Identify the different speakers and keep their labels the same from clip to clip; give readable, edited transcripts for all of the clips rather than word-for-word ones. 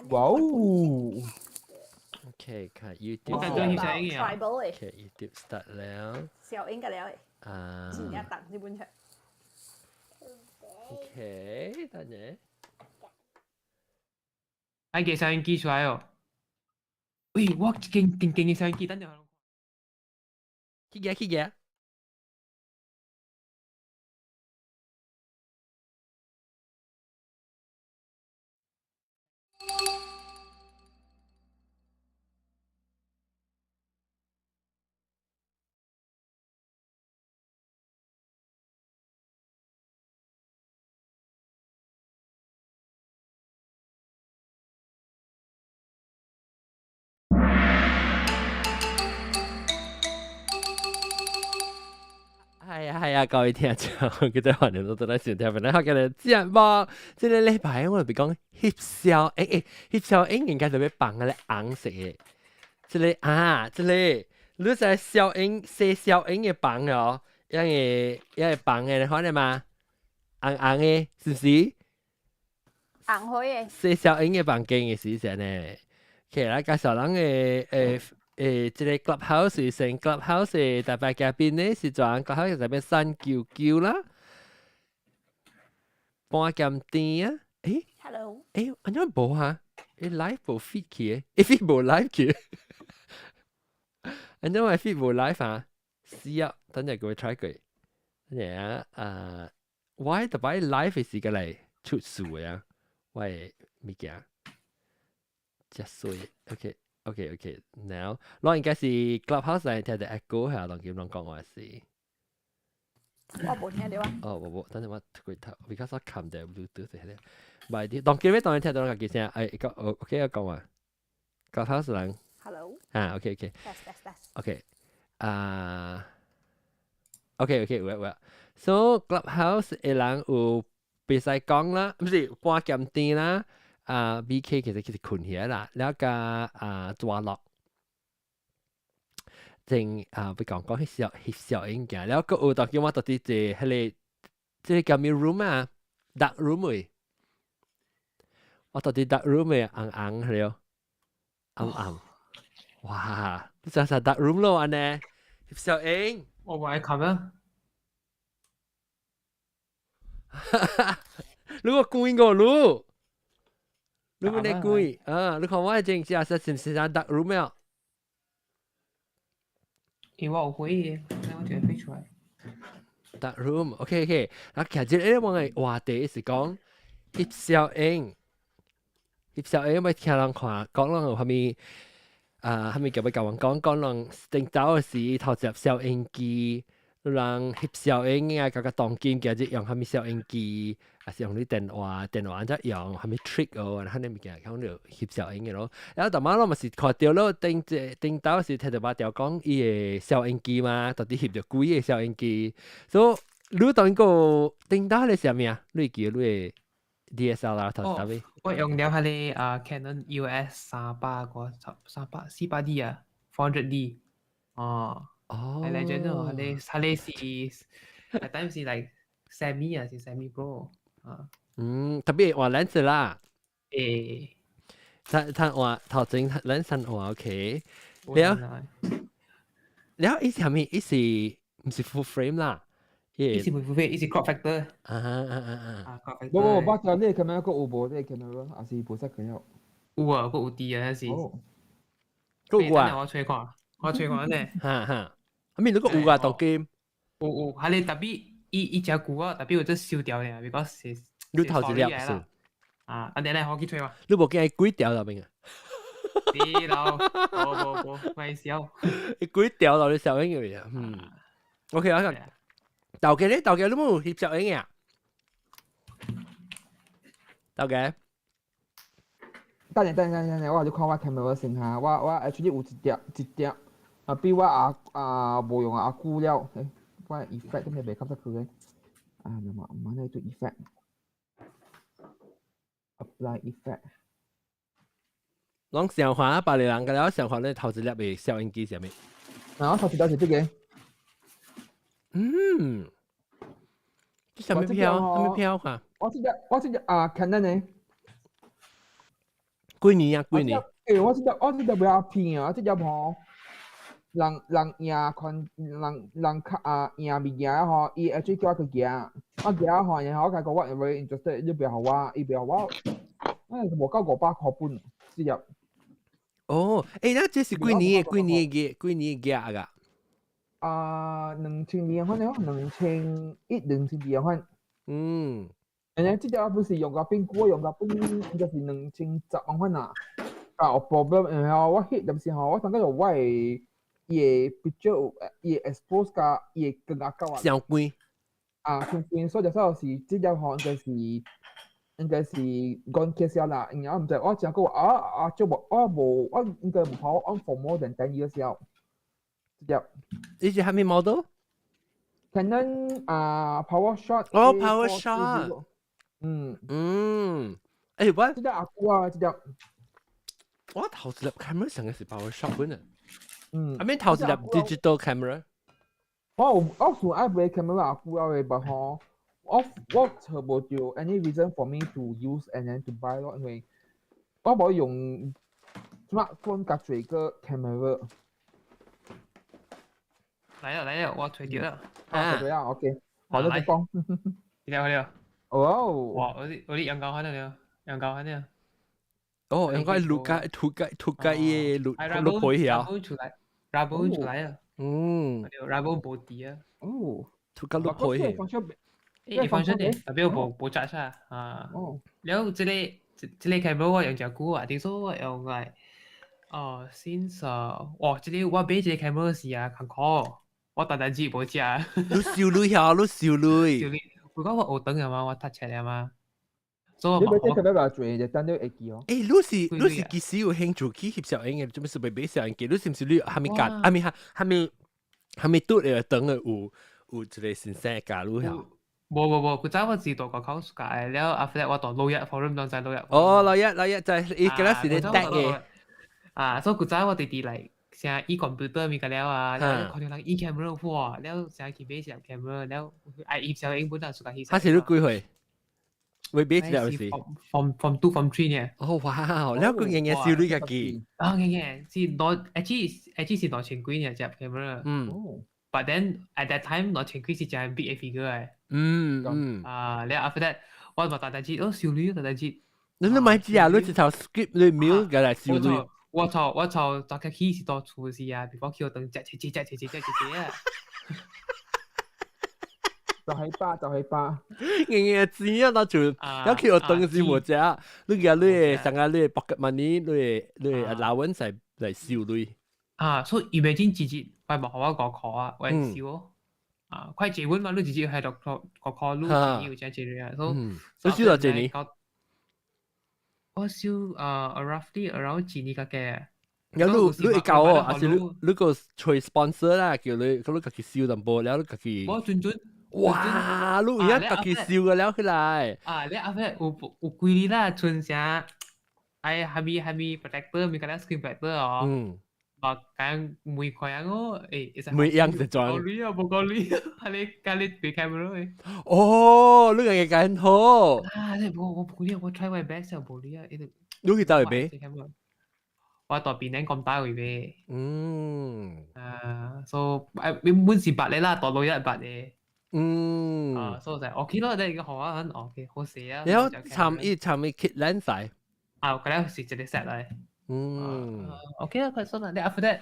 Speaker 1: 哇哦！
Speaker 2: OK，看 YouTube。
Speaker 3: 我感覺翕相影啊。
Speaker 2: OK，YouTube start 了。
Speaker 4: 小英個了誒。
Speaker 2: 啊。
Speaker 4: 真正重這本冊。
Speaker 2: OK，等陣。
Speaker 3: 按個相機出來哦。喂，我勁勁勁嘅相機，等陣。
Speaker 2: 去嘅去嘅。係啊係啊，各位聽眾，記得歡迎到來收聽，本來學嘅節目，這個禮拜我就講翕相，欸欸，翕相應該就欲放個紅色的，這個啊，這個你在小英洗小英的房哦，一個一個房的，你看見嗎？紅紅的，是不是？
Speaker 4: 紅灰的。
Speaker 2: 洗小英的房間的時陣呢，其實介紹人的誒。誒，這個 clubhouse 是成 clubhouse 的特別嘉賓呢，是轉 clubhouse 特別399啦，半鹹甜啊，誒
Speaker 4: ，Hello，
Speaker 2: 誒，按怎無哈？誒，live 無 feed 去的，誒 feed 無 live 去，按怎會 feed 無 live 啊？是啊，等陣佢 try 過，等陣啊，啊，我特別 live 的時間來出事的啊，我的物件，真衰，OK。OK，OK，now，我應該是 Clubhouse 嚟聽到 echo 係，當叫人講話是。
Speaker 4: 我無聽到啊。
Speaker 2: 哦，無無，等陣我開頭，because 我冚掉 Bluetooth 係咧。唔係，當叫咩？當你聽到人家聲，哎，個 OK 我講話，Clubhouse 人。
Speaker 4: Hello。
Speaker 2: 啊，OK OK。
Speaker 4: Test test test。
Speaker 2: OK，啊，OK OK，有有。So Clubhouse 的人有袂使講啦，毋是半鹹甜啦。啊，BK 其實其實困起來啦，了加啊抓落，正啊，欲講講翕相翕相影鏡，了閣有當叫我到底坐彼個這個叫咩 room 啊？dark room 誒，我到底 dark room 誒，紅紅了，紅紅，哇！你真係 dark room 咯，按呢翕相影，
Speaker 3: 我無愛看啊。
Speaker 2: 你個關個你。你冇得鬼啊！你看我這只是是唔是啥 dark room 啊？
Speaker 3: 因為我有回憶，那我就會飛出來。
Speaker 2: dark room，OK OK。啊，其實這個我的話題是講翕相影，翕相影欲聽人看，講人有啥物啊？啥物叫欲共阮講，講人頂晝的時偷接攝影機，人翕相影啊，佮佮當今今日用啥物攝影機，還是用你電話，電話按怎用，啥物 trick 哦，遐呢物件，講著翕相影的咯。然後逐擺攏嘛是看著咯，頂這頂晝時聽著捌條講伊的攝影機嘛，到底翕著幾个攝影機。所以你當個頂晝是啥物啊？你會記你的 DSLR 頭是啥物？
Speaker 3: 我用了彼个啊 Canon EOS 300個300 400D 啊，400D。哦。
Speaker 2: 哦。
Speaker 3: 係 legend 哦，彼个彼個是，at times 是 like semi 啊，是 semi pro 啊。
Speaker 2: 嗯，特別換 lens 啦。
Speaker 3: 欸。
Speaker 2: 他他換頭前 lens 換 OK。了。了，伊是啥物？伊是毋是 full frame 啦？
Speaker 3: 伊是 full frame，伊是 crop factor。
Speaker 2: 啊啊啊啊！
Speaker 3: 啊，crop factor。
Speaker 1: 無無，我知你 camera 閣有無？你 camera 還是無使佢了？
Speaker 3: 有啊，閣有啲啊，那是。
Speaker 2: 閣有啊。
Speaker 3: 我揣看，我揣看呢。
Speaker 2: 哈哈，啊咪你閣有啊？當今。
Speaker 3: 有有，彼个特別伊伊誠久啊，特別有這收掉咧，because 是。
Speaker 2: 你頭一粒是。
Speaker 3: 啊，啊你來我去揣嘛。
Speaker 2: 你無驚伊幾條落面啊？
Speaker 3: 對咯，無無無，莫笑。
Speaker 2: 伊幾條落你小影嘅啊？嗯。OK 啊。豆家咧，豆家你冇翕相影啊？豆家。
Speaker 1: 等陣等陣等陣，我就看我 camera 先哈，我我 actually 有一碟一碟，啊比我阿啊無用阿久了，欸，我 effect 都未較得去嘅，啊，那麼嘛那做 effect，apply effect。
Speaker 2: 攏上環別個人個了，上環你頭一粒的攝影機啥物？
Speaker 1: 啊，我頭一粒是這個。
Speaker 2: 嗯，這啥物票？啥物票啊？
Speaker 1: 我這個我這個啊，Canon 的。
Speaker 2: 幾年啊？幾年？
Speaker 1: 欸，我這粒袂曉騙啊！這粒吼，人人贏看人人較啊贏物件吼，伊會叫我去行，我行吼，然後我甲伊講我 very interested，你袂予我，伊袂予我，啊，無夠500箍本，這粒。
Speaker 2: 哦，欸，那這是幾年嘅？幾年嘅？幾年嘅啊？
Speaker 1: 啊，2000年款了，2001、2002款。然後這粒不是用甲變久，用甲變應該是2010款啊。啊，有 problem，然後我翕入時候，我感覺我的伊會比較伊會 expose 甲伊會更加高啊。
Speaker 2: 傷貴。
Speaker 1: 啊，傷貴，所以就說是這粒吼應該是講起銷啦，因為我毋知我誠久啊啊，就無我無我應該無跑 on for more than 10 years 了。這粒。
Speaker 2: 你是蝦米 model？
Speaker 1: Canon 啊，PowerShot。
Speaker 2: 哦，PowerShot。嗯。欸，我
Speaker 1: 這粒阿久啊，這粒。
Speaker 2: 我頭一粒 camera 上嘅是 PowerShot 本啊。
Speaker 1: 嗯。
Speaker 2: 啊免頭一粒 digital camera。
Speaker 1: 我有我想愛買 camera 阿久啊嘅，但吼，我揣無著 any reason for me to use and then to buy 咯，因為我無用 smartphone 加做個 camera。
Speaker 3: 來了來了，我揣著啦。
Speaker 1: 啊，揣著啦，OK，好，你講。
Speaker 3: 了了。
Speaker 1: 哦。
Speaker 3: 哇！我啲陽光翻了，陽光翻了。
Speaker 2: 哦，應該錄個塗個塗個伊錄錄配下。
Speaker 3: 出來，Rebel 出來啊。Rebel 無敵啊。
Speaker 1: 哦。
Speaker 2: 塗個錄配下。
Speaker 3: 欸，放心啲，特別無無扎啥啊。
Speaker 1: 哦。
Speaker 3: 了，這個 camera 我用誠久啊，聽說我用來，哦，since 哇，這個我買這個 camera 時啊，艱苦，我單單只無食。
Speaker 2: 你收鐳下，你收鐳。
Speaker 3: 收鐳，如果我學堂了嘛，我讀冊了嘛。所以
Speaker 1: 你買這 camera 濟，就等你會記哦。
Speaker 2: 欸，你是幾時有興趣去翕攝影嘅？做咩是袂買攝影機？你是毋是你還沒夾？還沒還沒還沒拄會等嘅有一個先生教你曉？
Speaker 3: 無無無，古早我是讀國考暑假的，了 after that 我讀老一 forum 當在老一。
Speaker 2: 哦，老一老一就係伊嗰時咧得嘅。
Speaker 3: 啊，所以古早我弟弟來啥伊 computer 物個了啊，了看著人伊 camera 哇，了啥去買一粒 camera，了愛翕攝影本來暑假去。
Speaker 2: 他是你幾歲？會買一粒是
Speaker 3: ？Form 2 form 3 呢？
Speaker 2: 哦哇，了佢日日燒你家己。
Speaker 3: 啊，日日是攞，actually 是2000幾呢隻 camera。But then at that time 2000幾是真 big 嘅 figure 嘅。啊，了 after that 我嘛大大隻，哦，收鐳大大隻。
Speaker 2: 你買隻啊？你一頭 skip 你秒過來收鐳。
Speaker 3: 我從早起是到厝時啊，before 去學堂食食食食食食食食啊。
Speaker 1: 就係巴，就係巴。
Speaker 2: 硬硬錢啊，那就一去學堂時無食，你家你的上下你的 pocket money，你的 allowance 來收鐳。
Speaker 3: 啊，所以 imagine 一日我無予我5箍啊，我會收。啊，快結婚嘛，你直接係讀5箍，你有這這啊，所以
Speaker 2: 你收咗幾年？
Speaker 3: 我收啊，roughly around 一年個嘅。
Speaker 2: 有你你會教我，還是你個揣 sponsor 啦，叫你叫你家己收淡薄，了你家己。
Speaker 3: 我準準。
Speaker 2: 哇！你而家家己收個了起來。
Speaker 3: 啊，你後尾有幾年啦，剩啥？哎，蝦米 protector，咪個咧 screen protector 哦。啊，咁每個人哦，誒，
Speaker 2: 每樣就裝。
Speaker 3: 冇鐳啊，冇個鐳，係你家你俾 camera 嘅。
Speaker 2: 哦，你個嘢咁好。
Speaker 3: 啊，你冇我冇鐳，我 try my best 啊，冇鐳啊，一直。
Speaker 2: 你去倒位買？
Speaker 3: 我到邊頂咁大位買。啊，所以誒，本是捌嘅啦，大陸一捌嘅。啊，所以就 OK 咯，你個學啊，很 OK，好勢啊。
Speaker 2: 然後參伊參伊 kit lens 晒。
Speaker 3: 啊，嗰個是一個 set 嚟。OK 啦，佢算啦。你 after that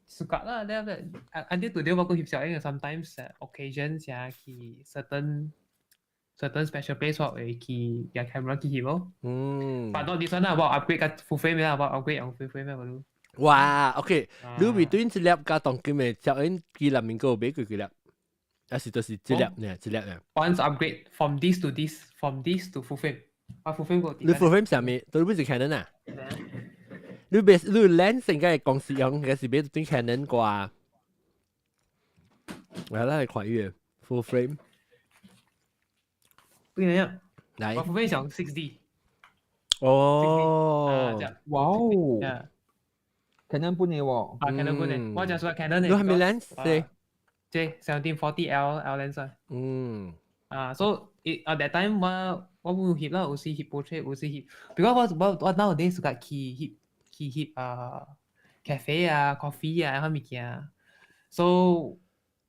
Speaker 3: suka 啦，你 after that until today 我個翕相，因為 sometimes occasion 先去 certain special place 我會去用 camera 去翕咯。但係你算啦，我 upgrade 個 full frame 啦，我 upgrade 用 full frame 咩都。
Speaker 2: 哇，OK，你 between 一粒加當今嘅攝影機內面個買幾幾粒？還是就是這粒呢？這粒呢
Speaker 3: ？Once upgrade from this to this, from this to full frame。啊，full frame 個。
Speaker 2: 你 full frame 上面都不是 Canon 啊？你別你 lens 應該係公司用，應該是買對 Canon 啩？我來看伊個 full frame。
Speaker 3: 邊樣？
Speaker 2: 來。
Speaker 3: 我 full frame 上 6D。
Speaker 2: 哦。
Speaker 1: 哇哦。Canon 本嘅喎。
Speaker 3: 啊，Canon 本嘅，我就說 Canon 嘅。
Speaker 2: 你係咪 lens？
Speaker 3: 這 1740 L L lens 啊。啊，so it at that time 我我冇翕啦，有時翕 portrait，有時翕。because 我 nowadays suka 去翕啊 cafe 啊 coffee 啊，彼物件。So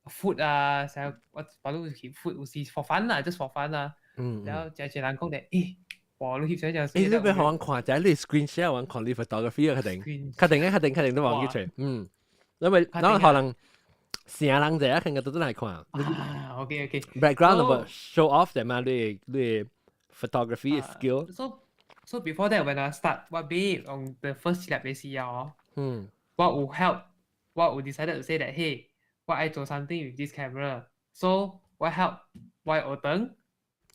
Speaker 3: food 啊，成日我把都翕 food，有時 for fun 啦，just for fun 啦。然後就一人講咧，欸，哇，你翕相就
Speaker 2: 欸，你欲予我看，就你 screen share 我看你 photography 啊，確定，確定啊，確定，確定都忘記出，嗯，因為嗱可能成人者肯定都來看。
Speaker 3: 啊，OK OK。
Speaker 2: Background 都 show off 啫嘛，你 photography skill。
Speaker 3: So before that when I start 我買 on the first 粒嘅時候，我有 help，我有 decided to say that hey，我愛做 something with this camera，so 我 help 我學堂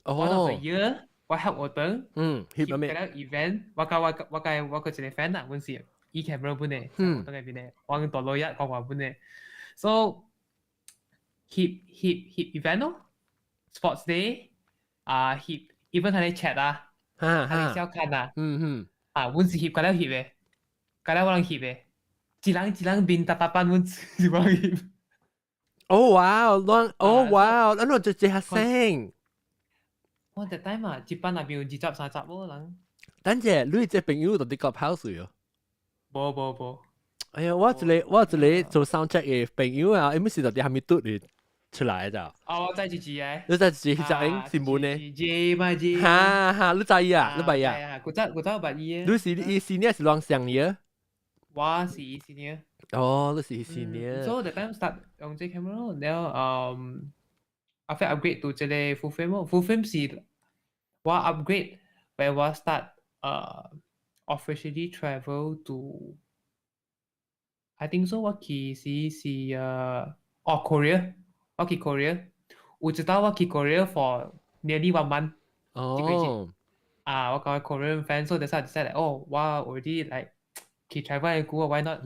Speaker 3: ，one of the year 我 help 學堂，
Speaker 2: 翕咗咩
Speaker 3: ？event，我佮我一個 friend 啊，阮是 e camera 本嘅，學堂嗰邊嘅，我大老一講話本嘅，so 翕翕翕 event 咯，sports day，啊翕 even 佢哋 chat 啊，佢哋小看啊，啊，阮是翕個了翕嘅，個了我人翕嘅，一人一人面搭搭班，阮是我人翕。
Speaker 2: 哦哇，亂哦哇，咱就這下聲。
Speaker 3: 我 that time 啊，一班內邊有20、30個人。
Speaker 2: 等陣，你這朋友到底個跑水哦？
Speaker 3: 無無無。
Speaker 2: 哎呀，我一個做 sound check 嘅朋友啊，伊毋是到底還沒拄你出來咋？
Speaker 3: 哦，我知自己嘅。
Speaker 2: 你知自己翕攝影是冇呢？
Speaker 3: J 嘛 J。
Speaker 2: 哈哈，你知啊？你捌啊？
Speaker 3: 古早捌伊。
Speaker 2: 你是伊 senior 是啷上嘅？
Speaker 3: 我是伊 senior。
Speaker 2: 哦，你是伊 senior。
Speaker 3: So the time start 用這 camera，然後after upgrade to 這個 full frame，full frame 是我 upgrade when 我 start officially travel to I think so 我去是哦 Korea，我去 Korea，有一道我去 Korea for nearly one month。
Speaker 2: 哦。
Speaker 3: 啊，我講 Korean friend，so that's why I decide like，哦，我 already like 去 travel 嘅股，why not？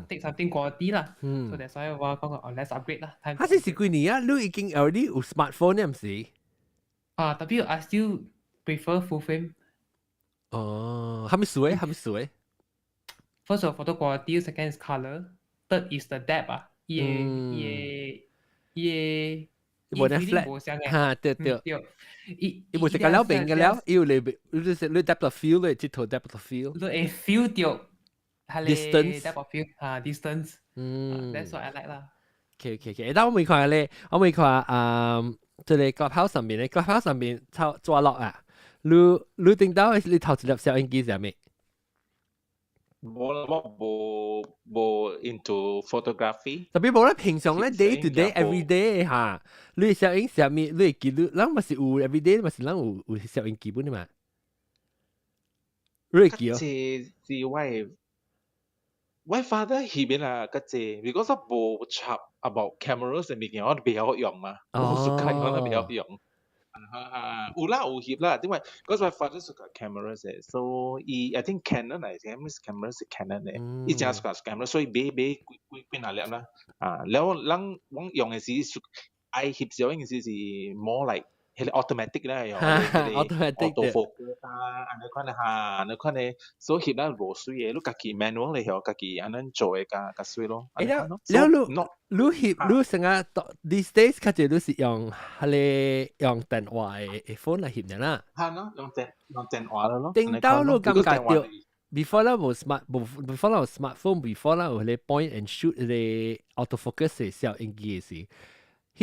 Speaker 3: Take something quality 啦。So that's why 我講哦，let's upgrade 啦。
Speaker 2: 啊，這是幾年啊？你已經 already 有 smartphone 呢？毋是？
Speaker 3: 啊，tapi I still prefer full frame。
Speaker 2: 哦，蝦米水？蝦米水？
Speaker 3: First of all, photo quality, second is color, third is the depth 啊，伊個伊個伊個
Speaker 2: 無得 flat 哈，對對。
Speaker 3: 對，
Speaker 2: 伊伊無是個了變個了，伊有你你你 depth of field 你佚佗 depth of field。
Speaker 3: 你會 feel 到
Speaker 2: distance
Speaker 3: depth of field 啊 distance。That's what I like 啦。
Speaker 2: OK，但我未看咧，我未看啊，這個 Clubhouse 上面咧，Clubhouse 上面抄抓落啊，你你頂到你頭一粒攝影機是啥物？
Speaker 5: 無啦，我無無 into photography。
Speaker 2: Tapi 無咧，平常咧 day to day every day 哈，你攝影啥物，你會記錄，咱嘛是有 every day 嘛是咱有攝影機本的嘛？你會記哦？
Speaker 5: 這是我 father 翕的啦，較濟，because 我無插 about cameras 的物件，我都袂曉用嘛，無 suka 我都袂曉用。啊，有啦有翕啦，因為嗰時我 father suka cameras 的，所以伊 I think Canon 嚟嘅，咩 camera 是 Canon 的，伊真 suka camera，所以買買幾幾幾若粒啦。啊，了咱我用的是愛翕相的時是 more like 彼個 automatic 咧，用
Speaker 2: automatic
Speaker 5: auto focus 啊，按呢款的哈，按呢款的，所以翕了無媠的，你家己 manual 來曉，家己按呢做的較較媠咯。
Speaker 2: 欸，了了你你翕你成日 these days 較濟你是用彼個用電話的 phone 來翕的啦。
Speaker 5: 係咯，用電話咯。
Speaker 2: 頂到你感覺到 before 咱無 smart 無 before 咱有 smartphone，before 咱有彼個 point and shoot 彼個 auto focus 的攝影機的時，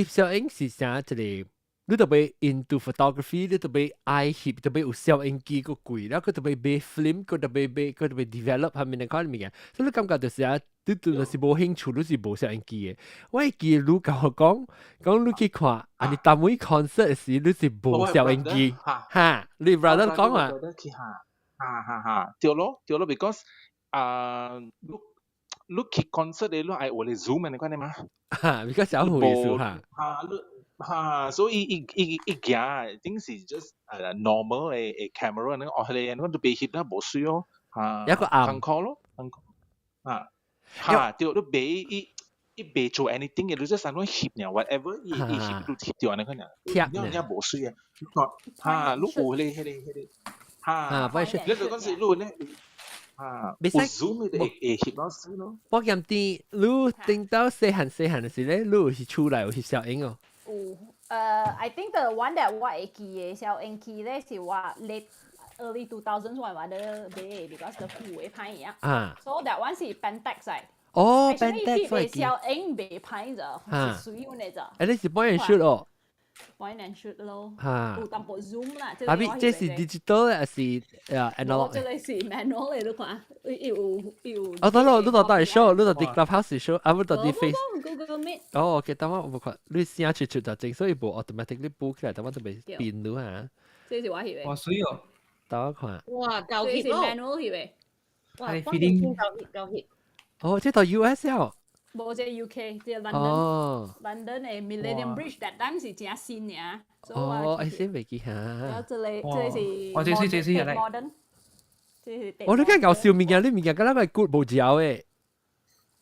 Speaker 2: 翕攝影是啥一個？你特別 into photography，你特別愛翕，特別有攝影機閣貴，然後閣特別買 film，閣特別買，閣特別 develop 下面的款物件，所以你感覺就是啊，你對就是無興趣，你是無攝影機的。我會記你共我講，講你去看，啊你淡尾 concert 的時，你是無攝影機，哈，你 brother 講啊？
Speaker 5: 哈哈哈，對咯對咯，because 啊，你你去 concert 的，你愛有咧 zoom 的款的嘛？
Speaker 2: 哈，比較小意思哈。
Speaker 5: 哈，你。哈，所以伊伊伊行，頂是 just normal 的 camera 那個哦，彼個那個都袂翕啦，無媠哦，哈，
Speaker 2: 一個暗
Speaker 5: 艱苦咯，艱苦，啊，哈，對，你袂伊伊袂做 anything 嘅，你 just 按怎翕爾，whatever，伊伊翕都翕掉按呢款爾，你你無媠啊，哈，你有彼個，哈，你就講是你咧，啊，有 zoom 的會會翕到媠咯。
Speaker 2: 我嫌啲，你頂到細漢細漢的時咧，你有是厝內有翕攝影哦。
Speaker 4: 有， I think the one that 我會記的攝影機咧是我 late early 2000s 我話的買，because the 舊的歹啊。So that one 是 Pentax 嚟。
Speaker 2: 哦
Speaker 4: Actually，，Pentax
Speaker 2: 我
Speaker 4: 翕
Speaker 2: 會記。
Speaker 4: 攝影袂歹咋，是水的咋。
Speaker 2: 誒，你是 point and shoot 哦？
Speaker 4: Point and shoot 咯。有淡薄 zoom 啦。
Speaker 2: 啊比這是 digital 還是analog？
Speaker 4: 這個是 manual 的，你看，伊有伊有。
Speaker 2: 哦，等我，你到底 show，你到佇 Clubhouse show，啊，不到佇 Face。
Speaker 4: Google Meet。
Speaker 2: 哦，OK，等我無看，你聲出出就正，所以無 automatically 補起來，等我都袂變到嚇。
Speaker 4: 這是我翕的。
Speaker 3: 哇，水哦！
Speaker 2: 等我看。
Speaker 6: 哇，夠
Speaker 4: 這是
Speaker 6: 翕咯！
Speaker 4: manual 翕的。
Speaker 6: 哇，關鍵夠翕夠翕。
Speaker 2: 哦，這到 US 了。
Speaker 4: 無這 UK，這 London。
Speaker 2: 哦。
Speaker 4: London 的 Millennium Bridge that time 是真新爾。
Speaker 2: 哦，哎，先袂記嚇。
Speaker 4: 這個這個是。
Speaker 3: 哦，這是這是嚟。
Speaker 4: modern。這是。
Speaker 2: 我你講搞笑物件，你物件敢若個骨無嚼的。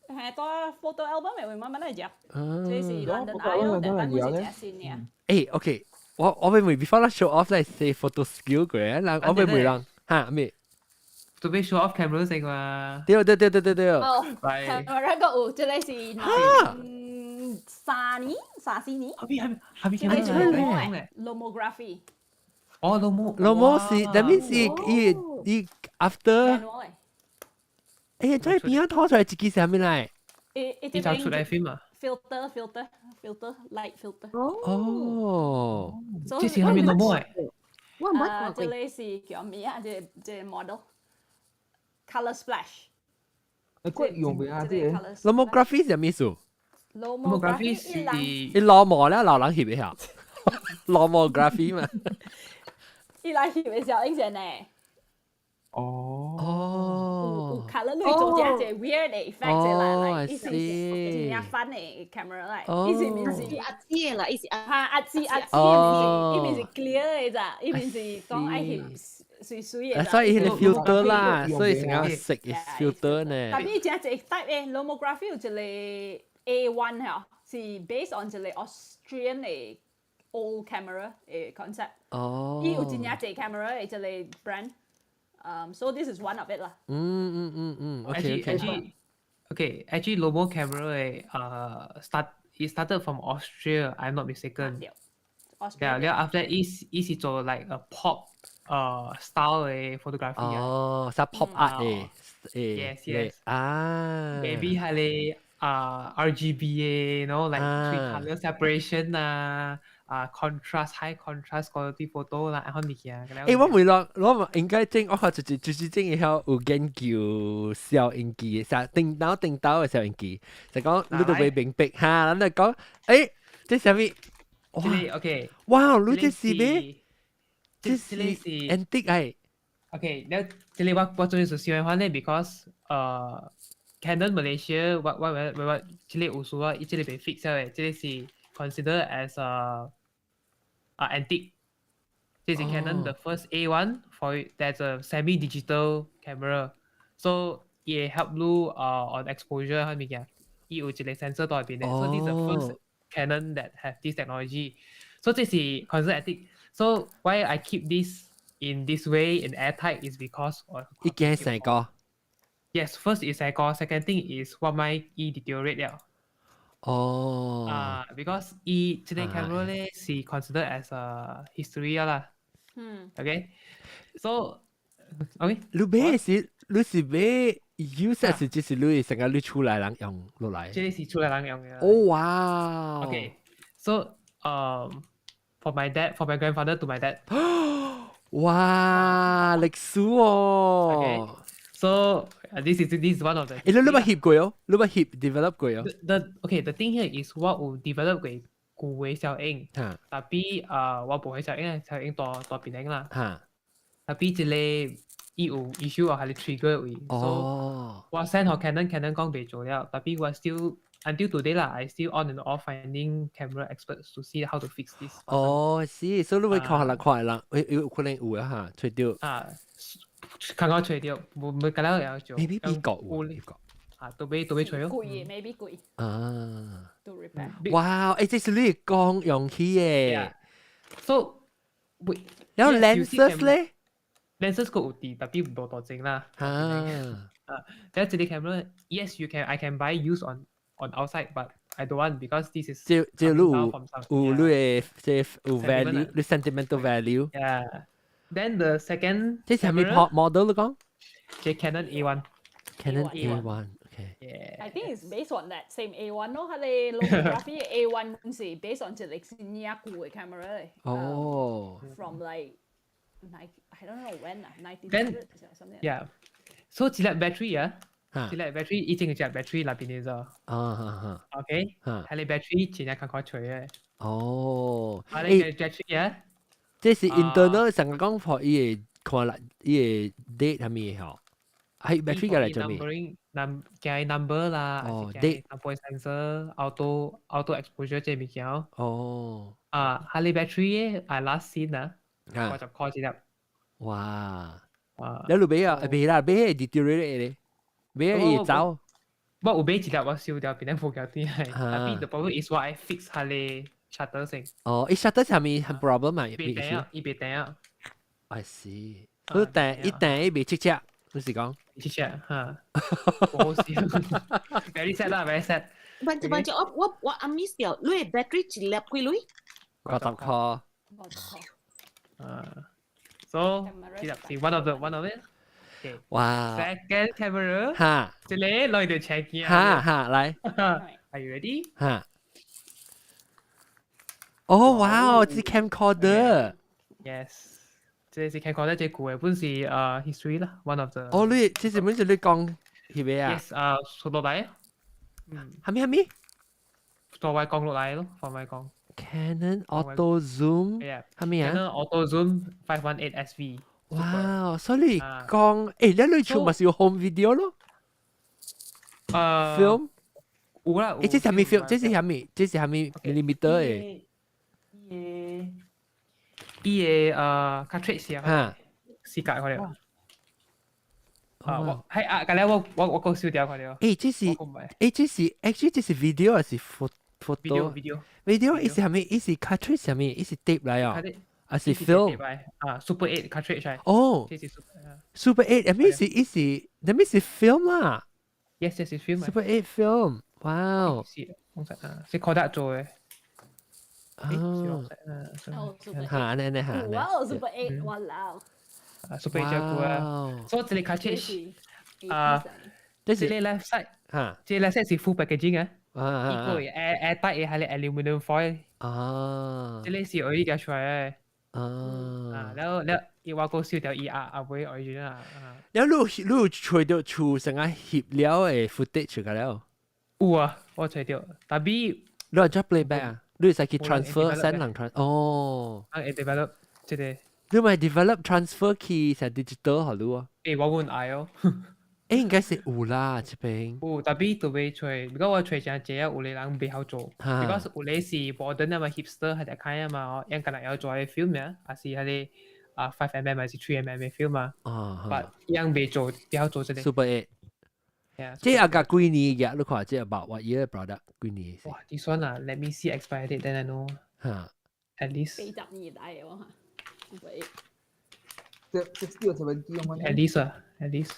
Speaker 4: 係多 photo album 會慢慢來嚼。這是 London Eye that time 是真新爾。
Speaker 2: 誒，OK，我會問 before 咱 show off 來 say photo skill 過，人我會問人嚇咩？
Speaker 3: 準備 show off camera 先嘛？
Speaker 2: 對對對對對對。
Speaker 4: 哦，camera 個有，這個是3年、3、4年。
Speaker 3: 後邊後邊後邊
Speaker 4: 這個是 Lomography。
Speaker 3: 哦，Lomo。
Speaker 2: Lomo 是，that means 伊伊 after。哎呀，這邊拖出來一支啥物來？
Speaker 3: 伊就出來 film 啊。
Speaker 4: Filter, filter, filter, light filter。
Speaker 2: 哦。
Speaker 3: 這是啥物 Lomo 誒？
Speaker 6: 我唔捌看過。
Speaker 4: 這個是叫咩啊？這這 model。Color splash。
Speaker 1: 誒，佢用未啊？這個
Speaker 2: Lomography 是咩意思
Speaker 3: ？Lomography 是
Speaker 2: 伊老毛咧，老人翕一下。Lomography 嘛。
Speaker 4: 伊來翕的時候，影先呢。
Speaker 1: 哦。
Speaker 2: 哦。
Speaker 4: 有 color 你做這個 weird 的 effect 啦，伊是真正 fun 的 camera 來，伊是面是
Speaker 6: 壓字啦，伊是
Speaker 4: 嚇壓字壓字，伊面是 clear 的咋，伊面是講愛翕。水水的。
Speaker 2: 所以伊個 filter 啦，所以成個色是 filter 呢。
Speaker 4: 但係真濟 type 的 Lomography 有一個 A1 嚇，是 based on 一個 Austrian 的 old camera 的 concept。
Speaker 2: 哦。
Speaker 4: 伊有真正濟 camera 的一個 brand。So this is one of it 啦。
Speaker 2: 嗯嗯嗯嗯，OK OK。
Speaker 3: Okay, actually, Lomo camera it started from Austria, I'm not mistaken.
Speaker 4: Austria.
Speaker 3: Yeah, then after that, 伊是做 like a pop style 的 photography 啊。
Speaker 2: 哦，是 pop art 的。
Speaker 3: Yes.
Speaker 2: 啊。
Speaker 3: Maybe 係你啊 RGB 的，like three color separation 啊，啊 contrast high contrast quality photo 啦，按款物件。
Speaker 2: 誒，我問咯，我應該整，我看就是整會曉有研究攝影機，啥電腦電腦的攝影機，就講你都袂明白哈，咱就講，誒，這啥物？
Speaker 3: 哇，OK，
Speaker 2: 哇，你這是咩？這是
Speaker 3: 是
Speaker 2: antique 誒。
Speaker 3: OK，你這裡我終於是喜歡咧，because Canon Malaysia 我我我我這裡有數啊，伊這裡被 fix 的，這裡是 consider as a antique。這是 Canon the first A1 for that's a semi-digital camera，so 伊會 help 你on exposure 彼物件，伊有一個 sensor 佇內邊的，so this is the first Canon that have this technology。So 這是 consider antique。So why I keep this in this way in airtight is because
Speaker 2: 伊驚生個。
Speaker 3: Yes, first is 生個，second thing is 我莫伊 deteriorate 了。
Speaker 2: 哦。
Speaker 3: 啊，because 伊這個 camera 咧是 consider as a history 啦。OK，so OK，
Speaker 2: 你買是你是買 use 是只是你成個你厝內人用落來？
Speaker 3: 這個是厝內人用的。
Speaker 2: 哦哇
Speaker 3: ！OK，so for my dad, for my grandfather to my dad。
Speaker 2: 哇，歷史哦。
Speaker 3: Okay. So this is one of the.
Speaker 2: 誒，你你捌翕過哦？你捌翕 develop 過哦
Speaker 3: ？The okay, the thing here is 我有 develop 過舊的攝影，tapi 啊我無彼攝影，攝影佇佇檳城啦。Tapi 這個伊有 issue 啊，係 trigger 位。
Speaker 2: 哦。
Speaker 3: So 我 send 予 Canon，Canon 講袂做了，tapi 我 still until today 啦，I still on and off finding camera experts to see how to fix this。
Speaker 2: 哦，是，所以你會看下看啦，有可能有啊哈，揣著。
Speaker 3: 啊，剛剛揣著，無無敢若會做。
Speaker 2: maybe 美國有，美國。
Speaker 3: 啊，都欲都欲揣哦。
Speaker 4: 貴，maybe 貴。
Speaker 2: 啊。
Speaker 4: To repair。
Speaker 2: 哇，誒，這是你講用起的。
Speaker 3: So，
Speaker 2: 然後 lenses 咧
Speaker 3: ？lenses 個有佇，tapi 無多精啦。
Speaker 2: 啊。
Speaker 3: 啊，但這個 camera，yes you can，I can buy use on on outside, but I don't want because this is
Speaker 2: 這這
Speaker 3: coming
Speaker 2: 你
Speaker 3: down
Speaker 2: 有
Speaker 3: from some
Speaker 2: 有你的這有
Speaker 3: Sentiment
Speaker 2: value，你 sentimental value。
Speaker 3: Yeah. Then the second
Speaker 2: 這是係咪
Speaker 3: camera，
Speaker 2: model 你講
Speaker 3: 這 Canon A1。？Canon
Speaker 4: A1
Speaker 2: A1，OK。
Speaker 3: Yeah.
Speaker 4: I think it's based on that same A1 咯，佢哋 Lomography A1 是 based on 一個新舊的 camera 嚟。From like I don't know when 啊，1900
Speaker 3: Then-
Speaker 4: or something.
Speaker 3: Yeah. So 這粒 battery 啊，
Speaker 2: 嚇
Speaker 3: 這粒 battery 以前有隻 battery 內邊的啫。
Speaker 2: 啊哈哈
Speaker 3: OK，
Speaker 2: 嚇。
Speaker 3: 係你 battery 前日較較脆的。
Speaker 2: 哦。
Speaker 3: 啊，你個 battery 啊，
Speaker 2: 這是
Speaker 3: 啊
Speaker 2: internal 成個講破伊會看啦，伊會 date 係咪吼？係 battery 過來做咩？
Speaker 3: numbering num 加 number 啦，
Speaker 2: 哦
Speaker 3: 還是
Speaker 2: date
Speaker 3: 加 number sensor auto exposure 這物件。啊，係你 battery 的 I last seen 啊，50塊一粒。
Speaker 2: 哇！
Speaker 3: 啊，
Speaker 2: 你買啊？未啦，買會 deteriorate 咧，買會走。
Speaker 3: 我有買一粒，我燒掉，變成無膠啲係。
Speaker 2: 啊
Speaker 3: Tapi the problem is 我愛 fix 佢個 shutter 先。
Speaker 2: 哦，伊 shutter 上面很 problem 啊，
Speaker 3: 伊袂定啊，伊袂定啊。
Speaker 2: I see。佢定一定伊袂切切，你是講？
Speaker 3: 切切嚇，好笑。Very sad 啦，very sad。
Speaker 6: 反正反正我我我阿 miss 掉，你 battery 一粒幾鐳？
Speaker 2: 50塊。
Speaker 4: 50塊。
Speaker 3: 啊，so 這粒是 one of it。
Speaker 2: 哇
Speaker 3: ！Second camera，這個來就 check 鏡。
Speaker 2: 哈哈，來。
Speaker 3: Are you ready？
Speaker 2: 哈。哦，哇！這是 camcorder。
Speaker 3: Yes，這是 camcorder，這舊的本是history 啦，one of the。
Speaker 2: 哦，你這是本是你講係咪啊
Speaker 3: ？Yes，出落來。嗯。
Speaker 2: 係咪係咪？
Speaker 3: 在外講落來咯，放外講。
Speaker 2: Canon Auto Zoom。係咪啊
Speaker 3: ？Canon Auto Zoom 518 SV。
Speaker 2: 哇！所以你講，你做咪是有 home video 咯？Film
Speaker 3: 有啦。
Speaker 2: 這是啥物 film？這是啥物？這是啥物 millimeter 的？
Speaker 3: 伊個cartridge 啊，四格看了。啊，我係啊，剛才我講燒掉看了。
Speaker 2: 這是這是 actually 這是 video 還是 photo
Speaker 3: ？video video
Speaker 2: video 伊是啥物？伊是 cartridge 啥物？伊是 tape 來哦。還是 film？
Speaker 3: 啊，Super 8 cartridge 嚟。
Speaker 2: 哦。
Speaker 3: 這是 Super
Speaker 2: Super 8，那咪是伊是，那咪是 film 啦。
Speaker 3: Yes, yes, 是 film。
Speaker 2: Super 8 film，哇！
Speaker 3: 是，我知啊，是 Kodak 做的。
Speaker 2: 哦。嚇，呢呢嚇。
Speaker 4: 哇，Super 8，哇啦！
Speaker 3: 啊，Super 8 這久啊，所以這個 cartridge 啊，
Speaker 2: 這是
Speaker 3: 這個 left side
Speaker 2: 嚇，
Speaker 3: 這個 left side 是 full packaging 啊。伊個 air air tight 的係 aluminum foil。這個是可以夾出來的。啊，了了，伊我個燒掉伊阿阿尾 original 啊。
Speaker 2: 了你有揣著厝成個翕了的 footage 個了？
Speaker 3: 有啊，我揣著，tapi
Speaker 2: 你係 playback 啊？你會使去 transfer send 人 transfer 哦。
Speaker 3: 啊，會 develop 這個。
Speaker 2: 你咪 develop transfer 去成 digital 好咯？
Speaker 3: 我阮愛哦。
Speaker 2: 應該是有啦，這邊。
Speaker 3: 有，tapi 都袂揣，如果我揣誠濟啊，有的人袂曉做。because 有的是 modern 啊嘛，hipster 係只開啊嘛，哦，人敢若要做 film 啊，還是彼個啊 5 mm 還是 3 mm 的 film 啊。But 人袂做，袂曉做這個。
Speaker 2: Super 8。這阿個幾年嘅？你看這 about what year product 幾年？
Speaker 3: 哇，this one 啊，let me see expiry date then I know。
Speaker 2: 嚇。
Speaker 3: At least。
Speaker 4: 80年代嘅喎 Super 8。
Speaker 1: 這60 or 70 咁樣。
Speaker 3: At least 啊，at least。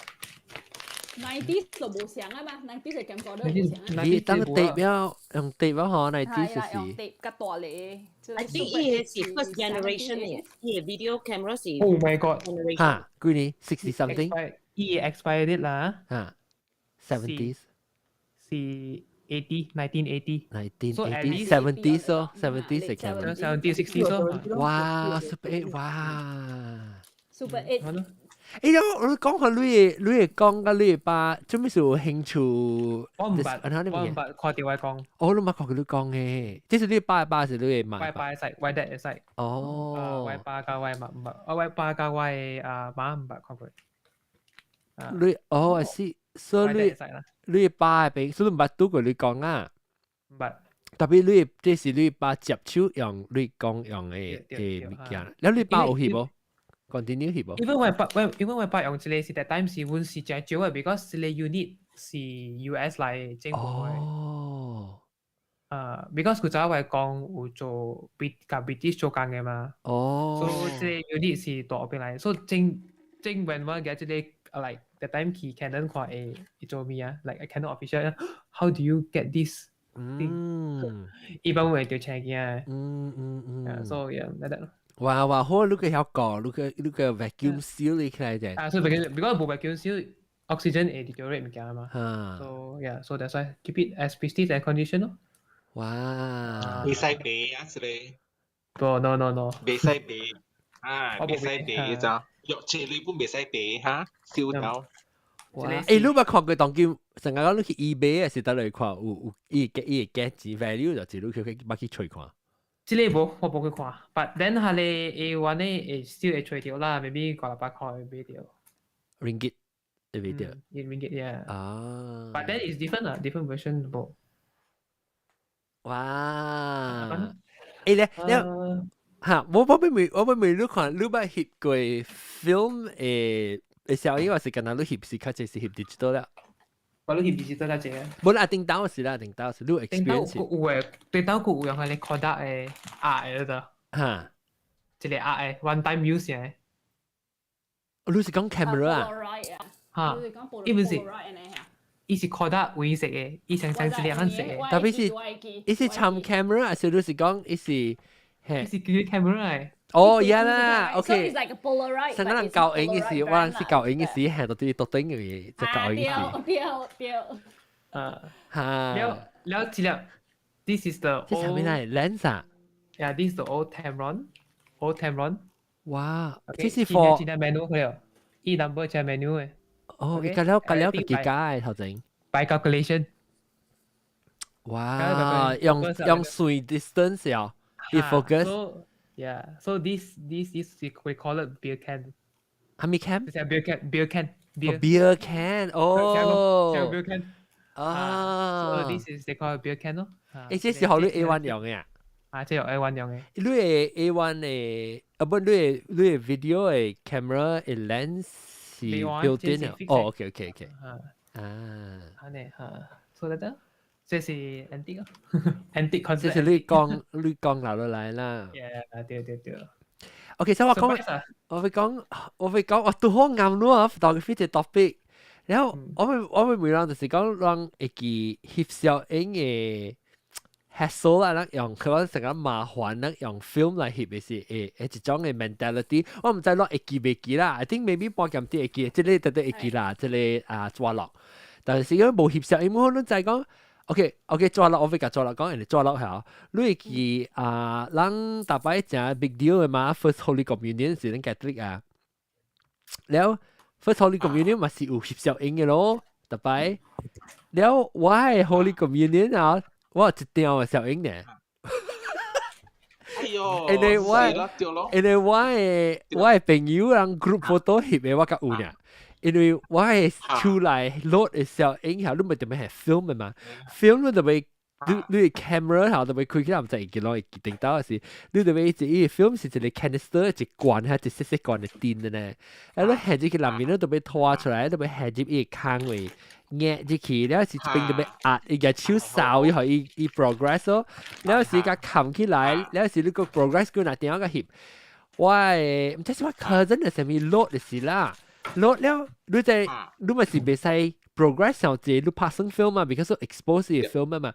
Speaker 4: 90s 就無相啊嘛，90s 係感覺都無相啊。
Speaker 2: 你當 tape 了，用 tape 了嗬，90s 就是。
Speaker 4: 用 tape 較大咧。
Speaker 6: I think 伊個是 first generation 嘅，伊個 video camera 是。
Speaker 3: Oh my god！
Speaker 2: 嚇，幾年？60 something。
Speaker 3: 伊個 expiry date 啦。
Speaker 2: 嚇，70s。
Speaker 3: 是 80, 1980。
Speaker 2: 1980, 70s 咯，70s 嘅 camera。
Speaker 3: 70, 60s 咯。
Speaker 2: 哇，Super 8，哇。
Speaker 4: Super 8。
Speaker 2: 我講下你會講甲你爸做咩事有興趣？
Speaker 3: 我毋捌，我毋捌看著我講。
Speaker 2: 哦，你毋捌看過你講嘅，這是你爸爸是你的媽？
Speaker 3: 我爸會使，我 dad 會使。我爸佮我媽毋捌，我爸佮我阿媽毋捌看過。
Speaker 2: 你哦，是，所以你爸邊，所以毋捌拄過你講啊？
Speaker 3: 毋捌。
Speaker 2: Tapi 你這是你爸接手用你講用的物件，了你爸有翕無？continue 翕無？
Speaker 3: 因為我爸用這個是 that time 是阮是誠少的，because 這個 unit 是 US 來政府的。啊，because 古早我講有做 Brit 佮 British 做工的嘛。所以這個 unit 是大邊來，所以正正 when 我嘅這個 like the time 去 Canon 看會做咩啊？Like a Canon official, how do you get this thing？一般會就請嘅。So yeah, like that.
Speaker 2: 哇哇，好，你個曉講，你個 vacuum seal 你起來啫。
Speaker 3: 啊，所以 because 無 vacuum seal oxygen 會 deteriorate 物件嘛。So yeah, so that's why keep it as pristine air condition 咯。
Speaker 5: 袂使賣啊，這個。
Speaker 3: 不，no no no。
Speaker 5: 袂使賣啊，袂使賣咋？藥這類本袂使賣哈，燒掉。
Speaker 2: 哇！欸，你捌看過當今成日講你去 eBay 還是佗來看有伊個價錢 value 就是你去捌去揣看。
Speaker 3: 這個無，我無去看。But then 下個 A1 呢會still 會揣著啦，maybe 五六百塊會買著。
Speaker 2: Ringgit 會買著。
Speaker 3: In ringgit, yeah.
Speaker 2: 啊。
Speaker 3: But then it's different 啦，different version 無。
Speaker 2: 哇！欸咧，你嚇我欲問你看，你捌翕過 film 的攝影，還是敢若你翕是較濟是翕 digital 啦？
Speaker 3: 我你翕 digital 較濟。
Speaker 2: 無啦，頂當是啦，頂當是你 experience。
Speaker 3: 頂當有的，頂當有用彼個 Kodak 的壓的個。一個壓的 one time use 的。
Speaker 2: 你是講 camera 啊？
Speaker 3: 嚇，伊毋是，伊是 Kodak 黃色的，伊上上一個紅色的。
Speaker 2: Tapi 是，伊是參 camera，還是你是講伊是？
Speaker 3: 伊是叫 camera 的。
Speaker 2: 哦，呀啦，OK。
Speaker 4: So it's like a Polaroid。
Speaker 2: 上個人教影嘅時，我人是教影嘅時，係到啲讀頂嘅，就教影時。
Speaker 4: 對對。
Speaker 3: 啊。
Speaker 2: 嚇。
Speaker 3: 了了，這粒，this is the。
Speaker 2: 這啥物來？lens 啊
Speaker 3: ？Yeah, this is the old Tamron, old Tamron。
Speaker 2: 哇，這是 for。
Speaker 3: 這 manual 去了，伊 number 這 manual 的。
Speaker 2: 哦，伊加了加了個幾家的頭前。
Speaker 3: By calculation。
Speaker 2: 哇，用算 distance 啊，伊 focus。
Speaker 3: Yeah, so this we call it beer can.
Speaker 2: 係咪 can？
Speaker 3: 就是 beer can, beer can,
Speaker 2: beer beer can. 哦，
Speaker 3: beer can.
Speaker 2: 啊
Speaker 3: ，so this is they call it beer can 咯。
Speaker 2: 欸，這是予你 A1 用的啊？
Speaker 3: 啊，這用 A1 用的。
Speaker 2: 你的 A1 的啊不，你的 video 的 camera 的 lens 是 built in 的。哦，OK。
Speaker 3: 啊。
Speaker 2: 啊。
Speaker 3: 按呢嚇，所以得。這是 antique 咯，antique
Speaker 2: 這是你講留落來啦。
Speaker 3: Yeah，對對對。
Speaker 2: OK，所以我講，我會講，我拄好啱咯啊，當佢 fit topic。然後我會問人就是講，人會記翕攝影的 hassle 啦，人用佢話成個麻煩，人用 film 來翕的是會一種的 mentality。我毋知你會記袂記啦，I think maybe 半減啲會記，這個特別會記啦，這個啊抓落。但是因為無翕攝影，可能就係講。OK，抓落我會共抓落講，人哋抓落係你會記啊，人逐擺誠 big deal 的嘛，First Holy Communion 是咱 Catholic 啊，了 First Holy Communion 嘛是有翕攝影的咯，逐擺了我的 Holy Communion 啊，我有一張的攝影呢。
Speaker 5: 哎喲，
Speaker 2: 因為我的朋友人 group photo 翕的我較有呢。因為我的手內 load 的攝影下，你咪特別係 film 的嘛，film 你特別你 camera 下特別開起來毋知會記落會定到時，你特別一 film 是一個 canister 一罐係一細細罐的電的呢，啊你下入去內面你特別拖出來，特別下入伊個空位，壓入去，了是這邊特別壓，伊個手掃以後伊 progress 咯，了是共冚起來，了是你個 progress 過若點樣個翕，我的毋知是我 cousin 的啥物 load 的是啦。load 了，你在你咪是袂使 progress 上濟，你拍成 film 嘛，because expose 個 film 嘛。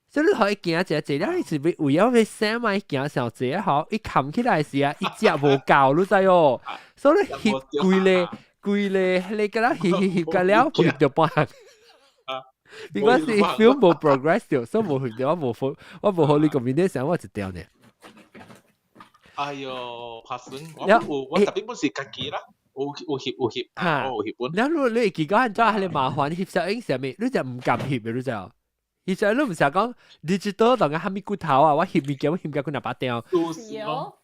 Speaker 2: 所以你可以行一濟了，你是為為了欲省嘛，行上濟好，一冚起來時啊，一隻無夠，你知哦。所以你翕規個規個，你敢若翕翕翕甲了，翕著半項。because 是 film 無 progress 著，所以無翕著我無好，我無好你個面時我一條呢。
Speaker 5: 哎喲，拍算我有我特別本是家己啦。有有翕有翕，
Speaker 2: 嚇！
Speaker 5: 有翕本。
Speaker 2: 然後你會記講按怎彼個麻煩翕攝影啥物，你就毋甘翕的，你知無？翕攝影你毋是講 digital 當個蝦米骨頭啊？我翕物件我翕甲幾若把掉。
Speaker 5: 就是咯。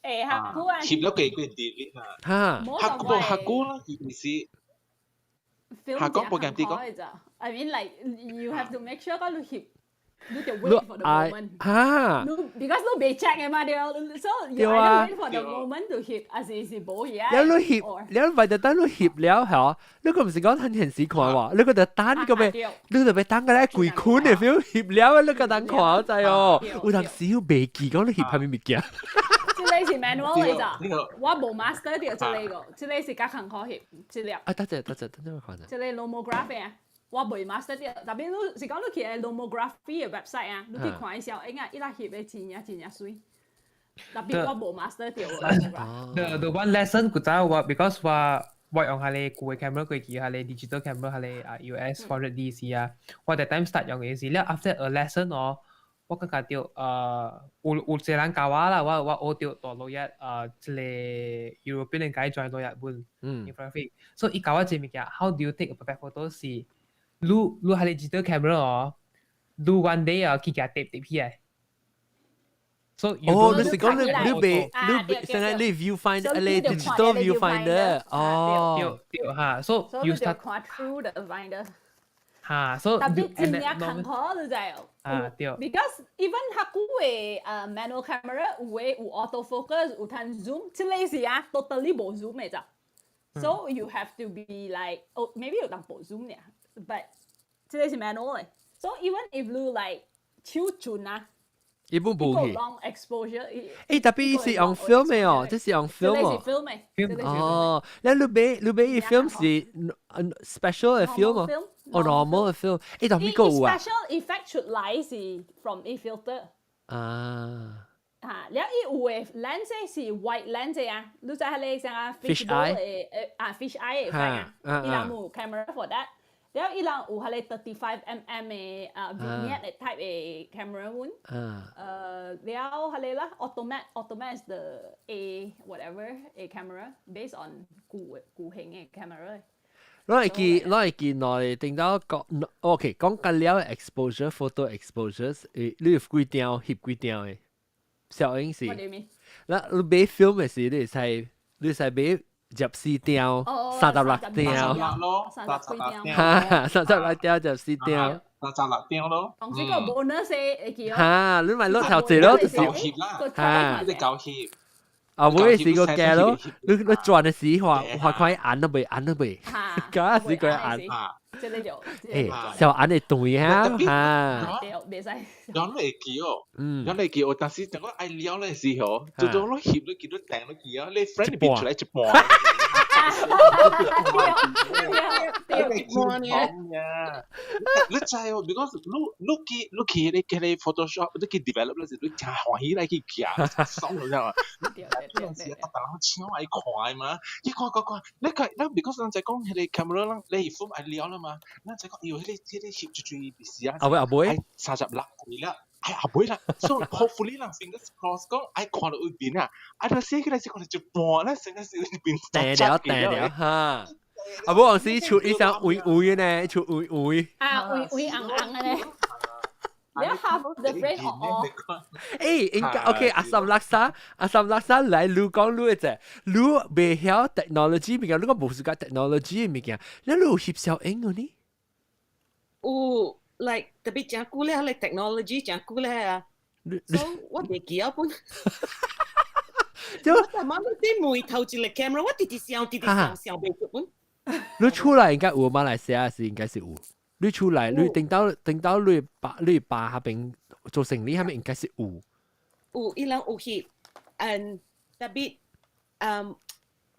Speaker 4: 欸，較久啊。
Speaker 5: 翕了幾個 delete
Speaker 2: 啊。
Speaker 5: 嚇。較久較久啦，是。下講無夾啲講。
Speaker 4: I mean like you have to make sure 講你翕。你就 wait for the moment。
Speaker 2: 嚇。
Speaker 4: Because 你袂 check 的嘛對，so you either wait for the moment to 翕，還是無去啊？
Speaker 2: 了你翕，了為就等你翕了嚇，你個毋是講很現時看喎，你個就等個咩？你就欲等個咧規款的 feel 翕了，你個等看知哦。有當時又袂記講你翕啥物物件。
Speaker 4: 這個個是 manual 嚟咋，我無 master 掉這個，這個是較艱苦翕，這粒。
Speaker 2: 啊，等陣等陣等陣我看下。
Speaker 4: 這個 Lomography 啊，我未 master 掉，特別你是講你去 Lomography 嘅 website 啊，你去看伊小影啊，伊拉翕的真正真正媠。特別我無 master 掉。
Speaker 3: The one lesson 古早我 because 我用下你舊嘅 camera 過去，下你 digital camera 下你啊 EOS 400D 時啊，我 that time start 用嘅時，了 after a lesson 哦，我感覺到有一個人教我啦，我學到大陸一這個 European 嘅解轉到日本，photography，所以伊教我一個物件，how do you take a perfect photo 是，你下你 digital camera 哦，你 one day 啊去夾疊疊起來。So
Speaker 2: 哦，你是講你被你被現在你 viewfinder，你 digital viewfinder，哦，
Speaker 3: 對對哈，so you start
Speaker 4: 看 through the finder，
Speaker 3: 哈，so
Speaker 4: 特別真正艱苦你知哦。
Speaker 3: 啊對。
Speaker 4: Because even 較舊的manual camera 有的有 auto focus 有通 zoom，這個是啊 totally 無 zoom 的咋。So you have to be like, oh maybe 有當無 zoom 呢，but 這個是 manual 的。So even if you like 手準啊。
Speaker 2: 一本無去。
Speaker 4: long exposure。
Speaker 2: 誒，特別是用 film 的哦，這是用 film 哦。
Speaker 4: film 的。
Speaker 2: 哦，你買 film 是 special 的 film 哦，哦 normal 的 film。誒，但美國有啊。
Speaker 4: Special effect 出來是 from 伊 filter。
Speaker 2: 啊。
Speaker 4: 啊，了伊有的 lens 是 wide lens 啊，你知彼个啥啊
Speaker 2: fish eye
Speaker 4: 的啊 fish eye 的 effect 啊，伊人有 camera for that。了伊人有彼个 35 mm 的啊 vignette 的 type 的 camera 阮。了彼個啦，automatic is the A whatever a camera based on 舊舊型的 camera。
Speaker 2: 我會記內頂到講，OK，講緊了 exposure photo exposures，你有幾張翕幾張的？小影是。嗱，你買 film 的時，你會使買24張、36張，
Speaker 5: 36張，
Speaker 2: 哈，36張24張，36
Speaker 5: 張咯。
Speaker 4: 同時個 bonus 會記哦。
Speaker 2: 哈，你咪攞頭一咯，就是
Speaker 5: 夠翕啦，
Speaker 2: 哈，
Speaker 5: 你夠翕。
Speaker 2: 啊，我是個鏡咯，你轉的時話話看按都未按都未，嗰時個按。
Speaker 4: 這個就
Speaker 2: 小按會對啊，哈。
Speaker 4: 對，袂使。
Speaker 5: 講你會記哦，講你會記哦，但是當我愛了的時候，就做攞翕你記得掟你記啊，你 friend 變出來一半。
Speaker 4: 對，
Speaker 5: 一半呢？你知哦，because 你去你去你 Photoshop，你去 develop 嗰時，你真歡喜來去夾，爽咗知嘛？嗰陣時啊，逐人搶愛看嘛，一看看看，你看，咱 because 咱在講彼個 camera，咱你 film 愛了啦嘛，咱在講，哎喲，彼個翕一水時啊，
Speaker 2: 阿妹阿妹，36
Speaker 5: 幾啦。哎阿妹啦，so hopefully 啦，fingers cross 講愛看到有邊啊，啊，就寫起來是看到一半，咱成個是變
Speaker 2: 掟了掟了哈。啊，無有時出一聲微微呢，出微微。
Speaker 4: 啊，微微紅紅的呢。你 half the frame 哦。
Speaker 2: 誒，應該 OK。阿三垃圾，阿三垃圾來，你講你隻，你袂曉 technology 物件，你講無是個 technology 物件，你有翕小影個呢？
Speaker 6: 有，like 特別真久咧，你 technology 真久咧啊。所以我袂記啊本。我他媽你每頭一個 camera，我直直想，直直想，想袂出本。
Speaker 2: 你出來應該有馬來西亞是應該是有。你出來，你頂到你爸那邊做生意，係咪應該是有？
Speaker 6: 有，伊人有翕，嗯，特別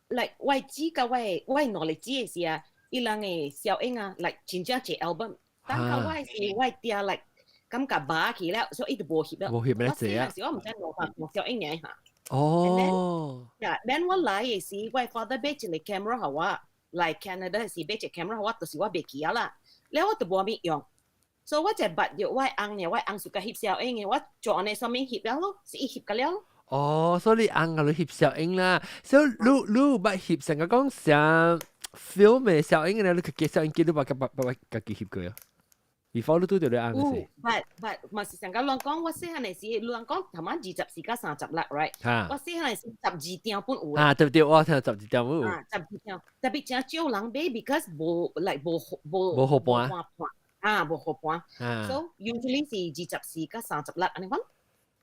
Speaker 6: ，like 我姊佮我兩個姊的時啊，伊人的小影啊，like 真正一 album。但個我是我爹 like 感覺麻去了，所以伊就無翕了。
Speaker 2: 無翕咩濟啊？
Speaker 6: 我我毋知攞小影爾嚇。
Speaker 2: 哦。
Speaker 6: Yeah, then 我來的時，我 father 買一個 camera 予我，來 Canada 時買一個 camera 予我，就是我袂記啊啦。了我就無物用，所以我就捌著我翁呢，我翁是佮翕小影的，我做按呢啥物翕了咯，是伊翕個了。
Speaker 2: 哦，所以你翁共你翕小影啦，所以你有捌翕成個講像 film 的小影咧，你去小影機你捌捌捌家己翕過啊？before 你拄著你翁的時。
Speaker 6: 捌捌，嘛是上個亂講，我細漢的時，亂講頭晚24加36，right？我細漢的時12張本有。
Speaker 2: 啊，對對，我聽12張本有。
Speaker 6: 啊，十二張，特別真少人買，because 無 like 無無
Speaker 2: 無好盤。
Speaker 6: 啊，無好盤。So usually 是24加36按呢款。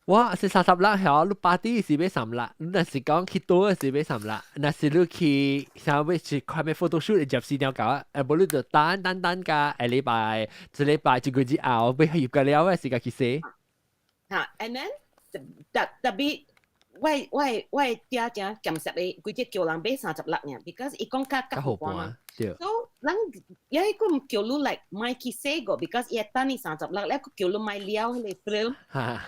Speaker 2: 我是36曉，你 party 是買三粒，你若是講去倒是買三粒，若是你去啥物是看咩 photo shoot 24張夠啊，無你就等等等加下禮拜，一禮拜一個月之後，欲翕個了，時間去洗。
Speaker 6: 嚇，and then 特特別，我我爹正鹹濕的，規隻叫人買36爾，because 伊講較較
Speaker 2: 好
Speaker 6: 好嘛。
Speaker 2: 對。
Speaker 6: So 人也個毋叫你來買去洗過，because 伊會等你三十六，了閣叫你買了彼个 film。了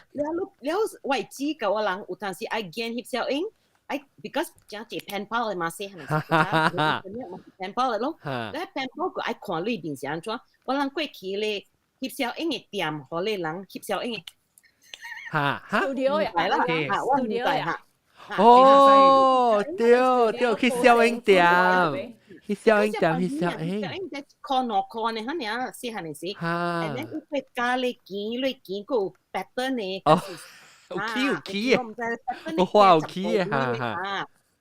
Speaker 6: 你了我姊佮我人有當時愛見翕攝影，愛 because 誠濟 pen pal 的嘛，細漢的時陣，嘛是 pen pal 的咯。了 pen pal 閣愛看你面是按怎，我人過去咧翕攝影的店，予咧人翕攝影的。
Speaker 2: 哈哈
Speaker 4: ，studio 呀，
Speaker 6: 來啦，我
Speaker 4: studio 呀。
Speaker 2: 哦，對對，去攝影店，去攝影店去攝影。
Speaker 6: 攝影店箍兩箍呢，哈爾細漢的時。
Speaker 2: 哈。
Speaker 6: And then 伊會加咧剪咧剪，閣有 pattern 的。
Speaker 2: 哦，有起有起的，我畫有起的，哈哈。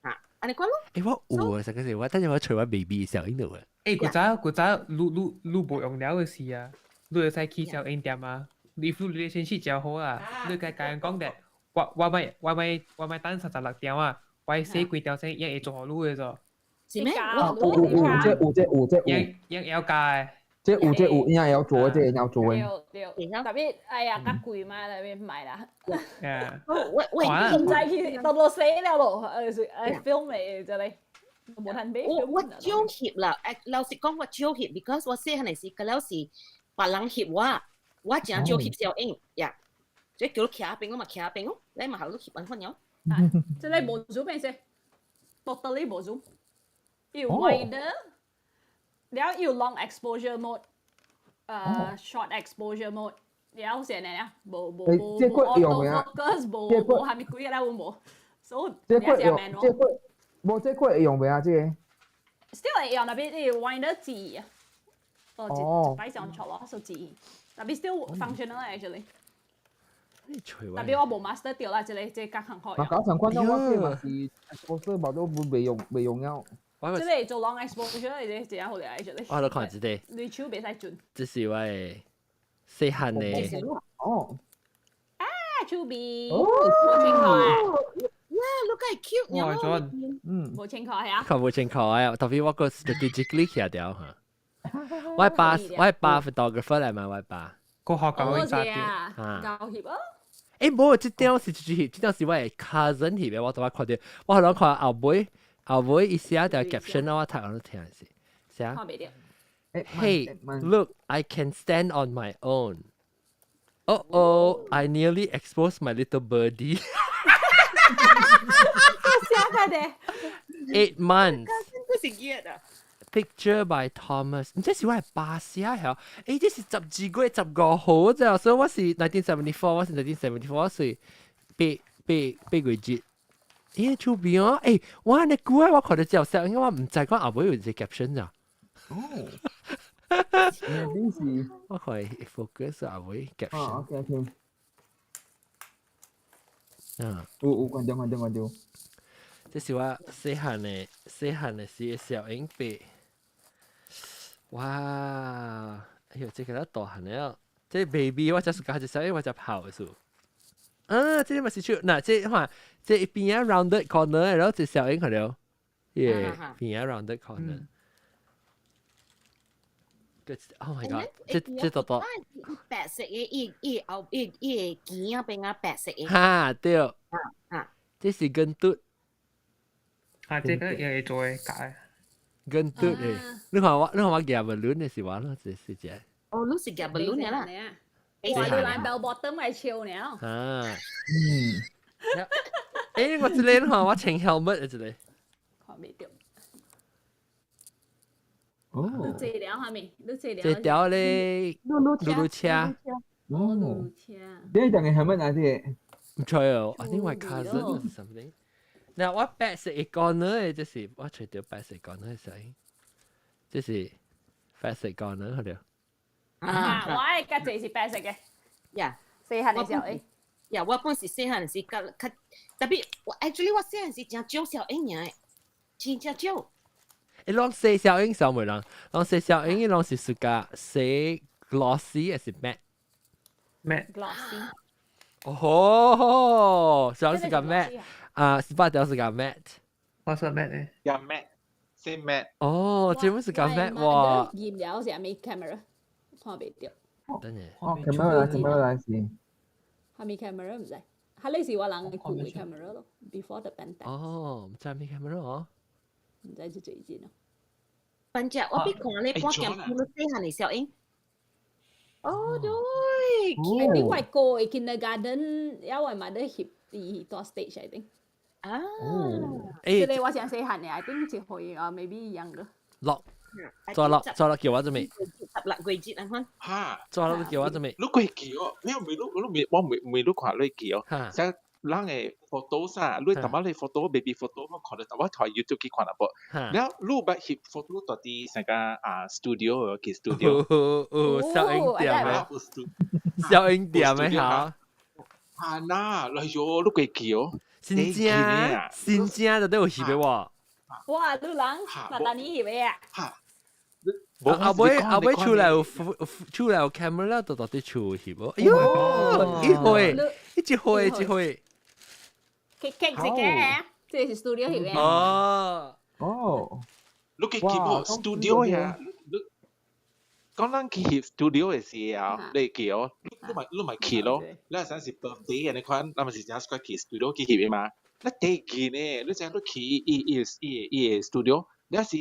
Speaker 6: 哈，按呢款咯。
Speaker 2: 欸，我有啊，上個時我等陣我揣我 baby 攝影度啊。
Speaker 3: 欸，古早古早，你你你無用了的時啊，你會使去攝影店啊。你 relationship 真好啊，你共共人講的，我我欲我欲我欲等36點啊，我洗幾條線，伊會做予你的做。
Speaker 6: 是咩？
Speaker 1: 有有有，這有這有這有。
Speaker 3: 用會曉教的。
Speaker 1: 這有這有，應該會曉做，這會曉做的。
Speaker 4: 對對，特別哎呀，較貴嘛，特別買啦。
Speaker 3: 啊。
Speaker 6: 我我
Speaker 4: 唔知去到到死了咯，film 的這裡。無通買。
Speaker 6: 我我少翕啦，老實講我少翕，because 我細漢的時，個了是別人翕我。我誠少翕攝影呀，所以叫你徛邊，我嘛徛邊哦，你嘛予你翕按款了。
Speaker 4: 這裡無 zoom 的是，totally 無 zoom，有 wide，了有 long exposure mode，short exposure mode，了是按呢啊，無無無無 auto focus，無無啥物鬼啦，有無？所以
Speaker 1: 這個用，這個無這個會用袂啊？這個
Speaker 4: still 會用，特別你 wider 字，哦，一擺上錯咯，數字。特別 still functional actually。特別我無 master 掉啦，這個這個較好。
Speaker 1: 啊，搞成款我這嘛是 exposure 無都未用未用了。
Speaker 4: 這個做 long exposure 這這好咧 actually。
Speaker 2: 我都看這個。
Speaker 4: 你手袂使準。
Speaker 2: 這是我的細漢的。
Speaker 1: 哦。
Speaker 4: 啊，手臂。無清楚啊。
Speaker 6: 哇，look at cute
Speaker 3: 哇，準。
Speaker 4: 無清楚係啊。
Speaker 2: 較無清楚啊，特別我個 strategically 徛掉嚇。我爸 photographer 來嘛，我爸。
Speaker 3: 個學教會扎
Speaker 4: 掉。教翕啊。
Speaker 2: 欸，無，這張是這張是我的 cousin 翕的，我拄仔看著，我予看後尾後尾伊寫條 caption 我讀予你聽是，寫。Hey, look, I can stand on my own. Oh oh, I nearly exposed my little birdie.
Speaker 4: 寫個的。
Speaker 2: 8 months.
Speaker 6: 這是熱啊。
Speaker 2: Picture by Thomas，毋知是我爸寫嚇，欸，這是12月15號啫，所以我是 1974，我是 1974，我是八八八月節。欸，出邊哦，欸，我按呢久啊，我看著照相，因為我毋知講後尾有一個 caption 咋。
Speaker 1: 哦。你是
Speaker 2: 我看 focus 後尾 caption。
Speaker 1: 哦，OK OK。
Speaker 2: 嗯。
Speaker 1: 有有關掉關掉關掉。
Speaker 2: 這是我細漢的細漢的時攝影筆。哇！哎呦，這個大漢了，這 baby 我就是講這小我才跑數。啊，這個嘛是手，嗱，這看這邊仔 rounded corner，然後這小影看著，耶，邊仔 rounded corner。Oh my god！這這多多。
Speaker 6: 白色的，伊伊後伊伊個肩仔邊仔白色的。
Speaker 2: 哈，對。
Speaker 6: 啊啊！
Speaker 2: 這是跟嘟。
Speaker 3: 啊，這個也會做的假。
Speaker 2: 跟嘟的，你看我，你看我夾 balloon 的是我咯，這是這。
Speaker 6: 哦，你是夾 balloon 的啦。
Speaker 4: 哇，你來 bell bottom 咪笑呢？
Speaker 2: 啊。嗯。欸，我這個你看我穿 helmet 的這個。
Speaker 4: 看袂著。
Speaker 1: 哦。
Speaker 4: 你坐了哈咪？你坐了。
Speaker 2: 這條咧，
Speaker 6: 轆
Speaker 2: 轆車。
Speaker 1: 哦，
Speaker 4: 轆車。
Speaker 1: 你講的 helmet 哪啲？
Speaker 2: 毋知哦，I think my cousin or something。嗱，我白色一 corner 的，這是我揣著白色 corner 的攝影，這是白色 corner 好著。
Speaker 4: 啊，我的較濟是白色的。
Speaker 6: 呀，
Speaker 4: 細漢的時候誒。
Speaker 6: 呀，我本是細漢時較較特別，我 actually 我細漢時誠少攝影的，真正少。
Speaker 2: 欸，攏洗攝影上袂人，攏洗攝影，攏是 suka 洗 glossy 還是 matte？
Speaker 3: matte。
Speaker 4: glossy。
Speaker 2: 哦，上是個 matte，啊，18條是個 matte。
Speaker 3: 我是 matte 的。
Speaker 5: 呀 matte，是 matte。
Speaker 2: 哦，這本是個 matte 哇。
Speaker 4: 驗了是啥物 camera？看袂著。
Speaker 2: 等下。
Speaker 1: 哦，camera 來，camera 來是。
Speaker 4: 啥物 camera 毋知，彼個是我人嘅舊嘅 camera 咯，before the Pentax。
Speaker 2: 哦，毋知咩 camera 哦？
Speaker 4: 毋知是最近咯。
Speaker 6: 反正我比看你半點你細漢嘅小英。哦，對。
Speaker 4: I think 我過 kindergarten，因為嘛咧翕佇大 stage I think。
Speaker 6: 啊。
Speaker 4: 這個我想細漢嘅，I think 一歲啊，maybe younger。
Speaker 2: 落，做落做落叫我做咩？
Speaker 6: 16個月啊，款。
Speaker 5: 嚇！
Speaker 2: 做落叫我做咩？
Speaker 5: 你過記哦，你未你你未我未未你看你記哦。像人嘅 photo 啥，你淡薄你 photo baby photo 我看到，淡薄台 YouTube 去看啦噃。了你捌翕 photo 到佇成個啊 studio 去 studio。
Speaker 2: 哦，小影店嘅，小影店嘅嚇。
Speaker 5: 嚇嗱，來喲，你過記哦。
Speaker 2: 真正真正就都有翕嘅喎。
Speaker 4: 哇，你人那當你翕嘅啊？
Speaker 5: 嚇！
Speaker 2: 後尾後尾出來有出來有 camera 就到底厝翕哦。哎喲，一歲一歲一歲。
Speaker 4: 極極一個，這是 studio 翕嘅。
Speaker 2: 哦
Speaker 1: 哦，
Speaker 5: 你記記無 studio 呀？你講咱去翕 studio 嘅時候，你記哦，你咪去咯。你係是 birthday 你看，咱咪是正去 studio 去翕嘅嘛。你第記呢？你知你去伊伊伊伊 studio，你是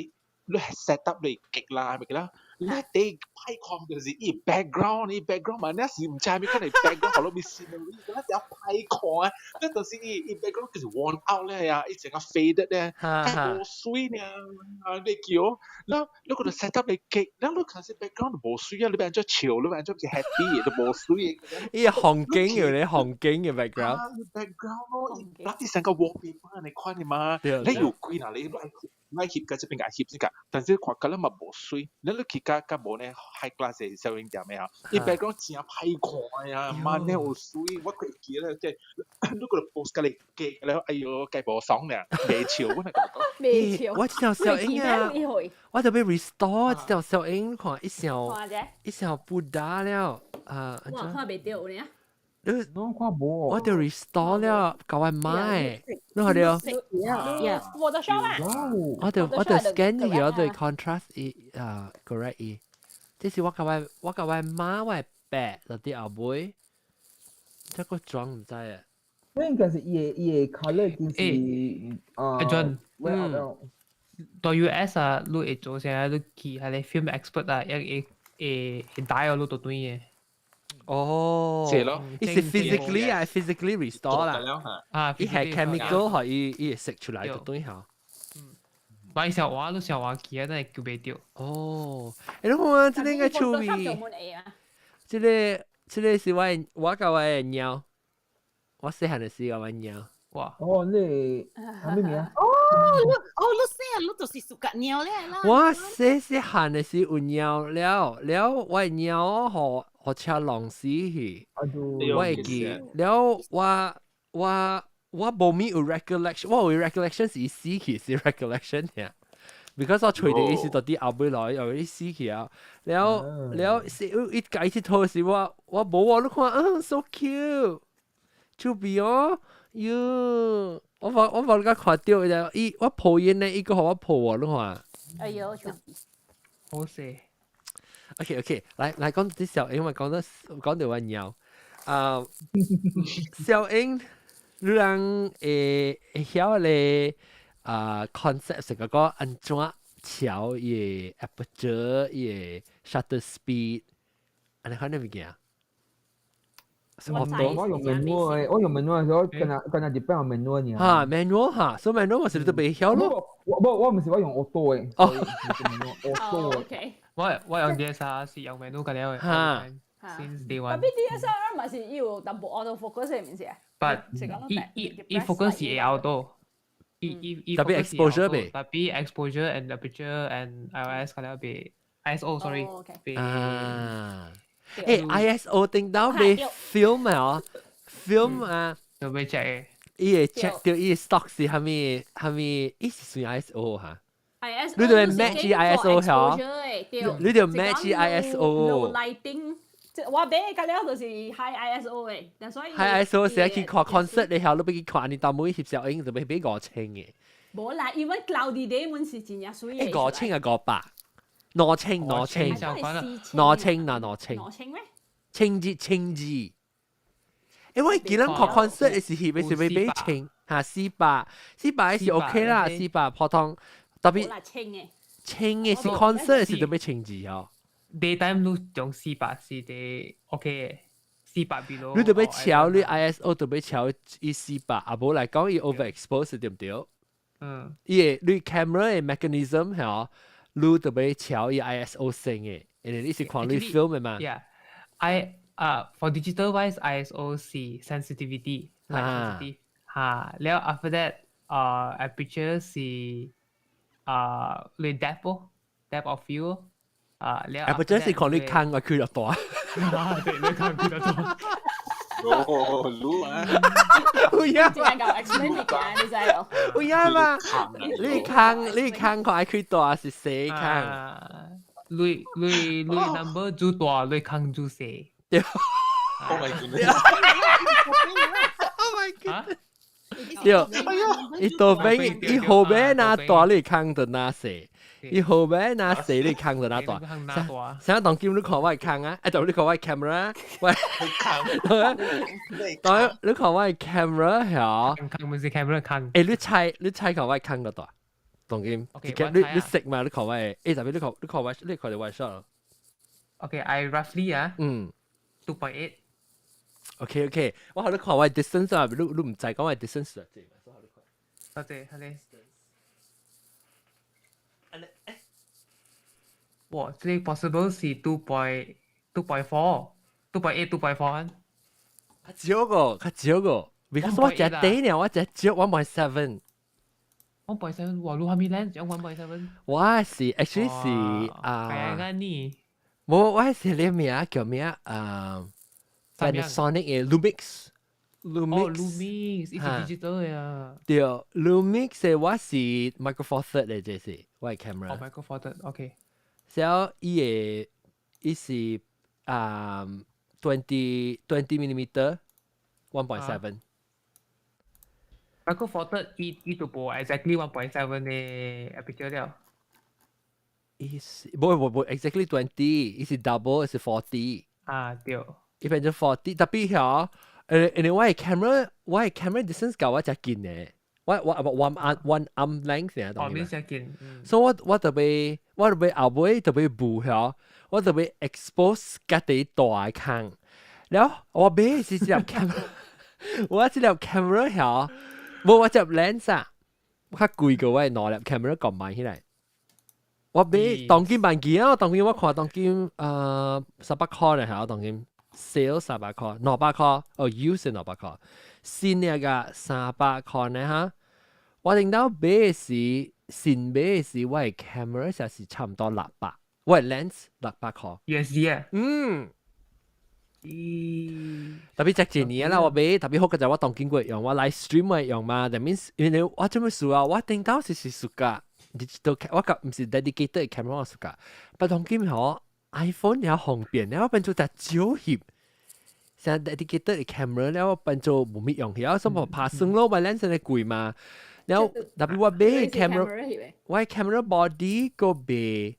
Speaker 5: 你 set up 你極啦，係咪啦？你第歹看就是伊 background，伊 background 嘛，你是毋知咩可能 background 好多咪 scenery，你只歹看，你就是伊伊 background 就是 worn out 咧呀，伊成個 faded 咧，太無水呢，啊你叫，你你個 set up 你極，你你看是 background 無水啊，你變做笑，你變做是 happy 都無水。
Speaker 2: 伊紅景嘅咧，紅景嘅 background。
Speaker 5: background 咯，你成個 wallpaper 你看你嘛，你有幾嗱你愛翕甲這邊個翕先個，但是看甲咱嘛無水，你你去甲甲無呢 high class 嘅攝影店嘅啊，伊 background 真歹看呀，嘛呢有水，我會記得即係你個 post 甲你記了，哎喲，計無爽呢，未笑我係講。
Speaker 4: 未笑。
Speaker 2: 我這條小影啊，我特別 restore 這條小影，看一小一小不打了啊。
Speaker 4: 我看袂到呢。
Speaker 2: 你
Speaker 1: 攏看無？
Speaker 2: 我就 restore 了，共我買，你看到？
Speaker 4: Photoshop 啊！
Speaker 2: 我就 scan 咗，我就 contrast 伊啊 correct 伊。這是我共我媽我爸就佇後尾，這個裝毋知啊。
Speaker 1: 那應該是伊個 colour 已經是啊。
Speaker 3: 阿 John，
Speaker 1: 嗯，
Speaker 3: 到 US 啊，你會做啥？你去彼個 film expert 啊，一會會會帶我你到對嘅。
Speaker 2: 哦，
Speaker 5: 是咯，
Speaker 2: 伊是 physically 啊，physically restore 啦，
Speaker 3: 啊，
Speaker 2: 伊係 chemical 可以伊會釋出來就對嚇。
Speaker 3: 買小話都小話記啊，真係叫袂著。
Speaker 2: 哦，欸，你看這個應該趣味。這個是我共我的貓，我細漢的時共我貓。
Speaker 3: 哇！
Speaker 1: 哦，你係咩名？
Speaker 6: 哦，你哦，你細漢你就是 suka 貓咧啦。
Speaker 2: 我細細漢的時有貓了，了我的貓予予車撞死去，我會記。了我無咪有 recollection，我有 recollection 是死去是 recollection 爾。because 我揣著伊是到底後尾來，又伊死去啊。了了是伊家佚佗時，我無我你看，嗯，so cute，趣味哦，喲，我無甲看著伊，伊我抱𪜶呢，伊閣予我抱我，你看。
Speaker 4: 哎喲，趣味。
Speaker 3: 好勢。
Speaker 2: OK OK，來來講啲小英，咪講到講到我貓啊，小英，你人會會曉咧啊 concept 是個講按怎調伊個 aperture 伊個 shutter speed，按呢款的物件。
Speaker 1: 我用 manual 我用 manual 的時候，跟他跟他日本用 manual 爾。
Speaker 2: 哈，manual 哈，所以 manual 我是你都袂曉咯。
Speaker 1: 我我毋是我用 auto 的。
Speaker 2: 哦
Speaker 1: ，auto。
Speaker 4: OK。
Speaker 3: 我用 DSLR 是用 manual 個了嘅。
Speaker 2: 哈。
Speaker 3: Since day one。
Speaker 4: Tapi DSLR 嘛是有淡薄 auto focus 的，毋是啊？
Speaker 3: But 伊伊伊 focus 是會 auto。伊伊伊
Speaker 2: 特別 exposure 唄。
Speaker 3: 特別 exposure and aperture and IOS 個了袂 ISO sorry。
Speaker 2: 啊。誒 ISO 頂到被 film 啊，film 啊，
Speaker 3: 就被 check 嘅。
Speaker 2: 伊會 check 到伊 stock 是啥物啥物，伊是算 ISO 哈。
Speaker 4: ISO
Speaker 2: 你就 match ISO 嚇，你就 match ISO。
Speaker 4: Low lighting，我買個了就是 high ISO 的，但所以
Speaker 2: high ISO 成日去看 concert 你曉，你欲去看你到尾翕攝影就欲買5000嘅。
Speaker 4: 無啦，even cloudy day 滿是真正媠的。
Speaker 2: 5000啊500，20002000，2000嗱2000。
Speaker 4: 兩千咩？
Speaker 2: 千二千二。因為記得看 concert 是翕的是欲買清嚇四百，四百是 OK 啦，四百普通特別
Speaker 4: 清嘅，
Speaker 2: 清嘅是 concert 是特別清字哦。
Speaker 3: Daytime 你用四百是啲 OK 嘅，四百 below。
Speaker 2: 你特別調你 ISO 特別調伊四百，啊無來講伊 overexpose 對毋對？
Speaker 3: 嗯。
Speaker 2: 伊個你 camera 嘅 mechanism 係你特別調伊 ISO 升嘅，因為你是看你 film 嘅嘛。
Speaker 3: Yeah，I 啊，for digital wise ISO 是 sensitivity， sensitive 嚇，了 after that 啊 aperture 是啊你 depth 咯，depth of field 啊，了
Speaker 2: aperture 是看你看個開落大。
Speaker 3: 對，你看開落大。
Speaker 5: 哦，滷啊！
Speaker 2: 有影，
Speaker 4: 這個 explain 物件，你知哦？
Speaker 2: 有影嘛？你看看開大是細看？
Speaker 3: 你 number 做大，你空做細。
Speaker 2: 對。
Speaker 5: Oh my goodness！
Speaker 2: Oh my god！對，伊倒邊伊後邊若大，你空就若細；伊後邊若細，你空就若大。啥當今你看我的空啊？哎，對，你看我的 camera，喂，當你看我的 camera 係
Speaker 3: 空唔是 camera 空。
Speaker 2: 欸，你猜看我的空就大？當今，你識嘛？你看我的，欸，特別你看你我 shot。
Speaker 3: Okay，I roughly 啊，2.8。
Speaker 2: OK，我予你看我 distance 啊，你毋知講我 distance 啊，
Speaker 3: 多謝，好嘞。
Speaker 2: 安呢，欸，
Speaker 3: 哇，這個 possible 是 2.2.4，2.8，2.4。
Speaker 2: 較少個，較少個，because 我食短呢，我食少 1.7。
Speaker 3: 1.7，哇，你啥物 lens 用 1.7？
Speaker 2: 我是 actually 是啊，
Speaker 3: 係呢？
Speaker 2: 無，我是你名叫咩啊？Panasonic 嘅 Lumix。
Speaker 3: Lumix，哦，Lumix，伊是 digital 嘅啊。
Speaker 2: 對，Lumix 嘅我是 Micro Four Third 嘅，這是我嘅 camera。
Speaker 3: 哦，Micro Four Third，OK。
Speaker 2: 所以伊個伊是啊 20 millimeter 1.7。
Speaker 3: Micro Four Third 伊就無 exactly 1.7 嘅 aperture 了。
Speaker 2: 伊是無無無 exactly 20，伊是 double 是 40。
Speaker 3: 啊，對。
Speaker 2: 伊變做 40，特別曉。因為我的 camera distance 較我誠近嘅，我 about one arm length 呢，
Speaker 3: 哦，你誠近。
Speaker 2: 所以我特別後尾特別無曉，我特別 expose 家己大嘅空，了我買是這粒 camera，我這粒 camera 曉，無我這粒 lens 啊，較貴過我的兩粒 camera 購買起來。我買當今萬幾啊，當今我看當今300塊咧，係當今。sale 300塊，200塊，哦，use 200塊，新嘅個300塊呢哈。我頂到買時，新買時，我嘅 camera 實是差唔多600，我嘅 lens 600塊。
Speaker 3: USD 啊？
Speaker 2: 嗯。
Speaker 3: 咦？
Speaker 2: 特別這一年啦，我買特別好嘅就我當經過用，我 live stream 我用嘛，that means 因為我做咩事啊？我頂到是 suka digital，我個毋是 dedicated camera 我 suka，但當今嗬 iPhone 也方便，了變做隻少翕。像 dedicated camera 了變做無乜用，了什麼拍算咯，咪 lens 係貴嘛。了特別我買 camera，我 camera body 個賣，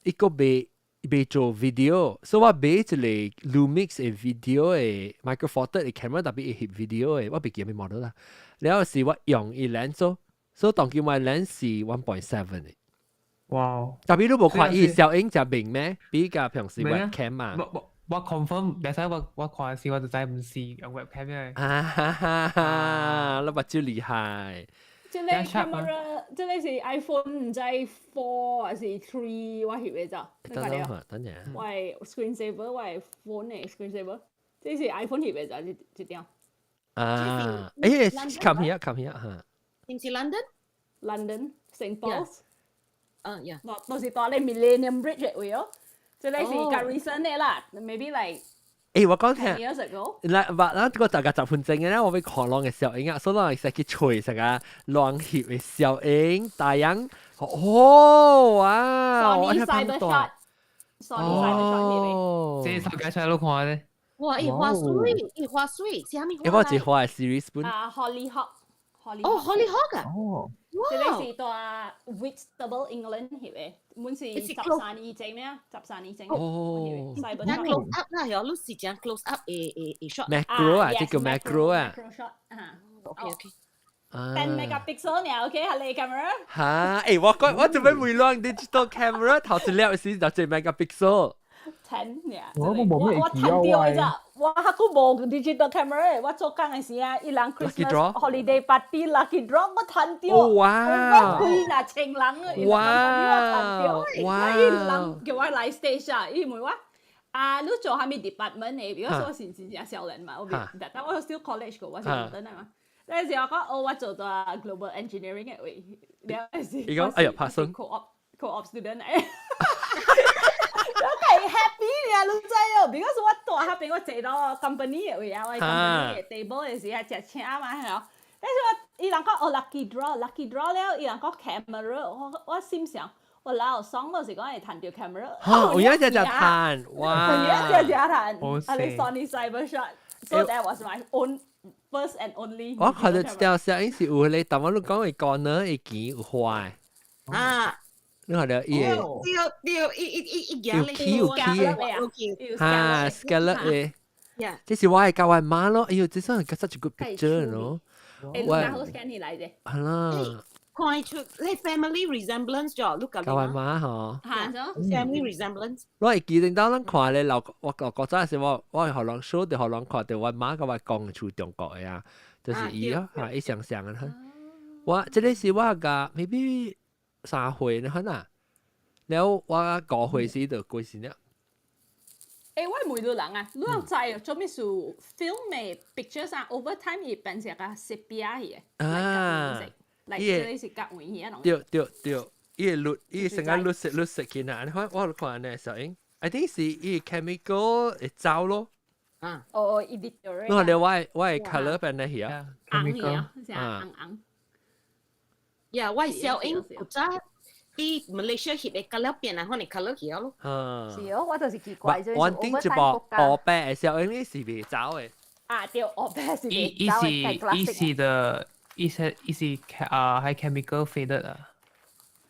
Speaker 2: 一個賣賣做 video，所以我買一個 Lumix 嘅 video 嘅 Micro Four Third 嘅 camera，特別會翕 video 嘅，我袂記咩 model 啦。了是我用伊 lens 做，所以當今我 lens 是 1.7 嘅。
Speaker 3: 哇！
Speaker 2: 特別你無看伊小影就明咩？比較平時 webcam 嘛。
Speaker 3: 我 confirm，但係我看時我就知毋是用 webcam 嘅。
Speaker 2: 啊哈哈哈！你目睭厲害。
Speaker 4: 這個 camera，這個是 iPhone 毋知 four 還是 three，我翕的咋？
Speaker 2: 等等等陣。
Speaker 4: 我 screen saver，我 phone 的 screen saver，這是 iPhone 翕的咋？這張。
Speaker 2: 啊！欸，come here，come here 嚇。
Speaker 6: 是毋是 London？
Speaker 4: London St Paul's。
Speaker 6: 啊，yeah。
Speaker 4: 都是蹛咧 Millennium Bridge 的位哦。這個是較 recent 的啦，maybe like
Speaker 2: 欸，我講聽，
Speaker 4: years ago。
Speaker 2: 嗱，話咱個大概10分鐘嘅咧，我欲看人嘅小影啊，所以咱會使去揣啥個人翕嘅小影，大樣，哦，哇！
Speaker 4: Sony Cyber Shot，Sony Cyber Shot
Speaker 2: 哦，
Speaker 3: 這首介出來都看咧。
Speaker 6: 哇！伊畫水，伊畫水，是啥物
Speaker 2: 欸，我是畫 series 本。
Speaker 4: 啊，Hollyhock。
Speaker 6: 哦，Hollyhock 啊。
Speaker 1: 哦。
Speaker 4: 這個是佇 Whitstable England 翕的，阮是13年前咩啊？十三年前。
Speaker 2: 哦。
Speaker 6: 講 close up 啦，有你是講 close up 的的的 shot。
Speaker 2: Macro 啊，這叫 macro 啊。
Speaker 4: Macro shot 啊。
Speaker 6: OK。
Speaker 4: 10 megapixel 呢？OK，係你 camera。
Speaker 2: 嚇！誒，我講我做咩會攞 digital camera 頭一粒時就一 megapixel。
Speaker 4: 10呢？
Speaker 1: 我冇咩
Speaker 4: 我趁著的咋，我還閣無 digital camera，我做工的時啊，伊人 Christmas holiday party lucky draw 我趁著。
Speaker 2: 哇！
Speaker 4: 我幾若千人啊！
Speaker 2: 哇！
Speaker 4: 哇！伊人叫我來 stage 啊，伊問我啊，你做啥物 department 的？比如說我是真正少年嘛，我但我 still college 過，我是倫敦的嘛。那時我講哦，我做做 global engineering 的位，了是。
Speaker 2: 伊講哎呀，拍算
Speaker 4: co-op student 來。我係 happy 啊，你知哦，because 我蹛彼邊我坐到 company 的位啊，我 company 的 table 的時啊，食請嘛，係咯。但是我伊人講哦，lucky draw，lucky draw 了，伊人講 camera，我心想，我老爽就是講會趁著 camera。
Speaker 2: 嚇，有影隻隻趁，哇！
Speaker 4: 有影隻隻趁，啊你 Sony Cyber Shot，so that was my own first and only。
Speaker 2: 我看到這條攝影是有你，但我你講會講呢，會見有花。
Speaker 6: 啊。
Speaker 2: 你看到伊個？
Speaker 6: 對對，伊伊伊伊
Speaker 2: 有起有起的，哈，scallop 的。這是我的教我媽咯，哎呦，這算係 such a good picture 咯。
Speaker 4: 我好 scan 起來啫。
Speaker 2: 係啦。
Speaker 6: 看出你 family resemblance 咗，你
Speaker 2: 教我媽嗬。
Speaker 4: 嚇咗
Speaker 6: ？family resemblance。
Speaker 2: 我會記得當咱看咧，老我我嗰陣時我我予人 show 就予人看著我媽佮我講厝中國的啊，就是伊咯，嚇，伊相像的。我這個是我共 maybe 3歲呢，可能。了我5歲時就過身了。
Speaker 4: 誒，我問你人啊，你有知做咩事 film 的 pictures 啊？over time 伊變成個 sepia 去的。
Speaker 2: 啊。
Speaker 4: 嚟這個是隔位去啊。
Speaker 2: 對對對，伊會綠，伊成個綠色綠色去啊！你看我看呢小英，I think 是伊 chemical 會走咯。
Speaker 6: 啊。
Speaker 4: 哦，伊 deteriorate。
Speaker 2: 你看了我的 color 變得去啊。
Speaker 4: 紅去啊，是啊，紅紅。
Speaker 6: 呀，我小英古早佇 Malaysia 翕的，甲了變啊，可能 color 去咯。
Speaker 2: 啊。
Speaker 4: 是哦，我就是奇怪，
Speaker 2: 我頂一部黑白的小英，你是袂走的。
Speaker 4: 啊，對，黑白是
Speaker 3: 伊是伊是的，伊是伊是啊，係 chemical faded 啊。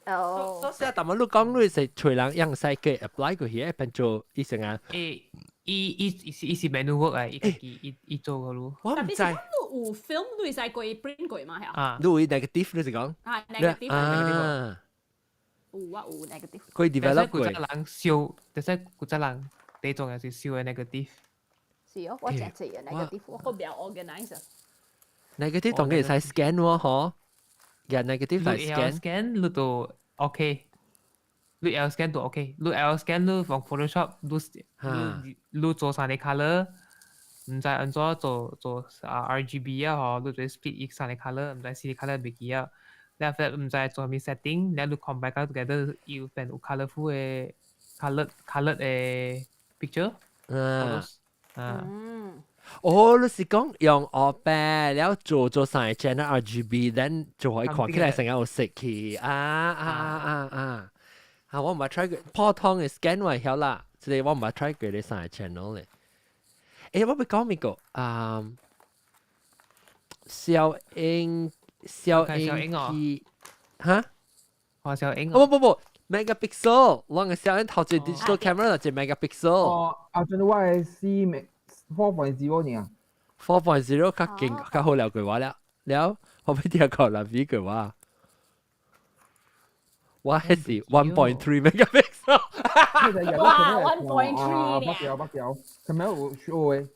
Speaker 4: 哦。
Speaker 2: 所以，但係你講你是揣人用使嘅 apply 過去，變做伊成啊。
Speaker 3: 誒，伊伊伊是伊是 manual work 啊，伊伊伊伊做個咯。
Speaker 2: 我毋知。
Speaker 4: 你有 film 你會使過 print 過嘛？係
Speaker 3: 啊。
Speaker 2: 你有 negative 你是講？
Speaker 4: 啊，negative。
Speaker 2: 啊。
Speaker 4: 有啊，有 negative。
Speaker 2: 佢 develop 過。
Speaker 3: 古早人燒，就是古早人第種係燒的 negative。
Speaker 4: 是哦，我真濟個 negative，我個比較 organize。
Speaker 2: negative 當然會使 scan 喎，嗬。呀，negative 嚟 scan。
Speaker 3: scan 你都 OK。你會 scan 都 OK，你會 scan 你用 Photoshop，你你做三個 color，毋知按怎做做啊 RGB 啊嗬，你做 split 伊三個 color，毋知四個 color 袂記啊。然後毋知做啥物 setting，然後你 combine together 又變有 colourful 的 colour colour 的 picture。
Speaker 2: 嗯。
Speaker 3: 啊。
Speaker 2: 哦，你是講用黑白了做做三個 channel RGB，then 做可以看起來成個有色去啊啊啊啊啊！啊，我毋捌 try 過，普通的 scan 我會曉啦，這個我毋捌 try 過呢三個 channel 咧。誒，我欲講物個啊，小英小英機哈？
Speaker 3: 華小英
Speaker 2: 哦不不不，megapixel，我個小英頭一 digital camera 就 megapixel。
Speaker 1: 哦，啊，真係我係 C 4.0呢。
Speaker 2: 4.0較勁較好了過我了，了我欲聽講南非過我。我還是 1.3 megapixel。
Speaker 4: 哇，1.3
Speaker 1: 呢？北掉北掉，係咪有 show 嘅？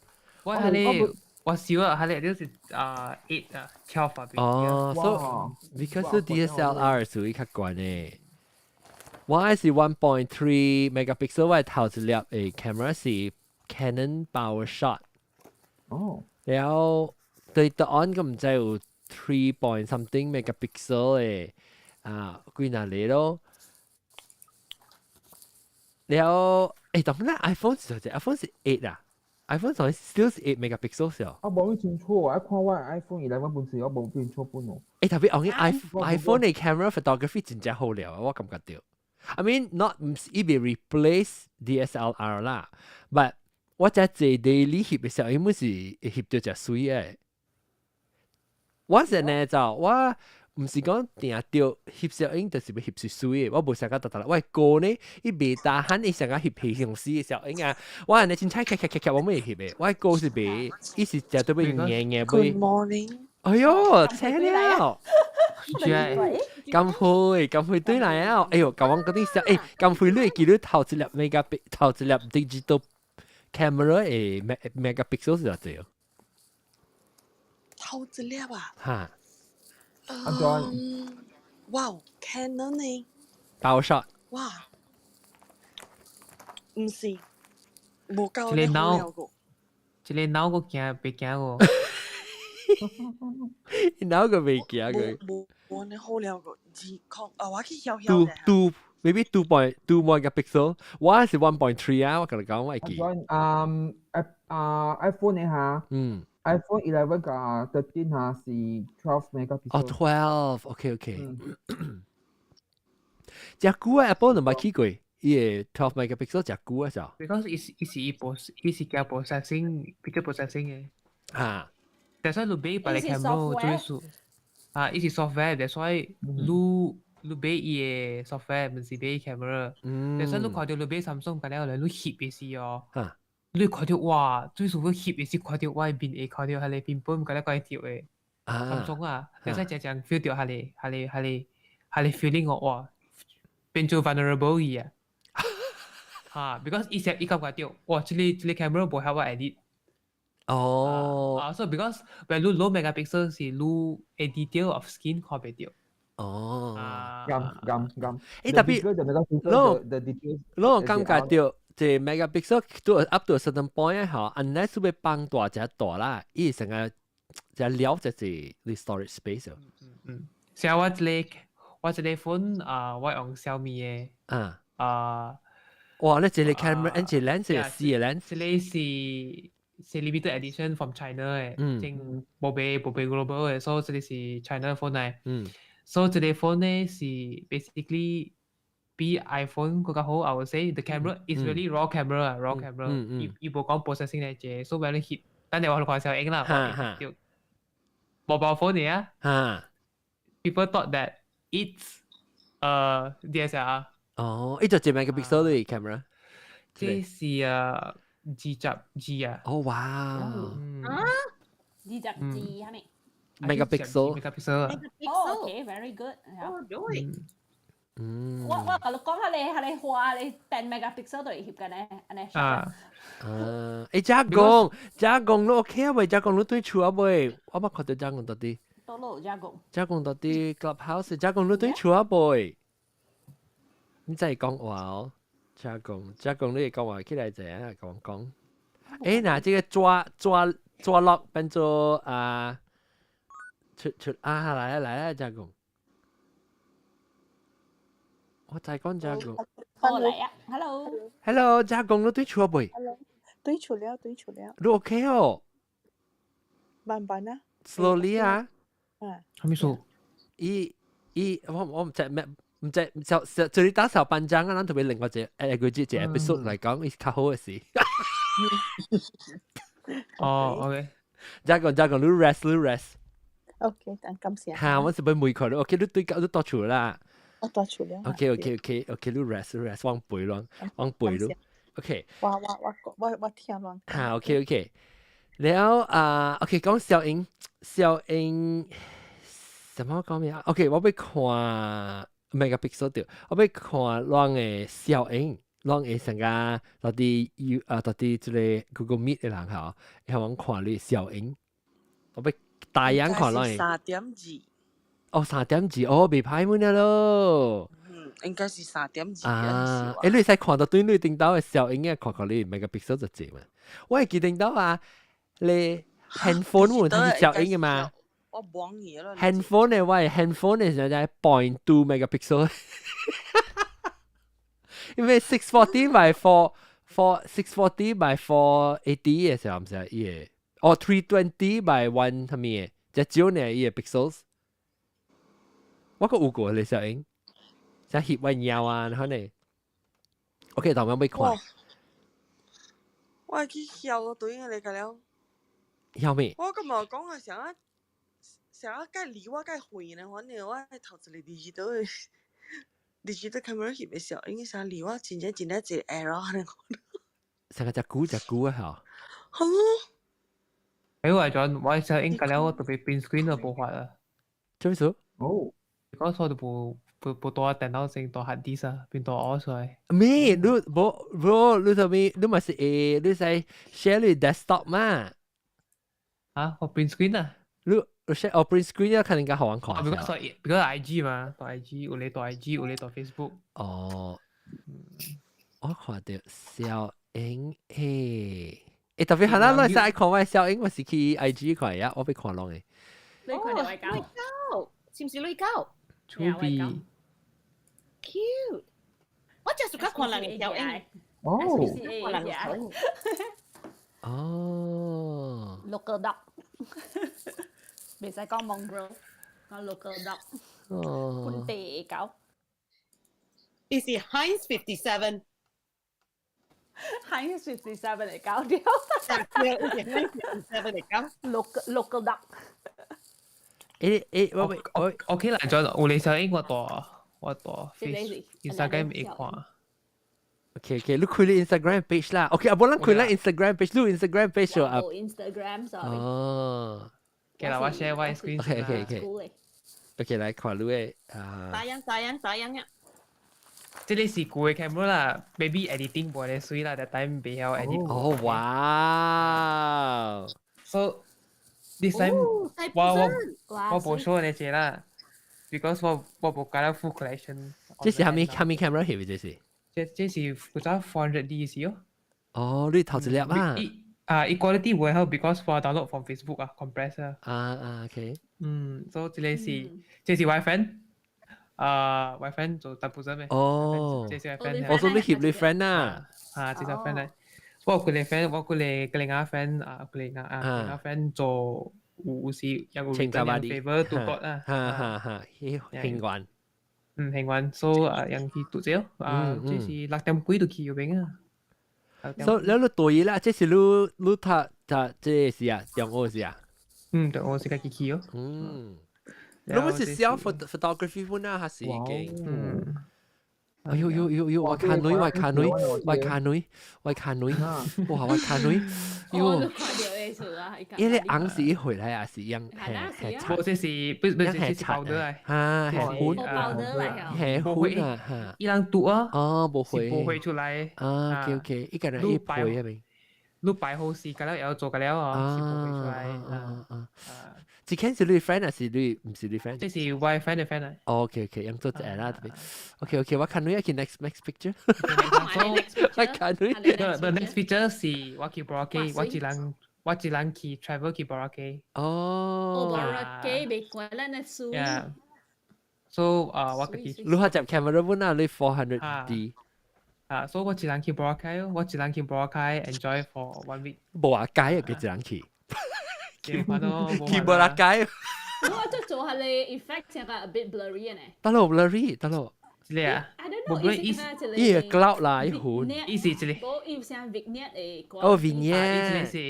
Speaker 3: 我係你，我少啊，係你就是啊 8 啊 12 啊。
Speaker 2: 哦，so because DSLR 屬於較懸的。我還是 1.3 megapixel，我頭一粒的 camera 是 Canon PowerShot。
Speaker 1: 哦。
Speaker 2: 然後對答案咁毋知有 three point something megapixel 的啊，幾若個咯。然後誒，當然 iPhone 是隻 iPhone 是 8 啊，iPhone 上 still 是 8 megapixel 時。
Speaker 1: 啊，無清楚，我看我 iPhone 11本時，我無清楚本哦。
Speaker 2: 誒，特別講 iPhone 的 camera photography 真正好了，我感覺著。I mean not 毋是伊欲 replace DSLR 啦，but 我只坐 daily 翕的時候，伊本是翕著誠媠的。我是呢就我毋是講定著翕攝影就是欲翕媠媠的，我無想甲特特啦。我哥呢，伊袂 tahan，伊想甲翕彼種死的攝影啊。我按呢凊彩咔咔咔咔，我未翕的。我哥是袂，伊是食對欲硬硬
Speaker 7: Good morning。
Speaker 2: 哎喲，請了。咁會咁會對來啊！哎喲，咁我嗰啲時候，咁會你會記得頭一粒 mega 頭一粒 digital camera 的 megapixel 是偌濟哦？
Speaker 7: 頭一粒啊？
Speaker 2: 哈。
Speaker 7: 嗯，哇，Canon 呢？
Speaker 2: PowerShot。
Speaker 7: 哇，毋是，無夠
Speaker 3: 一个腦，一个腦閣驚袂驚喎？
Speaker 2: 腦閣袂驚過。
Speaker 7: 無無呢好了個二空啊！我去曉曉
Speaker 2: Two two maybe 2.2 megapixel，我是 1.3 啊！我共你講，我會記。
Speaker 1: 嗯，啊 iPhone 呢嚇？iPhone 11 佮13 嚇是 12 megapixel。
Speaker 2: 哦，12，OK OK。誠久啊，Apple 兩擺起過，伊个12 megapixel 誠久啊，就。
Speaker 3: Because 伊是伊是伊 process 伊是加 processing picture processing 的。
Speaker 2: 嚇。
Speaker 3: 但是你買別個 camera 最數啊，伊是 software，that's why 你你買伊个 software 毋是買 camera。但是你看著你買 Samsung 嗰了，你翕的時哦，你看著哇，最數你翕的時看著我面會看著彼个 pimple 嗰了怪著的。Samsung 啊，但是真正 feel 著彼个彼个彼个彼个 feeling 哦，哇，變做 vulnerable 去啊。哈，because 伊說伊感覺著，哇，這個這個 camera 無曉我 edit。啊，so because when 你 low megapixel 是你的 detail of skin 看袂著。
Speaker 1: 啱啱啱。
Speaker 2: 特別，你我感覺著，這 megapixel 都 up to a certain point 吼，unless 欲放大隻大啦，伊成個就了就是你 storage space。
Speaker 3: 像我這个我這个 phone 啊，我用小米的。
Speaker 2: 哇！你這個 camera，這個 lens 是四個 lens。
Speaker 3: 這个是是 limited edition from China 的，正無賣無賣 global 的，所以這个是 China phone 來。所以這个 phone 呢是 basically 比 iPhone 更加好。I would say the camera is really raw camera raw camera。伊伊無講 processing 來這，所以你翕，等陣我看小影啦，就 mobile phone 嚟啊。People thought that it's DSLR。
Speaker 2: 哦，伊就一 megapixel 的 camera。
Speaker 3: 這是啊22啊。
Speaker 2: 哦哇！
Speaker 4: 啊？22係咪
Speaker 2: ？megapixel。
Speaker 3: megapixel。
Speaker 4: 哦，OK，very good。
Speaker 6: 哦，對。
Speaker 4: 我共你講下你下你花你 10 megapixel 都會翕嘅呢，按呢。
Speaker 3: 啊。
Speaker 2: 啊！欸，遮講遮講你 OK 啊未？遮講你對厝啊未？我捌看著遮講到底。
Speaker 4: 倒落遮講。
Speaker 2: 遮講到底 Clubhouse，遮講你對厝啊未？你真係講話哦，遮講遮講你會講話起來者啊？講講。欸，嗱，這個抓抓抓落變做啊，出出啊來啊來啊，遮講。我再講遮講。
Speaker 4: 好來啊，Hello。
Speaker 2: Hello，遮講你對厝啊未？
Speaker 7: Hello，對厝了，對厝了。
Speaker 2: 你 OK 哦？
Speaker 7: 慢慢啊。
Speaker 2: Slowly 啊。
Speaker 7: 啊。
Speaker 3: 啥物事？
Speaker 2: 伊伊我我毋知咩。毋知就就就你打小班長啊，咱特別另外一個誒個一個 episode 來講，伊較好的事。
Speaker 3: 哦，OK。
Speaker 2: 遮講遮講，你 rest 你 rest。
Speaker 7: OK，等感謝。
Speaker 2: 嚇，我是欲問看你，OK，你對你到厝啦。
Speaker 7: 我到厝了。
Speaker 2: OK OK OK OK，你 rest 你 rest，往背亂，往背你。OK。
Speaker 7: 我我我我我聽亂。
Speaker 2: 嚇，OK OK。了啊，OK，講小英，小英，什麼講咩啊？OK，我欲看 megapixel 對，我欲看攏的小英，攏會成個到底有啊，到底這個 Google Meet 的人吼，會通看你小英，我欲大眼看攏的。
Speaker 7: 3.2。
Speaker 2: 哦，3.2，哦，袂歹滿了咯。
Speaker 7: 嗯，應該是三點二。
Speaker 2: 啊，欸，你會使看到對你頂頭的小英啊，看看你 megapixel 就濟嘛。我會記頂頭啊，你 handphone 有它是小英的嘛？
Speaker 7: 我忘記了。
Speaker 2: handphone 的我 handphone 的現在 0.2 megapixel，因為 640 by 4 4 640 by 480 的時候，毋是伊個，哦 320 by 1 啥物的，這少呢伊個 pixels。我閣有過你小英，像翕我貓啊，然後呢，OK，頭先欲看。
Speaker 7: 我會去曉對你個了。
Speaker 2: 曉咩？
Speaker 7: 我今日講係啥啊？成日計離我計遠呢，反正我頭一個 digital camera 翕的時候，應該成離我真正真正一個 error 呢。
Speaker 2: 成個隻股隻股啊嚇。
Speaker 7: 好咯。
Speaker 3: 誒，我講我小英隔了我特別 print screen 都無法啊。
Speaker 2: 做咩事？
Speaker 1: 哦。
Speaker 3: 講錯就無無無帶電腦先帶 hard disk 啊，變帶我出來。
Speaker 2: 咩？你無無你做咩？你咪是誒，你使 share 你 desktop 嘛？
Speaker 3: 啊，我 print screen 啊。
Speaker 2: 你 share 哦 print screen 啊，看人家好玩看。
Speaker 3: 比較 IG 嘛，帶 IG，有咧帶 IG，有咧帶 Facebook。
Speaker 2: 哦。我看到小英誒，誒特別係啦，你使看我小英，我是去 IG 看呀，我被看攏的。
Speaker 4: 你看到外交？
Speaker 6: 是唔是女狗？
Speaker 3: 出邊
Speaker 6: cute。我真係看人嘅小英。
Speaker 1: 哦。
Speaker 6: 看人嘅小英。
Speaker 2: 哦。
Speaker 4: Local dog。袂使講 mongrel，講 local dog。
Speaker 2: 哦。
Speaker 4: 本地狗。
Speaker 6: 伊是 Heinz 57。
Speaker 4: Heinz 57嚟搞掉。
Speaker 6: 對，伊是 Heinz 57 嚟搞。
Speaker 4: Local dog。
Speaker 2: 誒誒，我我
Speaker 3: OK 啦，再有你小英我帶我帶 Face Instagram 會看。
Speaker 2: OK，你開你 Instagram page 啦。OK，啊，無咱開咱 Instagram page，你 Instagram page 啊。
Speaker 4: Instagram sorry。
Speaker 2: 哦。
Speaker 3: OK 啦，我 share 我 screen。
Speaker 2: OK。OK，來看你的啊。
Speaker 6: 啥樣啥樣啥樣啊？
Speaker 3: 這個是舊的 camera 啦，maybe editing 無咧水啦，that time 袂曉 edit。
Speaker 2: 哦，哇
Speaker 3: ！So this time 我我我無 show 呢隻啦，because 我我無加了 full collection。
Speaker 2: 這是蝦米蝦米 camera 係咪這是？
Speaker 3: 這這是負責 400D 是哦。
Speaker 2: 哦，你頭一粒啊？
Speaker 3: 啊，quality 會好，because 我 download from Facebook 啊，compress 啊。
Speaker 2: 啊啊，OK。
Speaker 3: 嗯，所以這個是這是我 friend。啊，我 friend 做大部分咩？
Speaker 2: 哦，
Speaker 3: 這是我 friend。
Speaker 2: 我說你翕你 friend 啊？
Speaker 3: 啊，這是我 friend 嚟。我有幾個 friend，我幾個幾個 friend 啊，幾個啊，幾個 friend 做有時有個 favor to God 啊。
Speaker 2: 哈哈哈，幸運。
Speaker 3: 嗯，幸運，所以啊，人去讀者啊，這是6點幾就去嗰邊啊。
Speaker 2: 所以你對啦，這是你你讀讀這是啊，中學是啊。
Speaker 3: 嗯，對，我是家己去哦。
Speaker 2: 嗯。你不是小 photography 本啊，還是已經？
Speaker 3: 嗯。
Speaker 2: 哎呦呦呦呦！我看女，我看女，我看女，我看女，哇！我看女，喲！伊個紅是一回來啊，是樣係係
Speaker 3: 無這是不不是是包的來，
Speaker 2: 哈係粉係粉啊嚇！
Speaker 3: 伊人拄啊，
Speaker 2: 哦，無回，
Speaker 3: 無回出來
Speaker 2: 啊，OK OK，伊個人一配係咪？
Speaker 3: 你擺好時，個了要做個了哦，是無回出來
Speaker 2: 啊啊！這間是你 friend 還是你唔是你 friend？
Speaker 3: 這是我 friend 的 friend 啊。
Speaker 2: OK OK，用做這啦特別。OK OK，我看你去 next next picture。我看你。
Speaker 3: The next picture 是我去 Boracay，我一人我一人去 travel 去 Boracay。
Speaker 2: 哦。
Speaker 4: Boracay 袂過咱的水。
Speaker 3: Yeah. So 啊，我自己。
Speaker 2: 你下集 camera 本啊，你 400D。
Speaker 3: 啊，所以我一人去 Boracay，我一人去 Boracay enjoy for one week。
Speaker 2: 無啊，街啊，佢一人去。
Speaker 3: 去
Speaker 2: 去無啦街。
Speaker 4: 我就做下你 effect 成個 a bit blurry 呢。
Speaker 2: 得咯，blurry 得咯。
Speaker 3: 這個啊
Speaker 4: I don't know，意思
Speaker 2: 伊個 cloud 啦，伊款。
Speaker 3: 意思這個。
Speaker 4: 無伊像 vignette 的。
Speaker 2: 哦，vignette。
Speaker 3: 這個是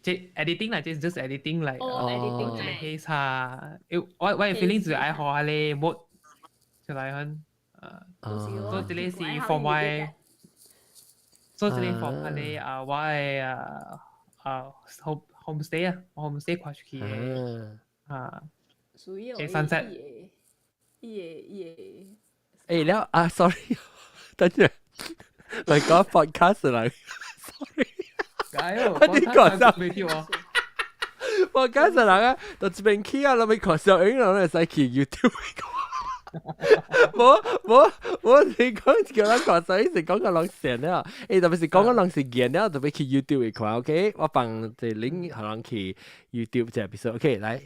Speaker 3: 這 editing 啦，這 just editing 嚟。
Speaker 4: 哦，editing
Speaker 3: 這個 haze 下，我我嘅 feeling 就愛學下你 mode 出來很。啊。所以這個是 for my，所以這個 for 下你啊，我嘅啊啊 home homestay 啊，我 homestay 看出去嘅啊。
Speaker 4: 嘅
Speaker 3: sunset。
Speaker 4: 伊個伊個。
Speaker 2: 誒，了啊，sorry，等陣，嚟講 podcast 嚟，sorry。
Speaker 3: 哎呦，
Speaker 2: 你講啥？
Speaker 3: 未跳啊
Speaker 2: ？podcast 人啊，到這邊去啊，諗住看小影，人會使去 YouTube。無無無，你講叫人看小影是講個人善了，誒，特別是講個人是見了，特別去 YouTube 看，OK？我放這 link 予人去 YouTube 這 episode，OK？來，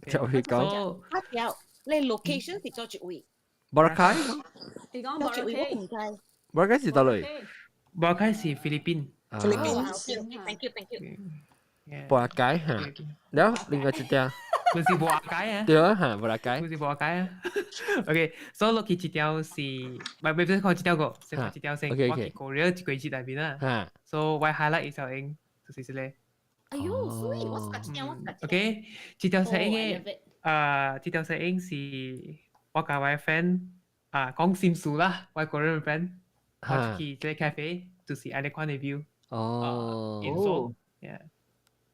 Speaker 2: 就去講。
Speaker 6: 啊，條，你 location 是做一位？
Speaker 2: Boracay？
Speaker 4: 你講
Speaker 6: 做一位我唔知。
Speaker 2: Boracay 是佗落？
Speaker 3: Boracay 是菲律賓。
Speaker 6: 菲律賓。Thank you，thank you。
Speaker 2: Boracay 嚇，了另外一條。
Speaker 3: 不是無街啊。
Speaker 2: 對啊嚇，Boracay。
Speaker 3: 不是無街啊。OK，所以落去一條是，唔係唔係看這條個，先看這條先。我去過了一個節內邊啊。所以我 highlight 一小影，就是這個。
Speaker 6: 哎呦，所以我是這條，我是
Speaker 3: OK，這條小影嘅。啊，這條攝影是我佮我 friend 啊講心事啦，我個人 friend，我去這個 cafe 就是按呢款的 view。
Speaker 2: 哦。
Speaker 3: 因素，yeah。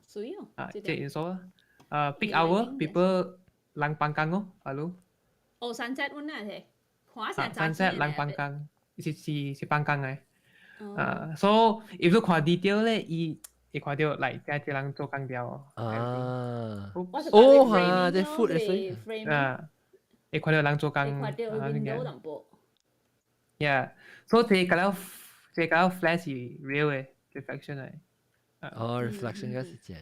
Speaker 4: 水哦。
Speaker 3: 啊，這因素啊。啊，peak hour people 人放工哦，hello。
Speaker 4: 哦，sunset 阮啊是，看成
Speaker 3: sunset 人放工，是是是放工的。啊，所以 if 你看 detail 咧，伊會看著來這這人做工了。
Speaker 2: 啊。哦哈，這 food 的水。
Speaker 3: 啊，會看著人做工。
Speaker 4: 看著 window 淡薄。
Speaker 3: Yeah，所以這個了，這個 flash 是 real 的 reflection 來。
Speaker 2: 哦，reflection 個是這。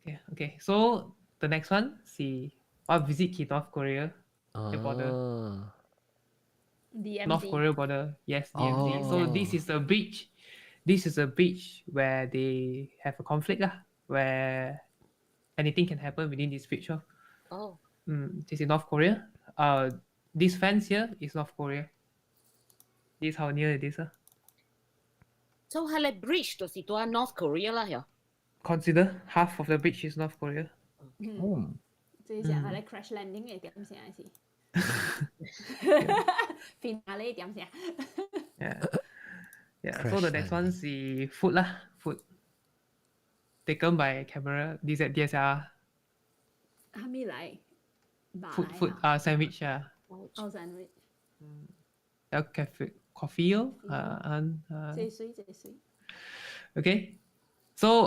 Speaker 3: Okay, okay. So the next one 是我 visit 去 North Korea the border.
Speaker 4: DMZ.
Speaker 3: North Korea border, yes, DMZ. So this is a bridge. This is a bridge where they have a conflict lah, where anything can happen within this bridge. Oh.
Speaker 6: Oh.
Speaker 3: This is North Korea. This fence here is North Korea. This how near it is.
Speaker 6: So 係個 bridge 就是對 North Korea 啦，係。
Speaker 3: Consider half of the bridge is North Korea.
Speaker 1: 嗯。
Speaker 4: 這是係咧 crash landing 嘅點聲是。finale 點聲。
Speaker 3: Yeah. Yeah. So the next one 是 food 啦，food taken by camera D DSLR。
Speaker 4: 係咪嚟？
Speaker 3: Food 啊 sandwich 啊。
Speaker 4: 哦，sandwich。
Speaker 3: 嗯。有 cafe coffee 哦，啊啊。
Speaker 4: 這水這水。
Speaker 3: Okay。So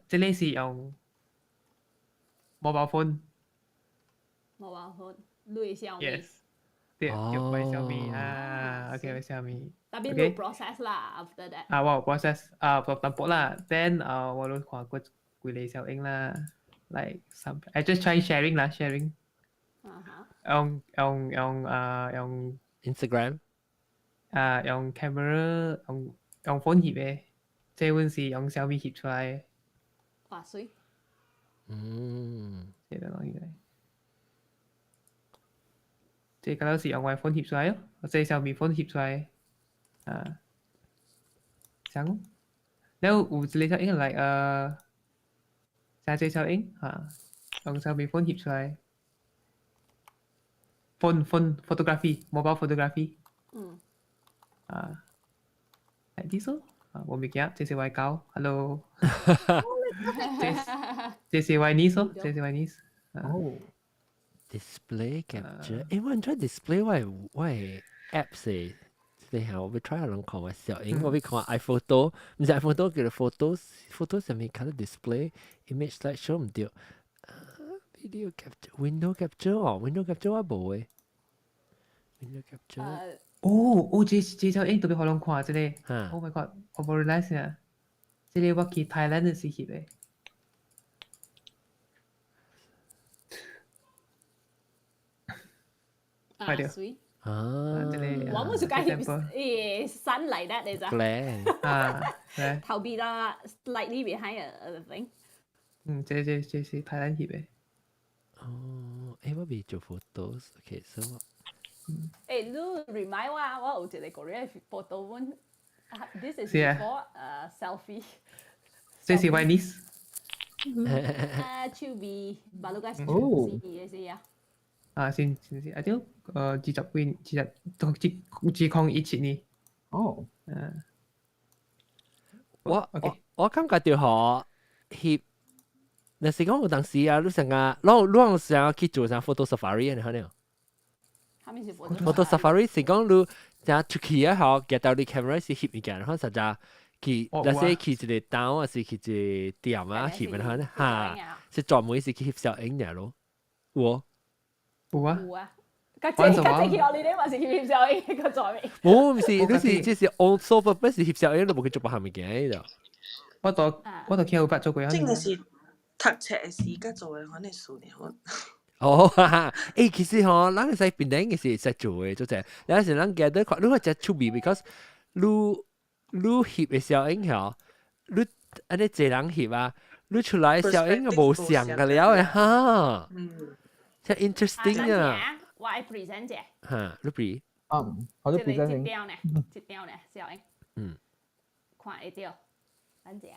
Speaker 3: 這裡是用 mobile phone。
Speaker 4: mobile phone，類小米。
Speaker 3: Yes。對，用為小米啊，OK，為小米。
Speaker 4: 特別有 process 啦，after that。
Speaker 3: 啊，我有 process 啊，淡薄啦，then 啊，我都看過幾個小影啦，like some I just try sharing 啦，sharing。
Speaker 4: 啊哈。
Speaker 3: 用用用啊用
Speaker 2: Instagram。
Speaker 3: 啊用 camera 用用 phone 翕的，這阮是用小米翕出來的。
Speaker 4: 哇水。
Speaker 3: 這個東西來。這個是用 iPhone 翕出來哦，這小米 phone 翕出來。啊，這樣。了有一個小影來這個小影嚇，用小米 phone 翕出來。Phone phone photography mobile photography。啊，like this 哦，啊，無物件，這是我狗，hello。這這是我 niece 哦，這是我 niece。
Speaker 1: 哦。
Speaker 2: Display capture，誒，我唔知 display 我我 app 是，你下我要 try 下攏看我小影，我要看 iPhoto，毋是 iPhoto 叫做 photo，photo 上面看到 display image slideshow 毋對，video capture，window capture 哦，window capture 我無誒，window capture。
Speaker 3: 哦哦，這這張影特別好攏看，這個，Oh my god，我無 realize 啊，這個我去 Thailand 的時翕的。
Speaker 4: 啊，水。
Speaker 2: 啊，
Speaker 4: 我冇是介翕sun 嚟得你咋？
Speaker 2: 靚
Speaker 3: 啊，
Speaker 4: 頭邊啦，slightly behind a thing。
Speaker 3: 嗯，這這這是 Thailand 翕的。
Speaker 2: 哦，誒，我未做 photos，OK，so
Speaker 4: 誒，你 remind 我，我有一個 Korea photo 本，this is before selfie。
Speaker 3: 這是我 niece。
Speaker 4: 啊，手臂，馬路個是嘅是啊。
Speaker 3: 啊，先先先，啊，對，20幾，二十，二2017年。
Speaker 1: 哦。
Speaker 3: 嗯。
Speaker 2: 我我我感覺到嗬，翕，若是講有當時啊，你成日，攏攏成日去做啥 photo safari 啊，你可能。photo safari 是講你成出去啊，嗬，夾到你 camera 是翕物件，然後實在去，若是去一個島，還是去一個店啊，翕嘅話呢，哈，是專門是去翕攝影爾咯，有。
Speaker 3: 有啊。
Speaker 4: 有啊。較濟較濟去學你哋嘛是去翕攝影個在面。
Speaker 2: 冇，毋是，你是這是 on so purpose 是翕攝影，你無去做別項物件度。
Speaker 3: 我都去有捌做過。
Speaker 7: 真係是讀冊的時間做的，反正事呢。
Speaker 2: 哦，哈哈，誒，其實吼，咱會使變頂嘅是會使做的，做者，有時咱記得看，你話真趣味，because 你你翕的攝影吼，你按呢濟人翕啊，你出來攝影就無像個了的哈。
Speaker 7: 嗯。
Speaker 2: 真 interesting 啊！
Speaker 4: 我愛 present 者。
Speaker 2: 哈，你 pre。
Speaker 1: 嗯，我都 present。
Speaker 4: 這張呢，這張呢，攝影。看會著，等者，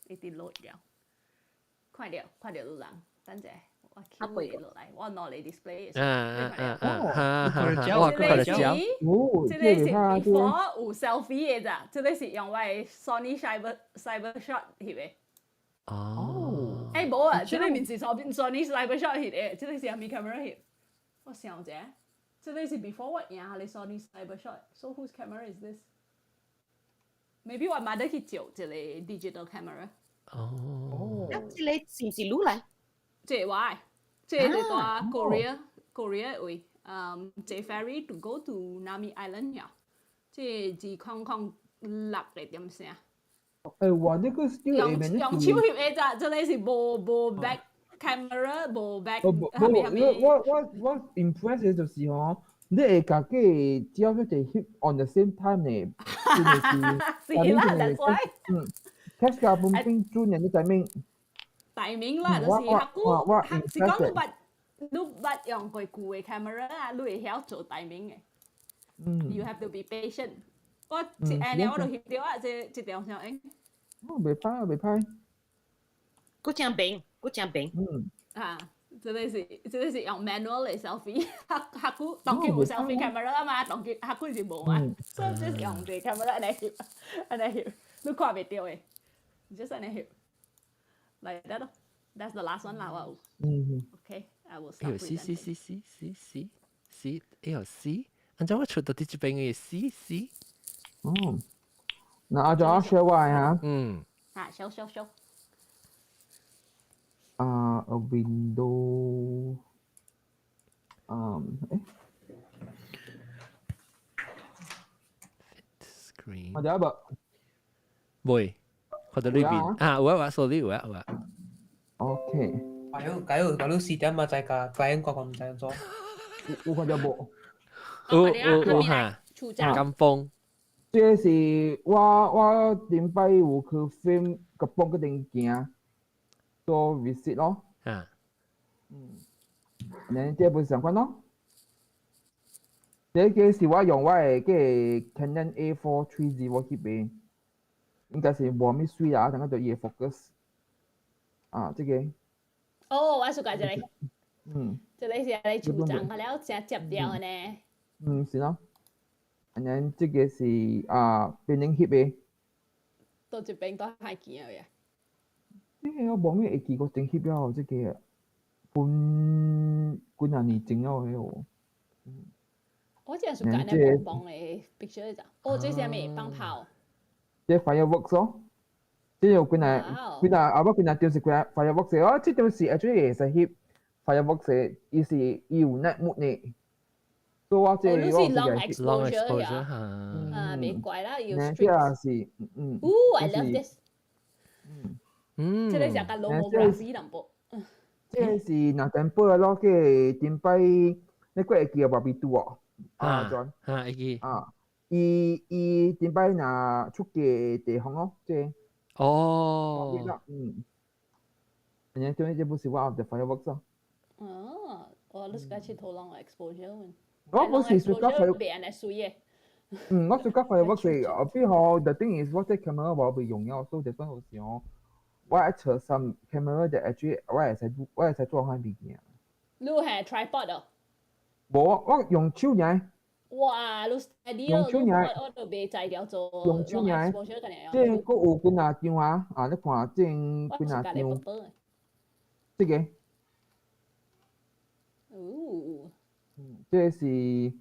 Speaker 4: 一直落了，看著看著有人，等者。我 Q 落來，我攞嚟 display。
Speaker 2: 啊啊啊啊！哈哈！哇，
Speaker 4: 這個
Speaker 2: 是，
Speaker 4: 這個是 before 有 selfie 的咋？這個是用我的 Sony Cyber Shot 翕的。
Speaker 2: 哦。
Speaker 4: 欸，無啊，這個毋是 Sony Cyber Shot 翕的，這個是啥物 camera 翕？我想者，這個是 before 我贏彼个 Sony Cyber Shot。So whose camera is this? Maybe 我媽得去借一個 digital camera。
Speaker 2: 哦。
Speaker 6: 啊，這個是毋是你來？
Speaker 4: 這個我的，這個是佇 Korea 位，坐 ferry to go to Nami Island 呀。這2006個點聲。
Speaker 1: 欸，哇，那個 still
Speaker 4: 用手翕的咋？這個是無 back camera，無 back。
Speaker 1: 無無，我 impress 的就是吼，你會共個照一齊翕 on the same time 呢？
Speaker 4: 是啦，that's why。
Speaker 1: 嗯，catch 甲本變準的，你知影？
Speaker 4: 大名啦，就是較久，是講你捌用過舊的 camera 啊，你會曉做大名的。You have to be patient。我一下了我就翕著啊，這條相影。
Speaker 1: 哦，袂歹啊，袂歹。
Speaker 6: 閣正平，閣正平。
Speaker 4: 啊，這個是用 manual 的 selfie，較久當今有 selfie camera 啊嘛，當今較久是無啊，所以就是用這 camera 按呢翕，按呢翕，你看袂著的，just 按呢翕。Like that. That's the last one 啦，我有。Okay, I will stop.
Speaker 2: 哎 C C C C C C C，哎呦 C，按怎我出到佇這邊的 C C。
Speaker 1: 哦，那阿就 share 我哈。
Speaker 2: 嗯。
Speaker 4: 啊，show show show。
Speaker 1: 啊，a window。誒。
Speaker 2: Screen。
Speaker 1: 我哋一部。
Speaker 2: 會，看到裏邊啊，有啊有啊，sorry 有啊有啊。
Speaker 1: OK。
Speaker 3: 哎呦，假如假如4點嘛，再加 client 講講毋知做。
Speaker 1: 有看到無？
Speaker 2: 有有哈。金峰。
Speaker 1: 這個是我頂擺有去 film 個幫嗰邊行做 visit 咯。
Speaker 2: 啊。
Speaker 1: 嗯。你這不是相關咯？這個是我用我的個 Canon A430 翕的，應該是無啥水啊，等下就伊會 focus。啊，這個。
Speaker 4: 哦，我 suka 這個。
Speaker 1: 嗯。
Speaker 4: 這個是你樹長了正接掉的呢。
Speaker 1: 嗯，是咯。And then 這個是啊，變成翕的。
Speaker 4: 到這邊都還見啊！
Speaker 1: 這個我無咩會記過真翕了，這個本幾若年前了的哦。
Speaker 4: 我真係 suka 呢棒棒的 picture 咋？哦，這是啥物放炮？
Speaker 1: 這 fireworks 哦，這有幾若幾若啊，我幾若就是幾若 fireworks 哦，這就是 actually 會使翕 fireworks 的，伊是伊有 night mode 呢。所以我這
Speaker 4: 哦，你是 long
Speaker 2: long
Speaker 4: exposure
Speaker 2: exposure
Speaker 4: 呀？
Speaker 2: 嚇。
Speaker 4: 啊，袂怪啦，有
Speaker 1: 呢，這
Speaker 4: streaks。
Speaker 1: 是嗯。
Speaker 4: 哦，I love this。
Speaker 2: 嗯。
Speaker 4: 這個是較 lomography 淡薄。
Speaker 1: 這個是若電報咯，個頂擺你閣會記得芭比拄哦？啊，轉
Speaker 2: 啊，會記。
Speaker 1: 啊，伊頂擺若出嫁地方哦，這個。
Speaker 2: 哦。
Speaker 1: 嗯。然後這不是 one of the fireworks 哦。
Speaker 4: 哦，我你 suka 𨑨迌 long exposure。
Speaker 1: 我不是 suka fire。
Speaker 4: 袂按呢媠的。
Speaker 1: 嗯，我 suka fireworks，比好 the thing is 我這 camera 無被用了，所以就算有時哦，我愛揣 some camera 就 actually 我會使做番物件。
Speaker 4: 你係 tripod 哦？
Speaker 1: 無，我用手爾。
Speaker 4: 哇，你 steady
Speaker 1: 用手爾。
Speaker 4: 我都袂知條做。
Speaker 1: 用手爾。這閣有幾若張啊？啊，你看這幾若張。這個。
Speaker 4: 哦。
Speaker 1: 嗯，這個是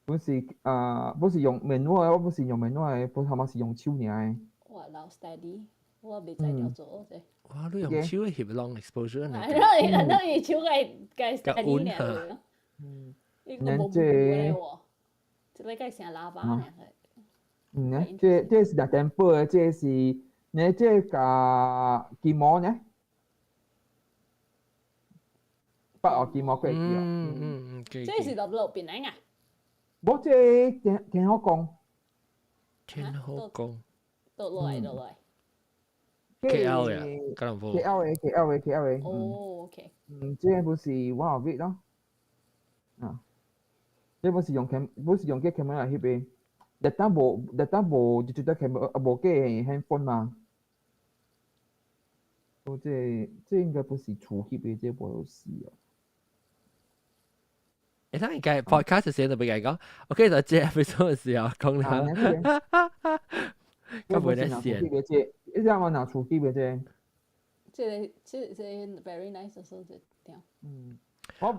Speaker 1: 本是啊，不是用 manual，我不是用 manual 的，不他媽是用手爾的。
Speaker 4: 哇，老 steady，我袂知條做這。
Speaker 2: 哇，你用手翕 long exposure 呢？
Speaker 4: 係咯，你手個個 steady 呢？
Speaker 1: 嗯。
Speaker 4: 呢個無嘅喎，這個該成喇叭呢。
Speaker 1: 嗯呢，這是兩點半的，這是呢這個金毛呢？北澳金毛過去啊。
Speaker 2: 嗯嗯嗯，
Speaker 4: 這是落路邊嚟啊？
Speaker 1: 無，這天后宮。
Speaker 2: 天后宮。
Speaker 4: 倒落來，倒落來。
Speaker 2: KL 呀，吉隆坡。
Speaker 1: KL 的 KL 的 KL 的。
Speaker 4: 哦，OK。
Speaker 1: 嗯，這不是 one of it 咯。啊，這不是用 cam，不是用個 camera 來翕的。日當無，日當無就覺得 camera 無個 handphone 嘛。我這應該不是厝翕的，這無事啊。
Speaker 2: 誒，咱應該 podcast 時就俾佢講，OK，就這 episode 嘅時候講啦。咁會咧線。
Speaker 1: 這，你知我拿厝翕的這。
Speaker 4: 這個這這 very nice 所這點。
Speaker 1: 嗯，我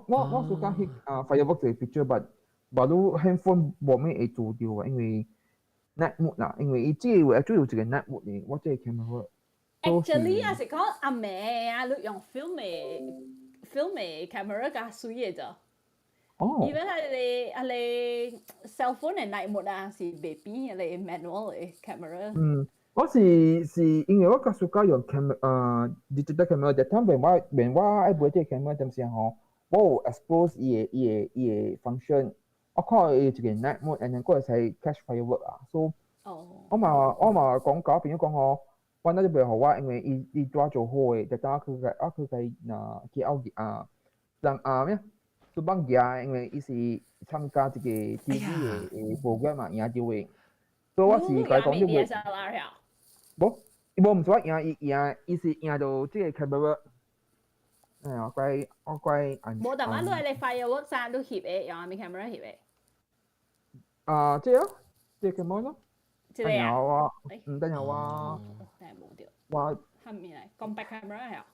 Speaker 1: 所講翕啊，firework 這個 picture，but 但你 handphone 無咩會做到啊，因為 night mode 啦，因為伊這個主要一個 night mode 呢，我這個 camera。
Speaker 4: Actually 啊，是講阿妹啊，你用 film 的 camera 較水的咋。
Speaker 1: 哦。
Speaker 4: Even 係你 cell phone 的 night mode 啊，是袂比你 manual 的 camera。
Speaker 1: 嗯，我是因為我較 suka 用 camera digital camera，但係when 我愛買這個 camera 陣時吼，我有 expose 伊個 function，我看伊一個 night mode，and then 過會使 catch firework 啊，所以我嘛講交朋友講吼，我那就袂予我，因為伊帶做好的，就當佢個我佢個若去後啊，人啊咩？都放假，因為伊是參加這個 TV 的 program 嘛，贏到的，所以我是共伊講你袂。無，伊無毋是我贏，伊贏，伊是贏到這個 camera。哎呀，怪我怪。
Speaker 4: 無，但係你係你 fireworks 啊，你翕的，用啥物 camera 翕的？
Speaker 1: 啊，這個，這個 camera 咯。
Speaker 4: 這個啊。
Speaker 1: 我，嗯，等下我。
Speaker 4: 但係無掉。
Speaker 1: 我。
Speaker 4: 後面嚟 compact camera 係啊。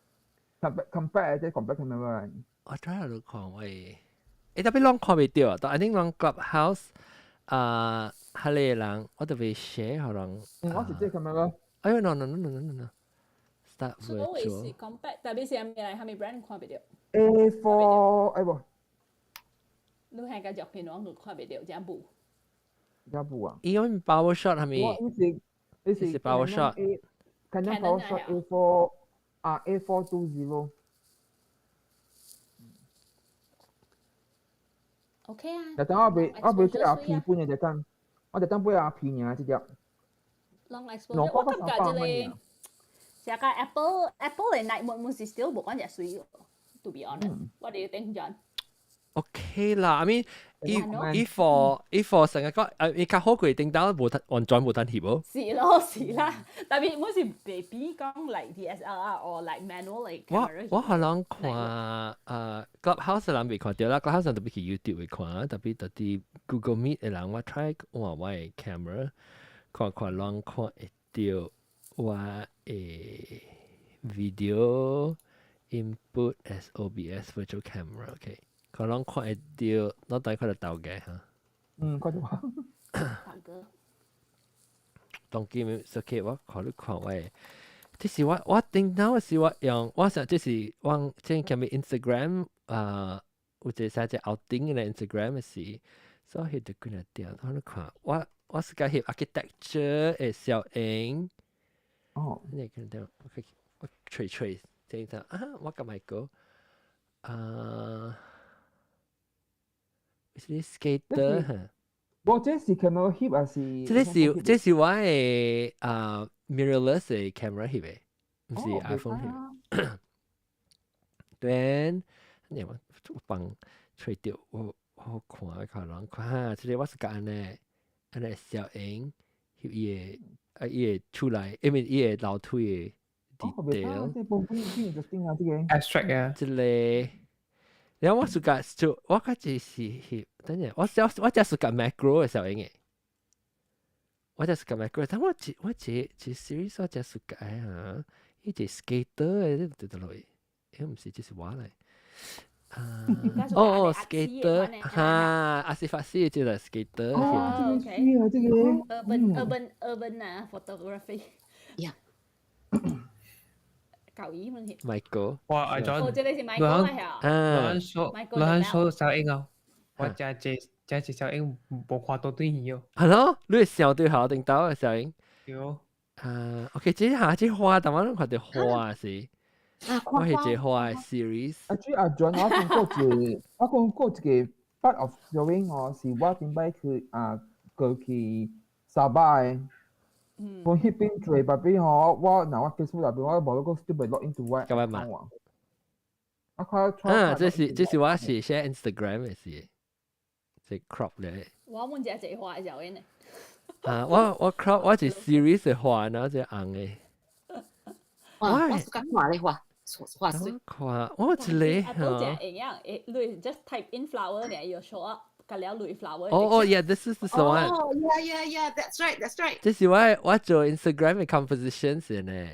Speaker 1: compact 這 compact camera。
Speaker 2: 我睇下你看喂，欸，特別攏看袂著，但係恁講 Clubhouse 啊，彼個人我特別 share 予人。
Speaker 1: 嗯，我是這個 camera。
Speaker 2: 哎呦，no no no no no no。Start
Speaker 4: 所以是 compact，特別是啥物來，啥物 brand 看袂著。
Speaker 1: A4，哎無。
Speaker 4: 你係個照片我看袂著，真霧。
Speaker 1: 真霧啊！
Speaker 2: 伊用 power shot 係咪？
Speaker 1: 我是，伊
Speaker 2: 是 power shot。
Speaker 1: Canon power shot A4 啊，A420。
Speaker 4: OK 啊。
Speaker 1: 就等我買這個皮本的就等，我就等買阿皮爾這隻。
Speaker 4: Long exposure，我感覺這個，這個 Apple 的 night mode 是 still 無講隻水。To be honest，what do you think, John？
Speaker 2: OK 啦，I mean，伊 for 成日講，伊較好過頂當無得完全無得翕無。
Speaker 4: 是咯，是啦，特別我是 baby 講 like DSLR or like manual like
Speaker 2: 我我可能看Clubhouse 人未看著啦，Clubhouse 特別去 YouTube 會看，特別特啲 Google Meet 的人，我 try 換我的 camera 看看攏看會著我的 video input as OBS virtual camera，OK。可能看會著，我大看到頭家哈。
Speaker 1: 嗯，看著我。
Speaker 4: 頭哥。
Speaker 2: 當今 OK，我看你看我的，這是我頂頭是我用，我想這是我這叫咩 Instagram 啊，有一個啥只 outing 的 Instagram 的是，所以翕著幾若點，我你看，我是共翕 architecture 的攝影。
Speaker 1: 哦。
Speaker 2: 你看到，我揣揣，這個啊，我敢買個啊。是 skater 哈？
Speaker 1: 無，這是 camera 翕還是？
Speaker 2: 這是我的啊 mirrorless 的 camera 翕的，毋是 iPhone 翕。對，你我放揣著，我看看人看，這個我是共按呢，按呢攝影翕伊的啊伊的厝內，因為伊的樓梯的 detail。
Speaker 3: abstract 啊。
Speaker 2: 這個。然後我暑假就我較濟是翕，等陣我只暑假 macro 的攝影的，我只暑假 macro，但我這 series 我只暑假啊，伊這 skater 的，這對落去，欸毋是，這是我來。啊，哦哦，skater，哈，阿是法師這個 skater。
Speaker 1: 哦，這個這個。
Speaker 4: Urban 啊，photography。
Speaker 6: Yeah。
Speaker 4: 舊意問題。
Speaker 2: Michael。
Speaker 3: 哇，阿 John。
Speaker 4: 哦，這個是 Michael 啊，
Speaker 3: 啊。你肯說攝影啊？我這這攝影無看到對去哦。
Speaker 2: 係咯，你會笑對頭頂到嘅攝影。
Speaker 3: 對。
Speaker 2: 啊，OK，這下這花，但我攏看著花是。
Speaker 6: 啊，
Speaker 2: 我係這花嘅 series。
Speaker 1: 啊，主阿 John，我講過一個，我講過一個 part of 攝影哦，是我頂擺去啊過去沙巴的。我彼邊做白邊吼，我若我 Facebook 內邊我無講 still 袂 log into 我。
Speaker 2: 咁樣嘛？
Speaker 1: 啊，看
Speaker 2: 啊，這是我是 share Instagram 的是，這 crop 咧。
Speaker 4: 我問這這花嘅時候呢？
Speaker 2: 啊，我 crop 我是 series 的花，然後這紅的。
Speaker 6: 哇，我是講看咧畫畫水。
Speaker 2: 看我一個
Speaker 4: Apple 真會樣，你 just type in flower 呢，又 show up 個了類 flower。
Speaker 2: 哦哦，yeah，this is the one。
Speaker 6: 哦，yeah，that's right，that's right。
Speaker 2: 這是我做 Instagram 嘅 composition 先呢，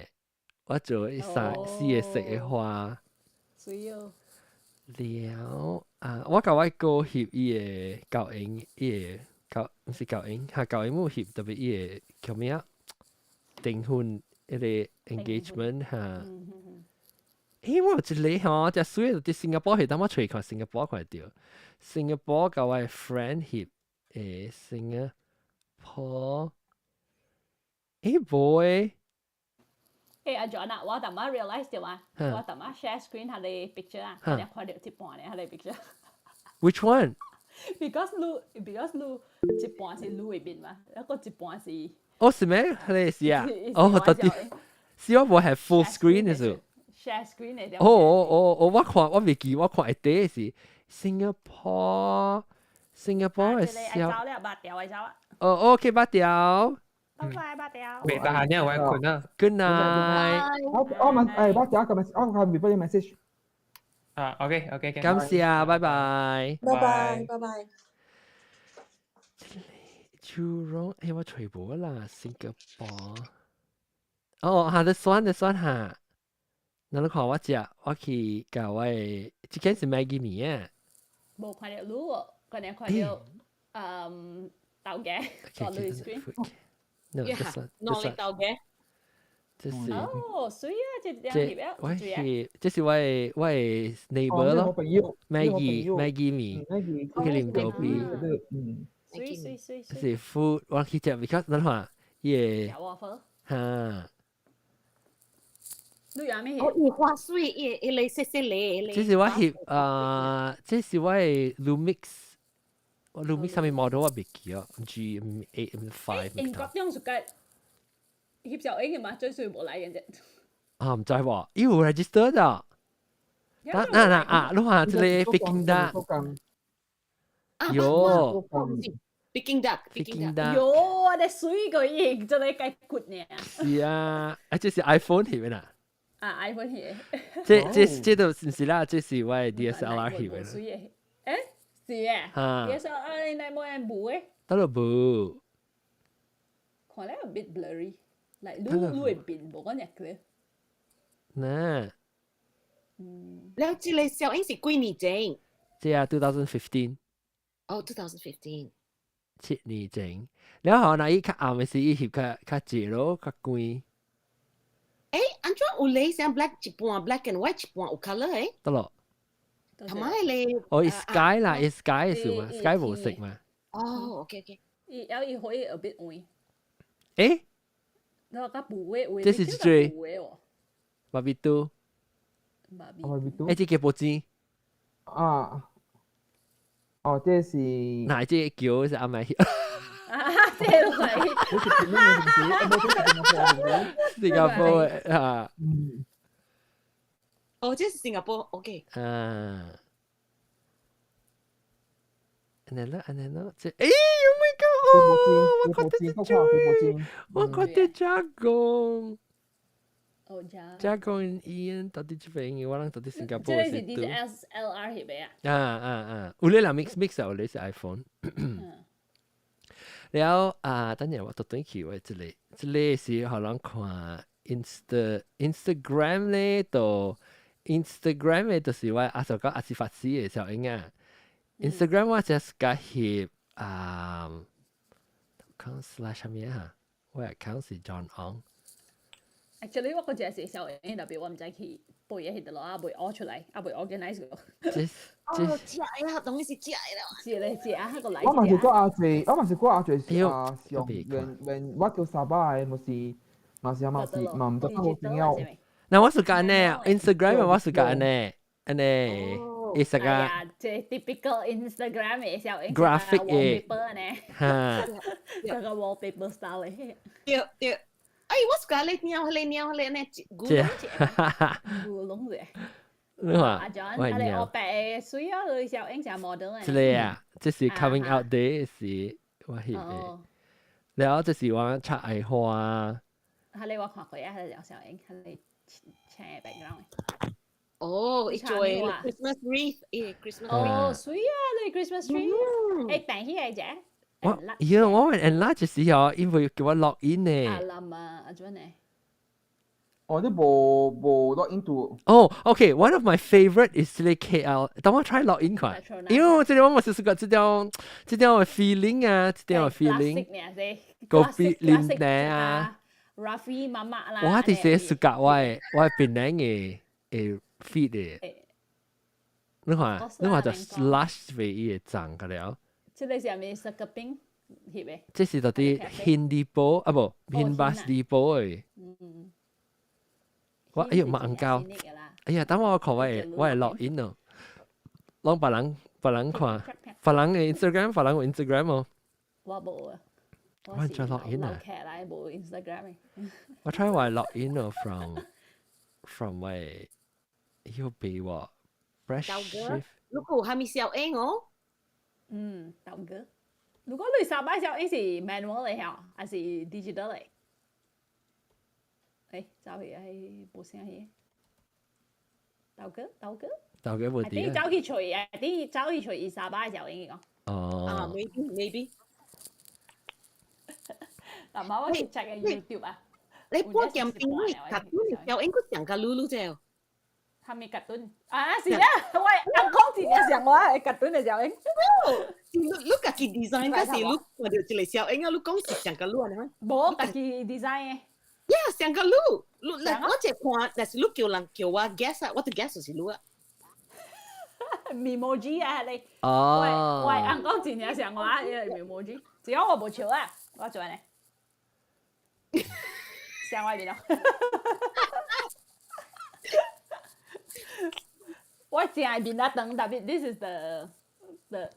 Speaker 2: 我做三四個色嘅花。
Speaker 4: 水哦。
Speaker 2: 了啊！我共我哥翕伊個教英，伊個教毋是教英，嚇教英冇翕，特別伊個叫咩啊？訂婚彼個 engagement 嚇。欸，我有一個吼，隻水佇新加坡翕，等我揣看新加坡看著。新加坡共我 friend 翕，欸，新加坡，欸，無誒。
Speaker 4: 欸，阿 John 啊，我淡仔 realize 著啊，我淡仔 share screen 彼个 picture 啊，你看著一半咧，彼个 picture。
Speaker 2: Which one？
Speaker 4: Because 你一半是你的面嘛，一個一半是。
Speaker 2: 哦，是咩？彼個是啊。哦，到底是我無係 full screen 的時。
Speaker 4: Share screen 的。
Speaker 2: 哦哦哦哦，我看我未記，我看會底是新加坡，新加坡的小。
Speaker 4: 走了，捌掉的走啊。
Speaker 2: 哦，OK，捌掉。
Speaker 4: 拜拜，捌掉。
Speaker 3: 未得閒因為我困啊。
Speaker 2: Good night。
Speaker 1: 我我問誒，捌掉個 message，我看未俾你 message。
Speaker 3: 啊，OK，OK，
Speaker 2: 感謝，拜拜。
Speaker 7: 拜拜，拜拜。
Speaker 2: Jurong，欸，我揣無啦，新加坡。哦，哈，你算你算下。那你看我食，我去共我的，這間是 Maggi 麵啊。
Speaker 4: 無看著你喎，可能看著豆家個你 screen。
Speaker 2: No，這是
Speaker 6: 攞嚟豆家。
Speaker 2: 這是。
Speaker 4: 哦，水啊！這
Speaker 2: 這我係，這是我的 neighbor 咯，Maggie Maggie 麵，去啉咖啡。
Speaker 4: 水水水。
Speaker 2: 是 food，我去食，because 你看，伊個哈。
Speaker 4: 你有咩？
Speaker 6: 哦，伊花水，伊伊嚟細細嚟。
Speaker 2: 這是我翕啊，這是我的 Lumix，我 Lumix 啥物 model 我袂記哦，G 8 M 5。
Speaker 4: 英國用是個翕相影嘅嘛，最衰無來嘅啫。
Speaker 2: 啊，毋知喎，伊有 register 的。嗱嗱嗱啊，你看這個 Peking duck。有。
Speaker 6: Peking duck，
Speaker 2: Peking duck。
Speaker 4: 喲，你水個伊真係計骨呢。
Speaker 2: 是啊，啊，這是 iPhone 翕的啦。
Speaker 4: 啊，iPhone 翕。
Speaker 2: 這這這都毋是啦，這是我的 DSLR 翕的。
Speaker 4: 水的，欸，是啊。DSLR 你那冇人無的？
Speaker 2: 得咯無。
Speaker 4: 看咧 a bit blurry，like 你你會變無講日 clear。
Speaker 2: 嗱。
Speaker 6: 嗯。了，這個小影是幾年前？
Speaker 2: 這啊，2015。
Speaker 6: 哦，2015。
Speaker 2: 7年前，然後那伊較暗的時，伊翕較較熱咯，較光。
Speaker 6: 欸，按怎有咧像 black 一半 black and white 一半有 colour 誒？
Speaker 2: 得咯。
Speaker 6: 同埋咧，
Speaker 2: 哦，sky 啦，sky 是嘛？sky 無色嘛？
Speaker 6: 哦，OK OK。
Speaker 4: 伊有伊可以 a bit 黃。
Speaker 2: 欸？
Speaker 4: 你話較霧的有
Speaker 2: 這是一隻巴比都。
Speaker 4: 巴
Speaker 1: 比都。
Speaker 2: 欸，這個報紙。
Speaker 1: 啊。哦，這是。
Speaker 2: 哪這個橋是阿妹？
Speaker 4: 啊，這個係。
Speaker 2: 新加坡啊。
Speaker 1: 嗯。
Speaker 6: 哦，這是新加坡，OK。
Speaker 2: 啊。按呢咯，按呢咯，這，欸，Oh my God！我看到這我看到加工。
Speaker 4: 哦，加。
Speaker 2: 加工醫院到底這邊，我諗到底新加坡
Speaker 4: 這是 DSLR 翕的啊？
Speaker 2: 啊啊啊！有咧人 mix mix 啊，有咧是 iPhone。了啊，等陣我特轉去我這裡，這裡是予人看 Instagram 咧，就 Instagram 咧，就是我阿叔講阿是法師的小英啊。Instagram 我 just 共翕啊，講 slash 啥物啊？我 account 是 John Ong。
Speaker 4: Actually 我嗰隻是小英，特別我毋知去背嘢喺度咯，啊未學出來，啊未 organize 過。
Speaker 2: 這
Speaker 6: 哦，食呀，當然是食啦。
Speaker 4: 食咧食啊，彼個來。
Speaker 1: 我嘛是過阿濟，我嘛是過阿濟啊，上原原我叫沙巴的，嘛是嘛是嘛是嘛毋知好重要。
Speaker 2: 那我是講呢，Instagram 我是講呢，按呢，伊是個。
Speaker 4: 這 typical Instagram 的小英
Speaker 2: graphic 的
Speaker 4: wallpaper 呢，
Speaker 2: 哈，
Speaker 4: 這個 wallpaper style 的。
Speaker 6: 對對。哎，我是講你鳥，你鳥，你呢？古龍姐，
Speaker 4: 古龍姐。
Speaker 2: 你話？
Speaker 4: 阿 John，啊你我白水啊，佢小英就 model
Speaker 2: 這個啊，這是 coming out day 是我翕的，然後這是我插愛花。
Speaker 4: 係你我看過啊，係有小英，係你請 background。
Speaker 6: 哦，伊做 Christmas wreath，伊 Christmas
Speaker 4: 哦，水啊，你 Christmas tree，誒，訂起來啫。
Speaker 2: 我咦，我 enlarge 時候，因為叫我 log in 呢。
Speaker 4: 啊，林啊，阿做呢？
Speaker 1: 哦，你無無 log in 到。
Speaker 2: 哦，OK，one of my favorite is 這個 KL，等我 try log in 看，因為這個我冇試過這種這種 feeling 啊，這種 feeling。個別啉奶啊。
Speaker 4: Rafi 媽媽啦。
Speaker 2: 我佇寫暑假我我檳榔的的 feed 的，你看你看就 slash 為伊會長個了。
Speaker 4: 這個是啥物雪糕冰翕的？
Speaker 2: 這是到底 Hindi 波啊無，Hin bus depot 的。我哎喲嘛紅膠，哎呀，等我看我會我會 log in 哦，攏別人別人看，別人的 Instagram，別人有 Instagram 哦。
Speaker 4: 我無啊。
Speaker 2: 我再 log in 啊。
Speaker 4: 劇來無 Instagram。
Speaker 2: 我 try 我 log in 哦，from 我要俾我 fresh shift。
Speaker 6: 如果有蝦米小英哦？
Speaker 4: 嗯，豆哥。如果你三擺小英是 manual 的嚇，還是 digital 的？誒，走去係無聲去。豆哥，豆哥。
Speaker 2: 豆哥無啲。
Speaker 4: 你走去揣啊！你走去揣伊三擺小英講。
Speaker 2: 哦。
Speaker 6: 啊，maybe maybe。
Speaker 4: 嗱，媽我去 check 個 YouTube 啊。
Speaker 6: 你播鏡片你卡通小英佢上個嚕嚕啫。
Speaker 4: 係咪卡通？啊，是啊，我阿講真正像我係卡通的小英。
Speaker 6: 你你家己 design 嗰時，你看到一個小英啊，你講是上個嚕啊？
Speaker 4: 無家己 design 的。
Speaker 6: Yeah，上個嚕，你嗱我一看，若是你叫人叫我 guess 啊，我就 guess 就是你啊。
Speaker 4: Memoji 啊，你。
Speaker 2: 哦。
Speaker 4: 我阿講真正像我啊，個 Memoji，只要我無笑啊，我做呢。像我面咯。我正面啊長，特別 this is the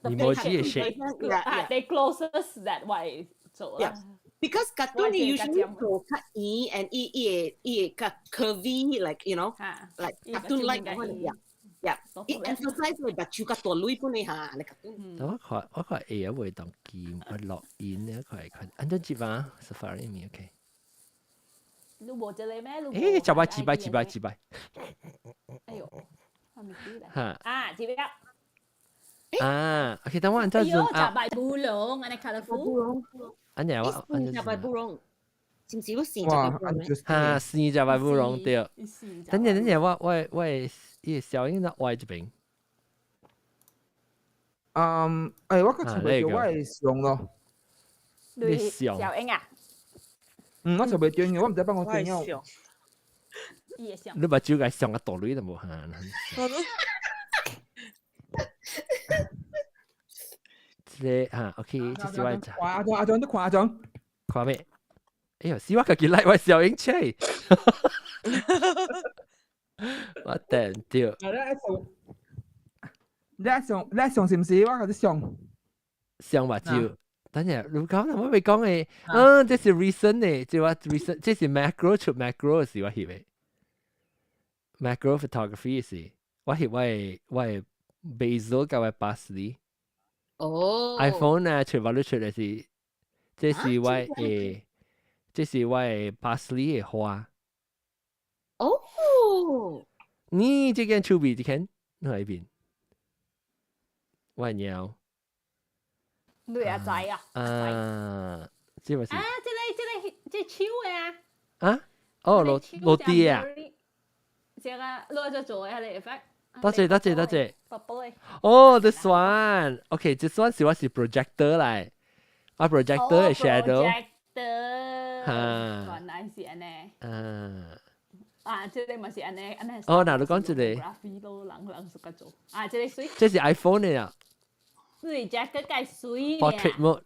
Speaker 2: emoji 嘅 shape
Speaker 4: 啊，the closest that 我會做啦。
Speaker 6: Because cartoon usually 做較圓，and 伊伊會伊會較 curvy like like cartoon like 嗰種 yeah。伊 emphasize 目睭較大蕊本嘅嚇，你 cartoon。
Speaker 2: 我看我看會啊會當機，我 log in 咧，看看按怎接啊？Safari 面 OK。
Speaker 4: 你無這個咩？
Speaker 2: 誒，一擺一擺一擺一擺。
Speaker 4: 哎呦，我唔記得。啊，這邊。
Speaker 2: 啊，OK，等我按怎
Speaker 4: zoom 啊？食白布龍，按呢 colourful。
Speaker 2: 按呢我按
Speaker 6: 食白布龍，是毋是我生食白布龍？
Speaker 2: 哈，生食白布龍對。等陣等陣，我我我伊個小英在歪這邊。
Speaker 1: 嗯，誒，我較尋袂著我的相咯。
Speaker 4: 你小英啊？
Speaker 1: 嗯，我尋袂著，我毋知幫我怎樣。
Speaker 2: 你目睭共上個大蕊都無嚇。這個嚇，OK，這是我。
Speaker 1: 看阿張，阿張，你看阿張。
Speaker 2: 看咩？哎呦，是我家己來我小英車。我等著。
Speaker 1: 你上你上是毋是？我共你上。
Speaker 2: 上目睭。等下，如果我未講的，嗯，這是 recent 的，這我 recent，這是 macro 出 macro 時我翕的。macro photography 是，我翕我的我的 basil 佮我的 parsley。
Speaker 6: 哦。
Speaker 2: iPhone 啊，出我都出的是，這是我的，這是我的 parsley 的花。
Speaker 6: 哦。
Speaker 2: 你這間趣味這間，你喺邊？我的貓。
Speaker 4: 你也知啊？
Speaker 2: 啊，這咪是？
Speaker 4: 啊，這個這個這手的啊。
Speaker 2: 啊？哦，落落地啊！
Speaker 4: 這個攞咗做的那個 effect。
Speaker 2: 多謝多謝多謝。
Speaker 4: 寶寶的。
Speaker 2: 哦，this one，OK，this one 是我是 projector 來，啊 projector 的 shadow。
Speaker 4: projector。
Speaker 2: 哈。
Speaker 4: 原來是按呢。
Speaker 2: 啊。
Speaker 4: 啊，這個嘛是按呢，按呢。
Speaker 2: 哦，那你講這個。
Speaker 4: graphic 都人人熟個做。啊，這個水。
Speaker 2: 這是 iPhone 的啊。
Speaker 4: 水只個介水。
Speaker 2: Portrait mode。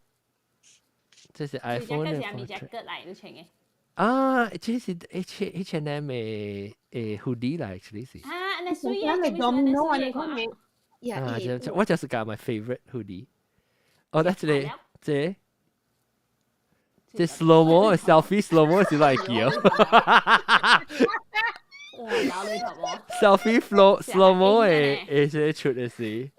Speaker 2: 這是 iPhone 的。
Speaker 4: 這是啥物隻來？你穿的？
Speaker 2: 啊，這是 H&M 的的 hoodie 來，actually 是。
Speaker 4: 啊，那水啊，
Speaker 6: 那 domino 啊，你看沒？
Speaker 2: 啊，這我就是講 my favorite hoodie。哦，那這個這這 slow mo selfie slow mo 是來叫。
Speaker 4: 哇，老你頭喎
Speaker 2: ！selfie flow slow mo 的的這出的是。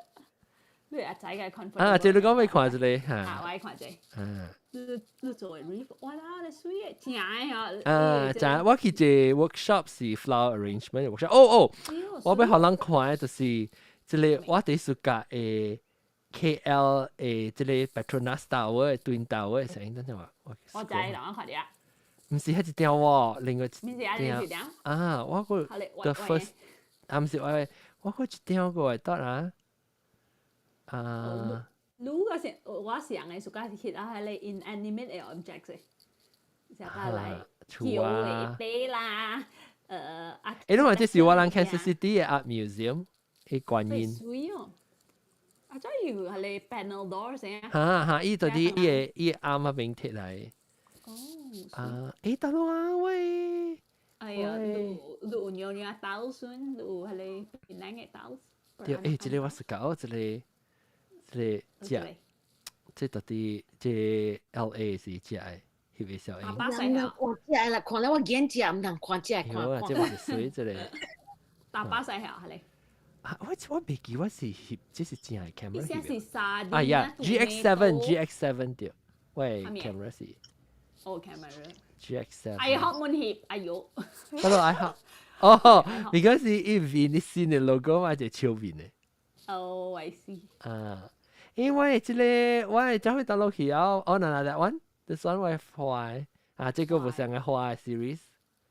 Speaker 4: 你你阿仔嘅 comfort。
Speaker 2: 啊，這你講未看一個嚇？
Speaker 4: 啊，我愛看這個。
Speaker 2: 啊。
Speaker 4: 你做 wreath，哇啦，你水嘅正嘅啊。
Speaker 2: 啊，正，我去一個 workshop 是 flower arrangement workshop。哦哦，我欲予人看的就是這個我佇暑假的 KL 的這個 Petronas Tower 的 Twin Tower 的聲音，等陣我。
Speaker 4: 我知，人我看著。
Speaker 2: 毋是彼一張喎，另外一
Speaker 4: 張。
Speaker 2: 啊，我個 the first，啊，毋是我，我個一張個會得啊。啊。
Speaker 4: 你個是我上嘅暑假是翕啊，彼个 inanimate 的 objects 的，成個來橋的底啦，啊。
Speaker 2: 欸，你話這是我人 Kansas City 的 Art Museum 的觀音。
Speaker 4: 水哦！啊，這有彼个 panel door 聲。
Speaker 2: 哈哈，伊就佇伊個暗仔邊貼來。
Speaker 4: 哦。
Speaker 2: 啊，欸，得咯啊，喂。
Speaker 4: 哎呀，你你有尿尿豆孫，你有彼个檳榔的豆。
Speaker 2: 對，欸，這個我是搞這個。這個食，這到底這 LA 是食的，翕的小影。
Speaker 6: 我食的啦，看了我眼食，毋通看食看。
Speaker 2: 有啊，這嘛是水這個。
Speaker 4: 大把細下係咧。
Speaker 2: 啊，我袂記我是翕，這是正的 camera。
Speaker 4: 這是沙
Speaker 2: 啊呀，GX7 GX7 對，喂，camera 是。
Speaker 4: 哦，camera。
Speaker 2: GX7。
Speaker 4: 愛學滿翕，哎喲。
Speaker 2: 嗰度愛學。哦，你講是伊面你新的 logo 嘛，就笑面的。
Speaker 4: 哦，I see。
Speaker 2: 啊。因為這個我會走去大陸去哦，哦，嗱嗱，that one，this one 我畫啊，這個無像個畫 series。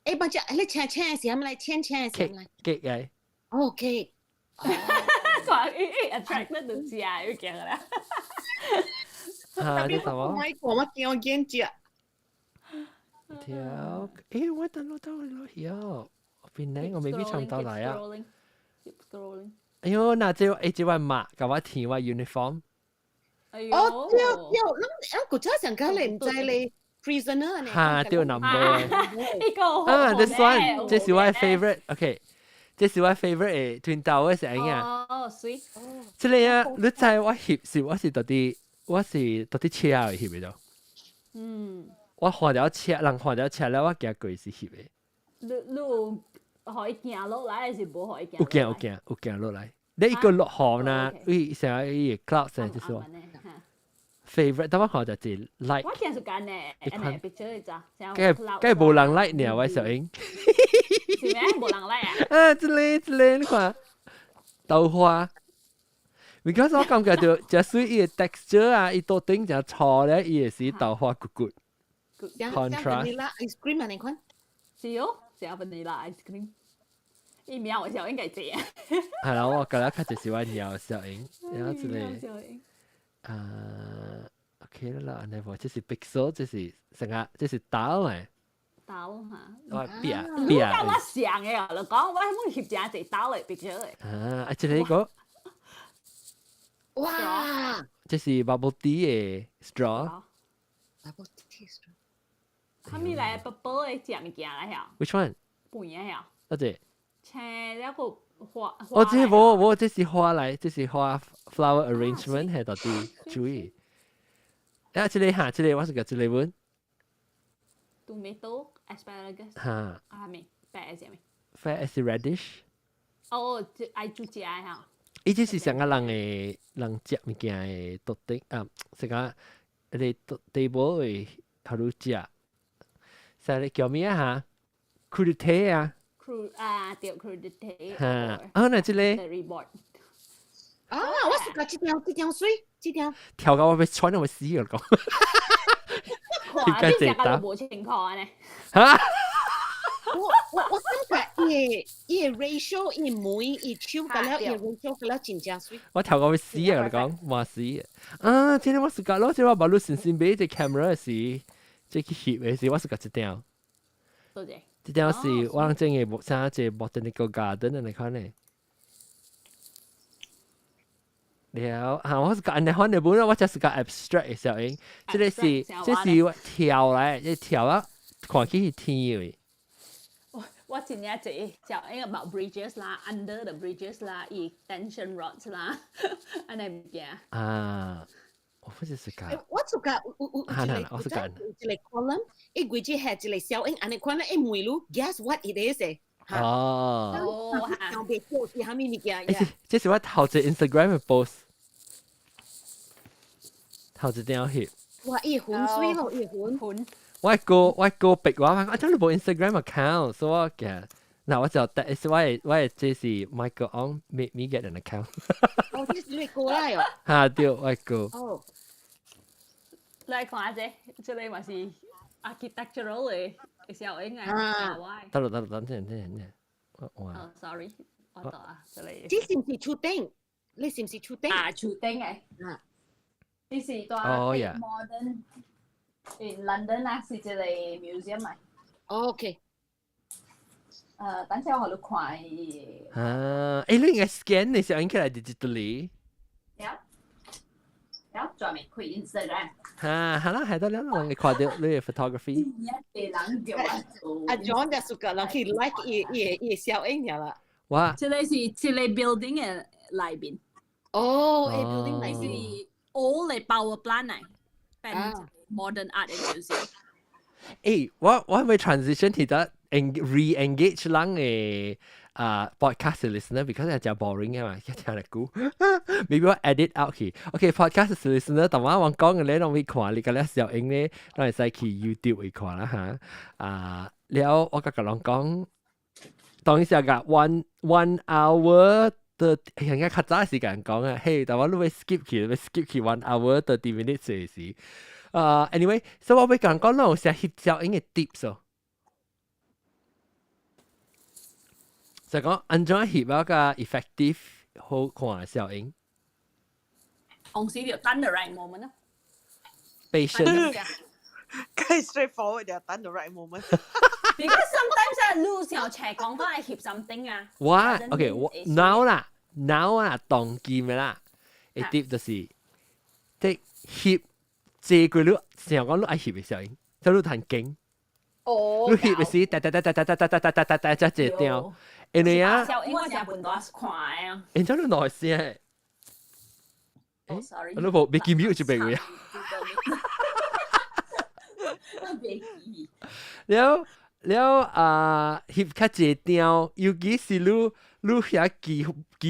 Speaker 6: 欸，不只你請請是啥物來？請請是啥物來
Speaker 2: ？cake 嘅。
Speaker 6: 哦，cake。
Speaker 4: 看伊伊 attract 得到食有驚啦。
Speaker 2: 啊，你什麼？
Speaker 6: 我我驚見食。
Speaker 2: 條，欸，我等落到落去哦，邊呢？我未必唱到來啊。
Speaker 4: Keep scrolling。
Speaker 2: 哎喲，那這欸這位馬，共我填我 uniform。
Speaker 6: 哦，對對，咱咱古早上講你毋知咧 prisoner 呢？
Speaker 2: 哈，對 number。
Speaker 4: 呢個
Speaker 2: 啊，this one，這是我 favorite，OK，這是我 favorite 的 Twin Tower 是按樣？
Speaker 4: 哦，水。
Speaker 2: 這個啊，你知我翕是我是到底我是到底車去翕的。我看著車，人看著車了，我行過是翕的。
Speaker 4: 你有予伊行落來，還是無予伊行？
Speaker 2: 有行有行有行落來。你一個落雨呢，為啥伊個 cloud 就是話 favorite，但我看就是 like。
Speaker 4: 我見是幹呢，按呢 picture 咋？
Speaker 2: 該該無人 like 呢，我小英。
Speaker 4: 是咩？無人 like 啊？
Speaker 2: 啊，這個這個你看豆花。because 我感覺到，就水伊個 texture 啊，伊到頂就粗咧，伊會是豆花骨骨。
Speaker 6: contrast。 vanilla ice cream 啊，你看。
Speaker 4: 是哦，是 vanilla ice cream。伊苗我小應該知啊。
Speaker 2: 係啦，我覺得較就是我鳥小英，然後這個啊，OK 啦，按呢無，這是 pixel，這是成個，這是豆嚟。
Speaker 4: 豆嚇。
Speaker 2: 我變變。
Speaker 4: 你我想的啊，就講我冇翕誠濟豆的 picture 的。
Speaker 2: 啊，啊，這個。
Speaker 6: 哇！
Speaker 2: 這是 bubble tea 的 straw。
Speaker 6: bubble tea straw。
Speaker 4: 啥物來 bubble 的食物件來曉
Speaker 2: ？Which one？
Speaker 4: 半嘅曉。
Speaker 2: 多謝。
Speaker 4: 青了個花。
Speaker 2: 哦，這無無，這是花來，這是花 flower arrangement 係到底注意。啊，這個哈，這個我是個這個本。
Speaker 4: Tomato asparagus。
Speaker 2: 哈。
Speaker 4: 啊咩？白是咩？
Speaker 2: 白是 radish。
Speaker 4: 哦，這愛煮食的哈。
Speaker 2: 伊這是上個人的人食物件的桌頂啊，是個你 table 的好路食。啥個叫咩啊？哈，crudité 啊。
Speaker 4: Cru 啊，對，crudité。
Speaker 2: 哈，啊，那這個。
Speaker 6: 啊，我是講這條這條水，這條。
Speaker 2: 跳到我欲喘我欲死了講。
Speaker 4: 看，你食到無清楚呢？
Speaker 2: 哈？
Speaker 6: 我感覺伊個 ratio，伊每伊手個了，伊 ratio 個了真正水。
Speaker 2: 我跳到欲死啊！我講，嘛死啊！這個我是講咯，這個我把你先先買這 camera 時，這去翕的時，我是講這條。
Speaker 4: 多謝。
Speaker 2: 這條是我人整個啥這 botanical garden 你看呢？了，嚇！我是講按呢款的本，我就是講 abstract 的小影，這個是這是我跳來，這跳啊，看起是天的。
Speaker 4: 我真正濟小影 about bridges 啦，under the bridges 啦，伊 tension rods 啦，按呢物件。
Speaker 2: 啊，我不是是講。
Speaker 6: 我就講有有有一個一個 column，伊規只係一個小影，按呢款咧，伊問你 guess what it is？
Speaker 2: 哦。
Speaker 4: 哦，
Speaker 6: 嚇！袂做是啥物物件？
Speaker 2: 這是我頭一 Instagram 的 post。頭一張翕。
Speaker 6: 哇！伊粉水咯，伊粉
Speaker 4: 粉。
Speaker 2: 我哥逼我，我真係冇 Instagram account，所以我嘅嗱我就第是我這是 Michael Ong make me get an account。
Speaker 6: 哦，這是你哥啦喲。
Speaker 2: 嚇對，我哥。
Speaker 6: 哦。
Speaker 4: 來看下這，這個嘛是 architectural 的小影啊。
Speaker 2: 得啦得啦，等陣等陣等陣。哇。
Speaker 4: 哦，sorry，我到啊，這裡。
Speaker 6: 這是唔是厝頂？你是唔是厝頂？
Speaker 4: 啊，厝頂的。
Speaker 6: 啊。
Speaker 4: 這是佇 Modern in London 啊，是一個 museum 嚟。
Speaker 6: OK。
Speaker 4: 等陣我予你看伊。
Speaker 2: 啊，欸，你應該 scan 你相起來 digitally。
Speaker 4: 了，了，專門開 Instagram。
Speaker 2: 哈，好啦，係得了，我你看到你嘅 photography。
Speaker 4: 一個人叫我做。
Speaker 6: 阿 John 就 suka 人去 like 伊伊伊小影啦。
Speaker 2: 哇！
Speaker 4: 這個是這個 building 的內面。
Speaker 6: 哦，欸 building
Speaker 4: 內是 old 的 power plant 嚟，變 modern art museum。
Speaker 2: 欸，我會 transition 去到 re-engage 人嘅啊 podcast listener，because 係真 boring 嘅嘛，一聽嚟估。Maybe 我 edit out 去。OK，podcast listener，但我講嘅咧，攏會看你個咧小影咧，攏會使去 YouTube 會看啦嚇。啊，了我甲個人講，當時個 one hour 的，應該較早時間講啊，嘿，但我你會 skip 去，會 skip 去 1 hour 30 minutes 嘅時。啊，anyway，所以我會講講，攏有寫翕照影嘅 tips 哦。就講按怎翕一個 effective 好看嘅效應。
Speaker 4: 同時就等 the right moment 咯。
Speaker 2: Patient。
Speaker 7: 梗係 straightforward 就等 the right moment。
Speaker 4: Because sometimes 啊，你想斜講講係翕 something 啊。
Speaker 2: 我 OK，我 now 啦，now 啊，當今嘅啦，一 tip 就是即翕這個你想講你愛翕嘅效應，就你彈經。
Speaker 4: 哦。
Speaker 2: 你翕嘅時，噠噠噠噠噠噠噠噠噠噠噠，才一張。因為啊，
Speaker 4: 小英我成本大看啊。
Speaker 2: 然之後你耐先。
Speaker 4: 哦，sorry。
Speaker 2: 你無未記 mute 就變嘅。
Speaker 4: 袂記。
Speaker 2: 了了啊，翕較濟張，尤其是你你遐機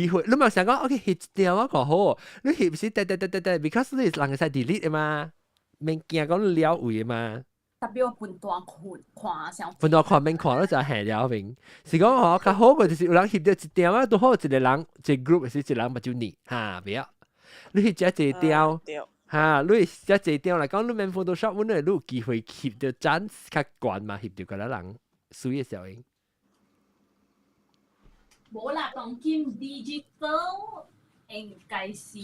Speaker 2: 會，你嘛想講，OK，翕一張我看好，你翕是噠噠噠噠噠，because 你人會使 delete 的嘛，免驚講了位的嘛。
Speaker 4: 特別我分段看看上。
Speaker 2: 分段看免看，你就下了面。是講吼，較好個就是有人翕著一張啊，拄好一個人一個 group 是一個人目睭膩，哈，袂曉。你翕遮濟張，哈，你遮濟張來講，你免 Photoshop，阮會你有機會翕著 chance 較懸嘛，翕著個人水的效應。
Speaker 4: 無啦，當今 digital 應該是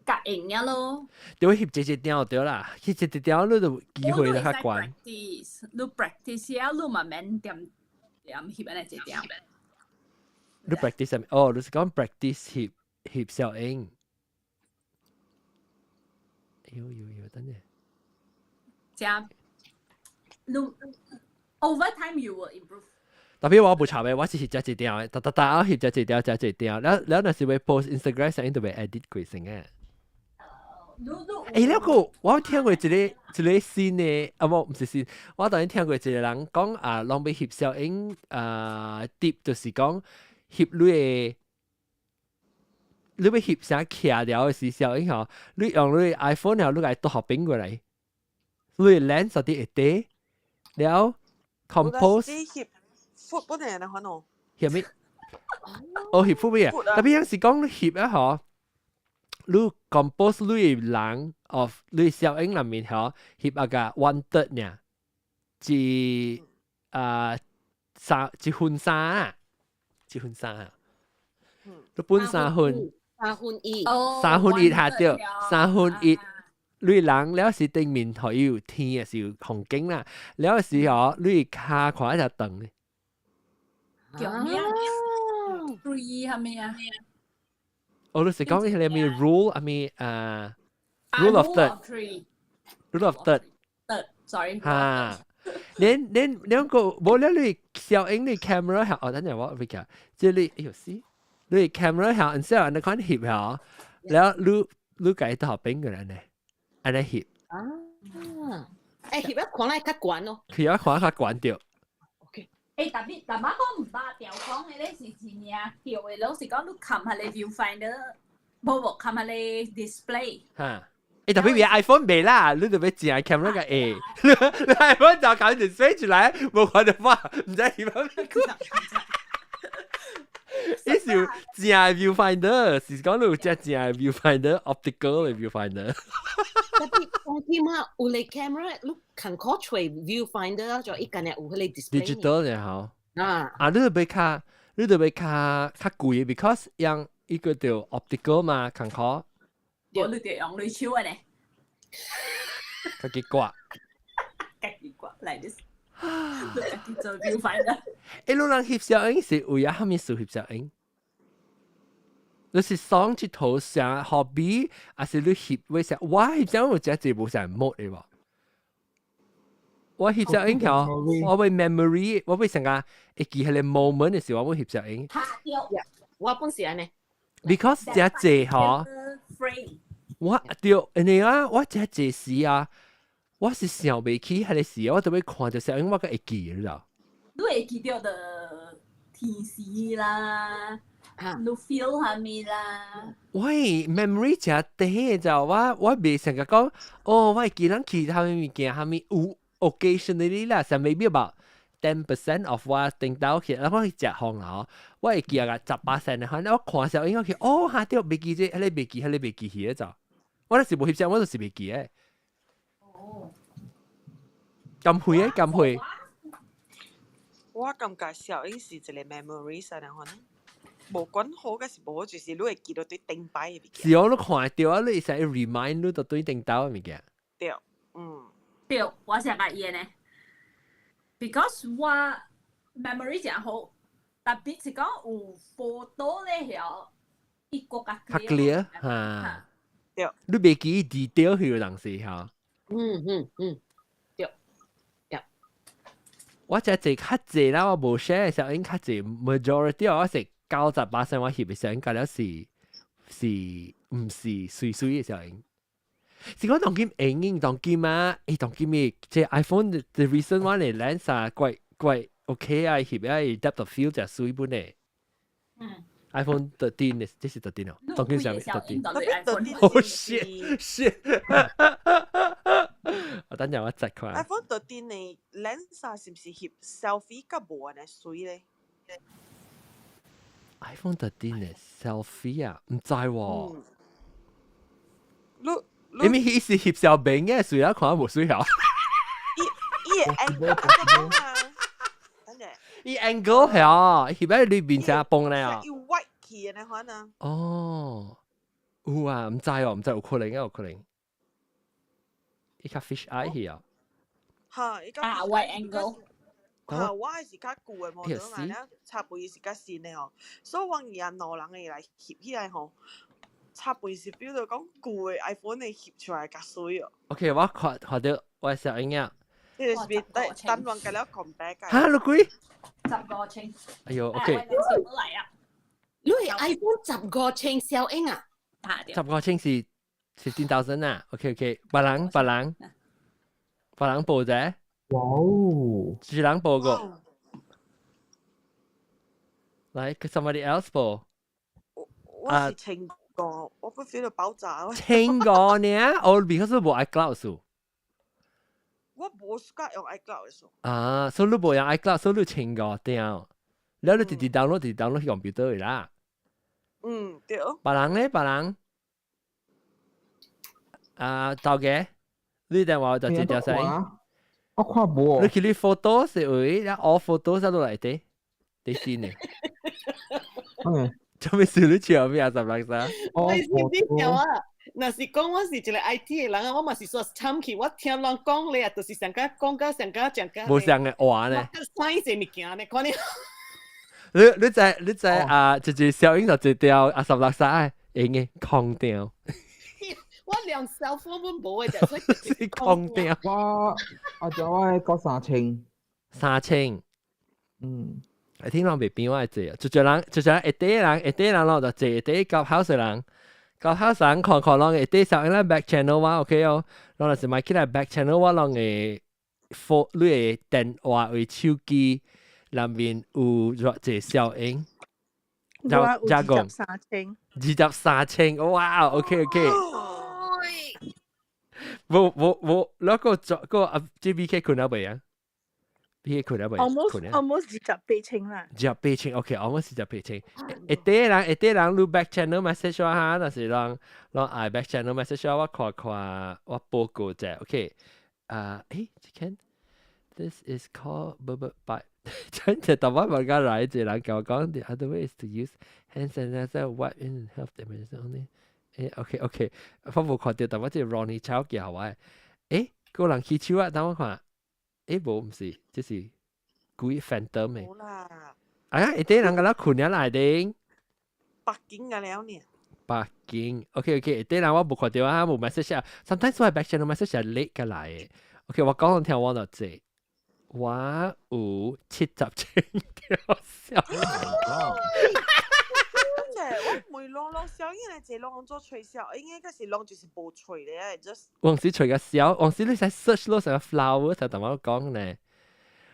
Speaker 4: 較用了咯。
Speaker 2: 對，翕這一張對啦，翕一張你就機會就較懸。
Speaker 4: 你 practice 了，你嘛免點點翕按呢一張。
Speaker 2: 你 practice 啥物？哦，你是講 practice 翕翕效應。哎呦呦呦，等陣。
Speaker 4: 這你 over time you will improve。
Speaker 2: 特別我無插嘅，我是翕遮一張的，噠噠噠，翕遮一張，遮一張，了了若是欲 post Instagram 上，都欲 edit 過先嘅。欸，那個我聽過一個新的，啊無，毋是新，我當然聽過一個人講啊，攏欲翕小影啊，tip 就是講翕你的，你欲翕啥徛了的時小影吼，你用你的 iPhone 了，你共倒後邊過來，你的 lens 佇下底，了 compose。
Speaker 7: 翕 foot 本嚟人可能。
Speaker 2: 翕咩？哦，翕 foot 咩啊？特別有時講你翕啊吼。你 compose 你的人 of 你小影內面吼，翕一個 one third 爾，一啊三一分三啊，一分三啊，你分三分，
Speaker 6: 三分一，
Speaker 2: 三分一下對，三分一，你人了是頂面可以有天的是有風景啦，了是吼你跤看一隻長的。
Speaker 4: 叫咩？Three 係咪啊？
Speaker 2: 哦，你是講迄個咩 rule 啊咩啊 rule of third，rule of third。
Speaker 4: third，sorry。
Speaker 2: 哈，連連兩個無了你小影你 camera 哦，等陣我會講，這裡哎呦死，你 camera 響，然之後你看翕響，然後你你共倒後邊過來呢，按呢翕。
Speaker 6: 啊，欸，翕一看來較懸哦。
Speaker 2: 翕一看較懸著。
Speaker 4: 欸，特別淡薄講毋捌調講的咧是真正對的，老實講，你看下個 viewfinder，無無看下個 display。
Speaker 2: 哈。欸，特別別 iPhone 未啦，你就欲正 camera 個 A，你 iPhone 就搞 display 出來，無看到話，毋知翕啥物。伊是正 viewfinder，是講你有隻正 viewfinder optical 嘅 viewfinder。
Speaker 6: 特別講點啊，有個 camera 你近可揣 viewfinder 就伊間有彼個 display。
Speaker 2: digital 嘅吼。
Speaker 6: 啊。
Speaker 2: 啊，你就欲較，你就欲較較貴，because 用伊個叫 optical 嘛，近可。
Speaker 4: 我你就用你手嘅呢？
Speaker 2: 家己掛。
Speaker 4: 家己掛來就是。你家己做 viewfinder。
Speaker 2: 欸，你人翕相影是為啊蝦米事翕相影？你是爽佚佗啥 hobby，還是你翕為啥？我翕相有真濟無啥 mode 的喎。我翕相影吼，我會 memory，我會成個會記彼個 moment 的時候，我會翕相影。
Speaker 6: 我本是按呢。
Speaker 2: Because 真濟吼，我對，因為啊，我真濟時啊，我是想袂起彼個時，我都欲看著相影，我閣會記，你知道？
Speaker 4: 你會記著的天時啦，你 feel 啥物啦？
Speaker 2: 喂，memory 誠短就我我袂成日講，哦，我會記人去啥物物件，啥物有 occasionally 啦，就 maybe about 10% of 我頂到去，然後我去食飯啦，我會記啊18%的，反正我看時候應該去，哦，哈對，袂記這，彼個袂記，彼個袂記去就，我若是無翕相，我就是袂記的。
Speaker 4: 哦，
Speaker 2: 咁會嘅，咁會。
Speaker 7: 我感覺攝影是一個 memory 上可能。無管好嘅是無好，就是你會記得對頂擺嘅物件。
Speaker 2: 是哦，你看到啊，你會使 remind 你就對頂到嘅物件。
Speaker 7: 對，嗯。
Speaker 4: 對，我是捌伊呢。Because 我 memory 誠好，特別是講有 photo 咧，曉伊閣較
Speaker 2: 較 clear 哈。
Speaker 7: 對。
Speaker 2: 你袂記 detail 彼個東西哈？
Speaker 6: 嗯嗯嗯，對，對。
Speaker 2: 我只濟較濟啦，我無 share 攝影較濟 majority 我是98%我翕的攝影，甲了是是毋是媠媠的攝影。是講當今影影當今啊，欸當今的這 iPhone the recent one 的 lens 啊，怪怪 OK 啊，翕啊 depth of field 誠媠本的。iPhone 13 的，這是13哦，當今啥物13。Oh shit shit！我等陣我摘看。
Speaker 7: iPhone 13的 lens 是毋是翕 selfie 較無按呢媠咧
Speaker 2: ？iPhone 13的 selfie 啊，毋知喎。
Speaker 7: 你
Speaker 2: 因為伊是翕小明嘅，所以我看無媠啊。
Speaker 7: 伊伊 angle 啊，等陣。
Speaker 2: 伊 angle 係啊，翕喺裏邊成崩咧啊。
Speaker 7: 伊 wide 去的款啊。
Speaker 2: 哦，有啊，毋知哦，毋知有可能啊，有可能。伊較 fish eye 去啊。
Speaker 7: 嚇，伊較
Speaker 4: 啊，wide angle。
Speaker 7: 嚇，我的是較舊的 model 嘛，了插背是較新的吼，所以我而家兩人會來翕起來吼。插背是 feel 到講舊的 iPhone 的翕出來較媠哦。
Speaker 2: OK，我看看到我小影啊。
Speaker 7: 呢個是別等等我計了 compare
Speaker 2: 嚇，六幾？
Speaker 4: 15千。
Speaker 2: 哎呦，OK。
Speaker 4: 嚟啊！
Speaker 6: 你係 iPhone 15千小影啊？
Speaker 2: 15千是 15,000 啊？OK OK，別人別人別人報者。
Speaker 1: 哇哦！
Speaker 2: 一人報個。來，somebody else 報。
Speaker 7: 我是千個，我不 feel 到爆炸。
Speaker 2: 千個呢？哦，because 無 iCloud 數。
Speaker 7: 我無 suka 用 iCloud 數。
Speaker 2: 啊，所以你無用 iCloud，所以你千個對。了你直直 download，直直 download 去 computer 啦。
Speaker 7: 嗯，對。
Speaker 2: 別人咧，別人。啊，頭家，你電話就直接使。
Speaker 1: 我看無。
Speaker 2: 你去你 photo 是位，了 all photo 喺落來底，底先呢。
Speaker 1: 嗯。
Speaker 2: 做咩事你笑咩啊？十六生？
Speaker 6: 我是你笑啊！若是講我是一個 IT 的人啊，我嘛是說參去，我聽人講咧啊，就是上加講甲上加講加。
Speaker 2: 無相的話呢？
Speaker 6: 我啥物件呢？看你。
Speaker 2: 你你知你知啊？就是小英就一條啊，十六生用的空掉。
Speaker 6: 我連 cell phone 都無的，所以
Speaker 2: 是空掉。
Speaker 1: 我阿就我講3000。
Speaker 2: 3000。
Speaker 1: 嗯。
Speaker 2: 聽人袂變我會坐，就人就人一塊人一塊人咯，就坐一塊夾 house 人，夾 house 人看看攏一塊上咱 back channel 我 OK 哦，攏若是買起來 back channel 我攏會 phone 你的電話為手機內面有偌濟效應。
Speaker 8: 我有23千。
Speaker 2: 23千，哇，OK OK。無無無，那個做個啊 JBK 困了未啊？BK 困了未？
Speaker 8: Almost 28千啦。
Speaker 2: 28千，OK，almost 28千。一啲人一啲人擼 back channel message 我哈，但是人人愛 back channel message 我，我看看我報告者，OK。啊，誒，這間 this is called 不不不，真係特別物家來一個人共我講，the other way is to use hand sanitizer wipe in and help the emergency only。誒，OK OK，我無看到，但我這 Ronnie 抄叫我，誒，個人起手啊，等我看，誒，無，毋是，這是鬼 phantom 的。
Speaker 7: 冇啦。
Speaker 2: 哎呀，一啲人個咧困了內頂。
Speaker 7: 北京嘅了呢？
Speaker 2: 北京，OK OK，一啲人我無看到啊，無 message 啊，sometimes 我 back channel message 係 late 過來的。OK，我講聽我就這，我有70千條小。
Speaker 7: 我每攏攏小英嚟，這攏做吹簫，應該是攏就是無吹咧，just。
Speaker 2: 往時吹個簫，往時你使 search 咯，成個 flower 就同我講呢。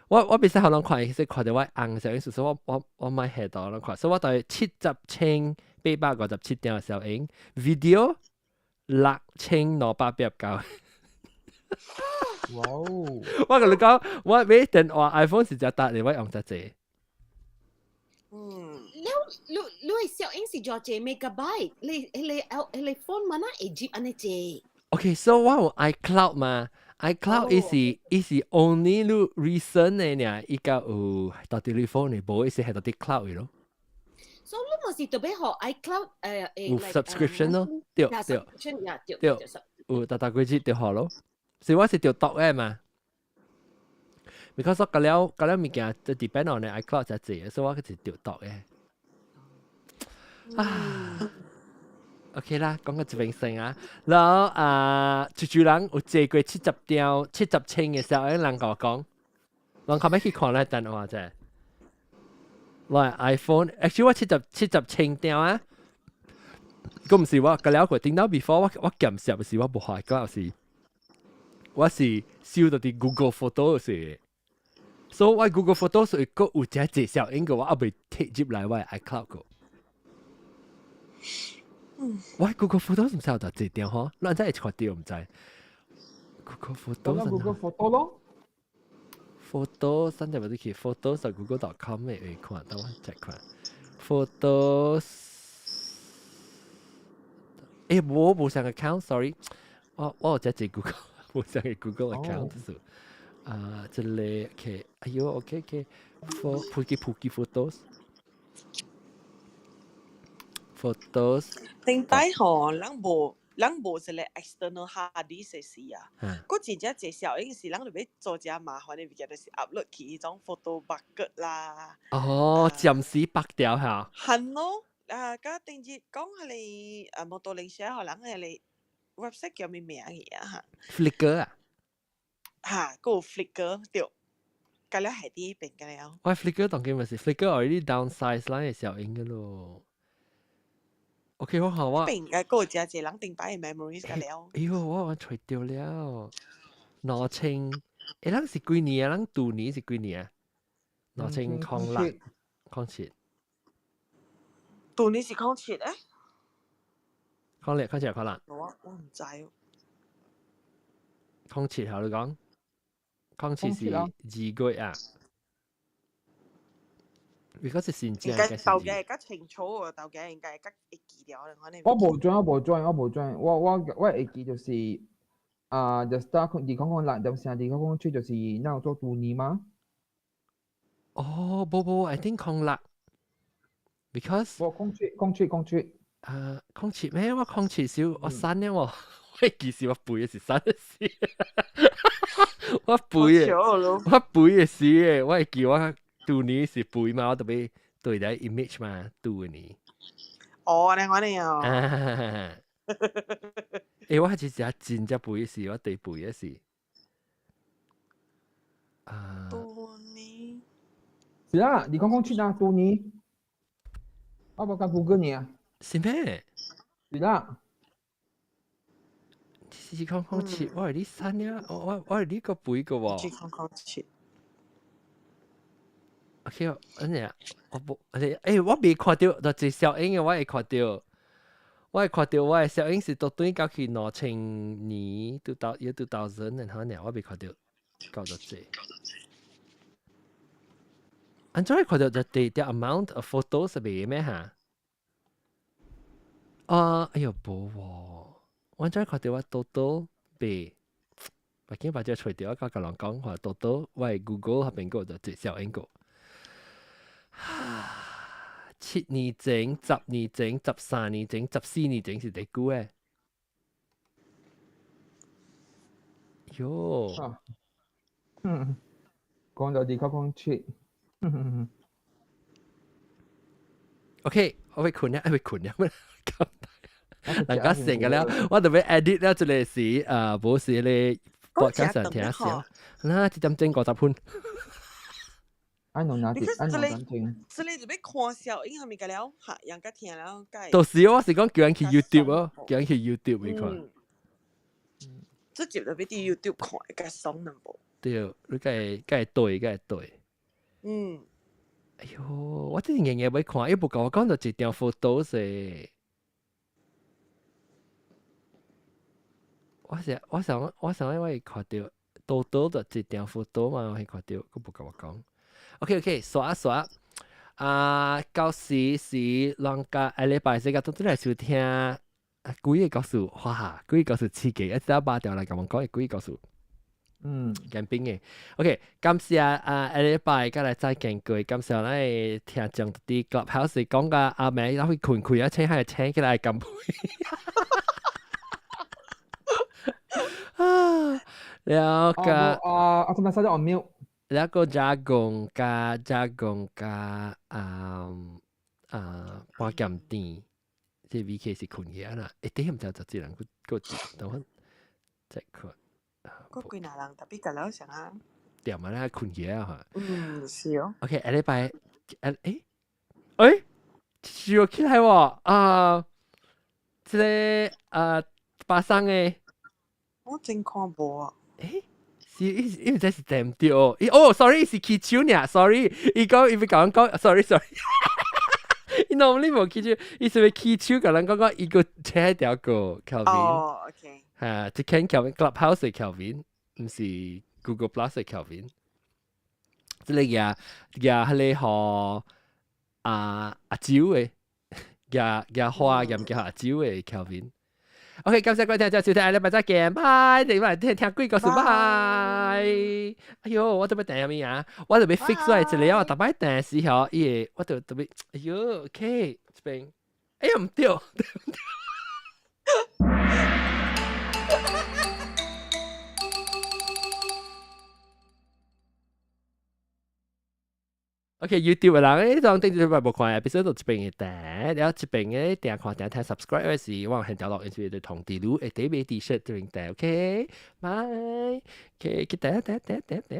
Speaker 2: 我別使可能看，其實看到我紅小影，所以我買下到攏看，所以我大70千857張小影 video 6289。
Speaker 1: 哇哦！
Speaker 2: 我共你講，我買電話 iPhone 是只搭，你我用只濟。
Speaker 7: 嗯，
Speaker 6: 你你你小影是做這 megabyte，你 phone 嘛那會接按呢濟。
Speaker 2: OK，so 我有 iCloud 嘛，iCloud 伊是 only 你 recent 的爾，伊較有到 telephone 的，無伊是係到啲 cloud 的咯。
Speaker 6: 所以你嘛是特別學 iCloud
Speaker 2: 有 subscription 咯，對對對，有逐逐個月就好咯。所以我是著讀的嘛。because 我個了個了物件就 depend on 你 iCloud 才濟，所以我是著讀的。啊，OK 啦，講個一邊先啊。然後啊，豬豬人有借過70張70千嘅時候，有人共我講，人後尾去看咧電話啫。來 iPhone，actually 我70千張啊，佢唔是我個了過頂到 before 我檢攝時我無發覺是，我是收到啲 Google Photo 時。所以我 Google Photo 是個有隻濟小影個，我還未貼入來我 iCloud 個。我 Google Photo 唔知有偌濟張吼，咱真會看到毋知。Google Photo。
Speaker 1: Google Photo 咯。
Speaker 2: Photo，三隻咪去 Photos 就 Google.com 嘅會看，等我 check 看。Photos，欸，無無上 account，sorry，我有隻隻 Google，無上個 Google account 就是。啊，這個 OK，哎喲，OK OK，for 普及普及 photos。photos。
Speaker 7: 頂擺吼，咱無一個 external hard disk 時啊，佫真正濟小影是咱就欲做遮麻煩的物件，就是 upload 去彼種 photo bucket 啦。
Speaker 2: 哦，暫時拔掉嚇。
Speaker 7: 係咯，啊，甲頂日講彼個啊，摩托零寫予人彼個 website 叫咩名去啊？嚇
Speaker 2: ？Flickr 啊？
Speaker 7: 嚇，佫有 Flickr 對，甲了係佇彼邊了。
Speaker 2: 我 Flickr 當今咪是 Flickr already downsize 咱的小影个咯。OK，我好啊。
Speaker 7: 變個佫有誠濟人頂擺的 memories 甲了。
Speaker 2: 哎喲，我揣著了，2000，欸，咱是幾年啊？咱舊年是幾年啊？2006、07。
Speaker 7: 舊年是07欸？06、
Speaker 2: 07、06。
Speaker 7: 我毋知。
Speaker 2: 07頭你講，07是2月啊。如果是新正，
Speaker 7: 應該頭家會較清楚喎，頭家應該會較會記了。
Speaker 1: 我無轉，我無轉，我無轉，我會記就是啊，就 start 2006.4 2007就是那有做舊年嗎？
Speaker 2: 哦，無無，I think 06，because
Speaker 1: 我070707。
Speaker 2: 啊，07咩？我07時我刪了喎，我記是我背的是刪的時，我背的，我背的時的，我會記我舊年是背嘛，我特別對來 image 嘛，舊年。
Speaker 7: 哦，按呢按呢哦。
Speaker 2: 欸，我係真正真正背的時，我第背的是。啊。
Speaker 7: 舊年。
Speaker 1: 是啊，2007啊，舊年。我無講 Google 呢。
Speaker 2: 是咩？
Speaker 1: 是啦。
Speaker 2: 是2007，我係你刪了，我係你個背個喎。
Speaker 7: 2007。
Speaker 2: OK，按呢，我無，欸，我未看著，就一小影的我會看著。我看到我的小影是都對到去2000年，都到 year 2000，然後呢，我未看到夠咗濟。按怎會看到 the amount of photos 係咩嚇？啊，哎喲，無喎，我怎看到我 total 未？我見把這揣掉，我甲人講話 total 我的 Google 彼邊個就一小影個。7年前、10年前、13年前、14年前是幾久誒？喲，
Speaker 1: 嗯，講到2007。
Speaker 2: OK，我會困啊，我會困啊，人家成個了，我特別 edit 了，這個是無是咧 podcast 上聽下，那1點鐘50分。
Speaker 1: 愛弄哪啲？愛弄點聽？
Speaker 7: 這裡就欲看小影係咪個了？嚇，人家聽了，
Speaker 2: 到時我是講叫人去 YouTube 哦，叫人去 YouTube 去看。
Speaker 7: 這集就欲佇 YouTube 看，會較爽淡薄。
Speaker 2: 對，你該會該會對，該會對。哎喲，我之前日日欲看，伊無共我講到一張 photo 是。我想我會看到多多的一張 photo 嘛，我會看到，閣無共我講。OK OK，刷刷啊，到時是人家下禮拜四個都來收聽啊，幾個故事，哇，幾個故事刺激，一直扒掉來共我講幾個故事。簡冰嘅，OK，感謝啊，下禮拜再來再見過，感謝咱的聽眾佇 Clubhouse 講甲阿妹，然後困困啊，請下請起來乾杯。啊，了個
Speaker 1: 啊，阿做咩收咗我 mute？
Speaker 2: 了個加工加加工加啊啊半鹹甜，這 VK 是困起啊啦，一點毋知十幾人閣閣等我再看。
Speaker 7: 閣幾若人，特別甲了啥啊？
Speaker 2: 掂啊啦，困起啊嚇。
Speaker 7: 嗯，是哦。
Speaker 2: OK，下禮拜，誒誒，笑起來喎啊！這個啊，巴生的。
Speaker 7: 我真看無啊。
Speaker 2: 誒，是伊伊毋知是對毋對哦。伊哦，sorry，是起手爾，sorry，伊講伊欲共阮講，sorry sorry。伊 normally 無起手，伊是欲起手共人講講，伊閣切掉個 Kelvin。
Speaker 7: 哦，OK。
Speaker 2: 嚇，這間 Kelvin Clubhouse 的 Kelvin，毋是 Google Plus 的 Kelvin。這個舉舉彼個予阿阿周的，舉舉花兼舉阿周的 Kelvin。OK，感謝各位聽眾收聽，下禮拜再見，拜！你們聽聽鬼故事，拜！哎喲，我特別訂啥物啊？我特別 fix 出來一個，我逐擺訂時候，伊會我就特別，哎喲，OK，這邊，哎呀，毋對，對毋對？OK，YouTube 的人，你當頂一擺無看，必須到這邊的訂，然後這邊的訂看訂聽 subscribe 的時，我現條落，因為就通知你會第買 T-shirt 這邊訂，OK，拜，OK，去訂訂訂訂訂。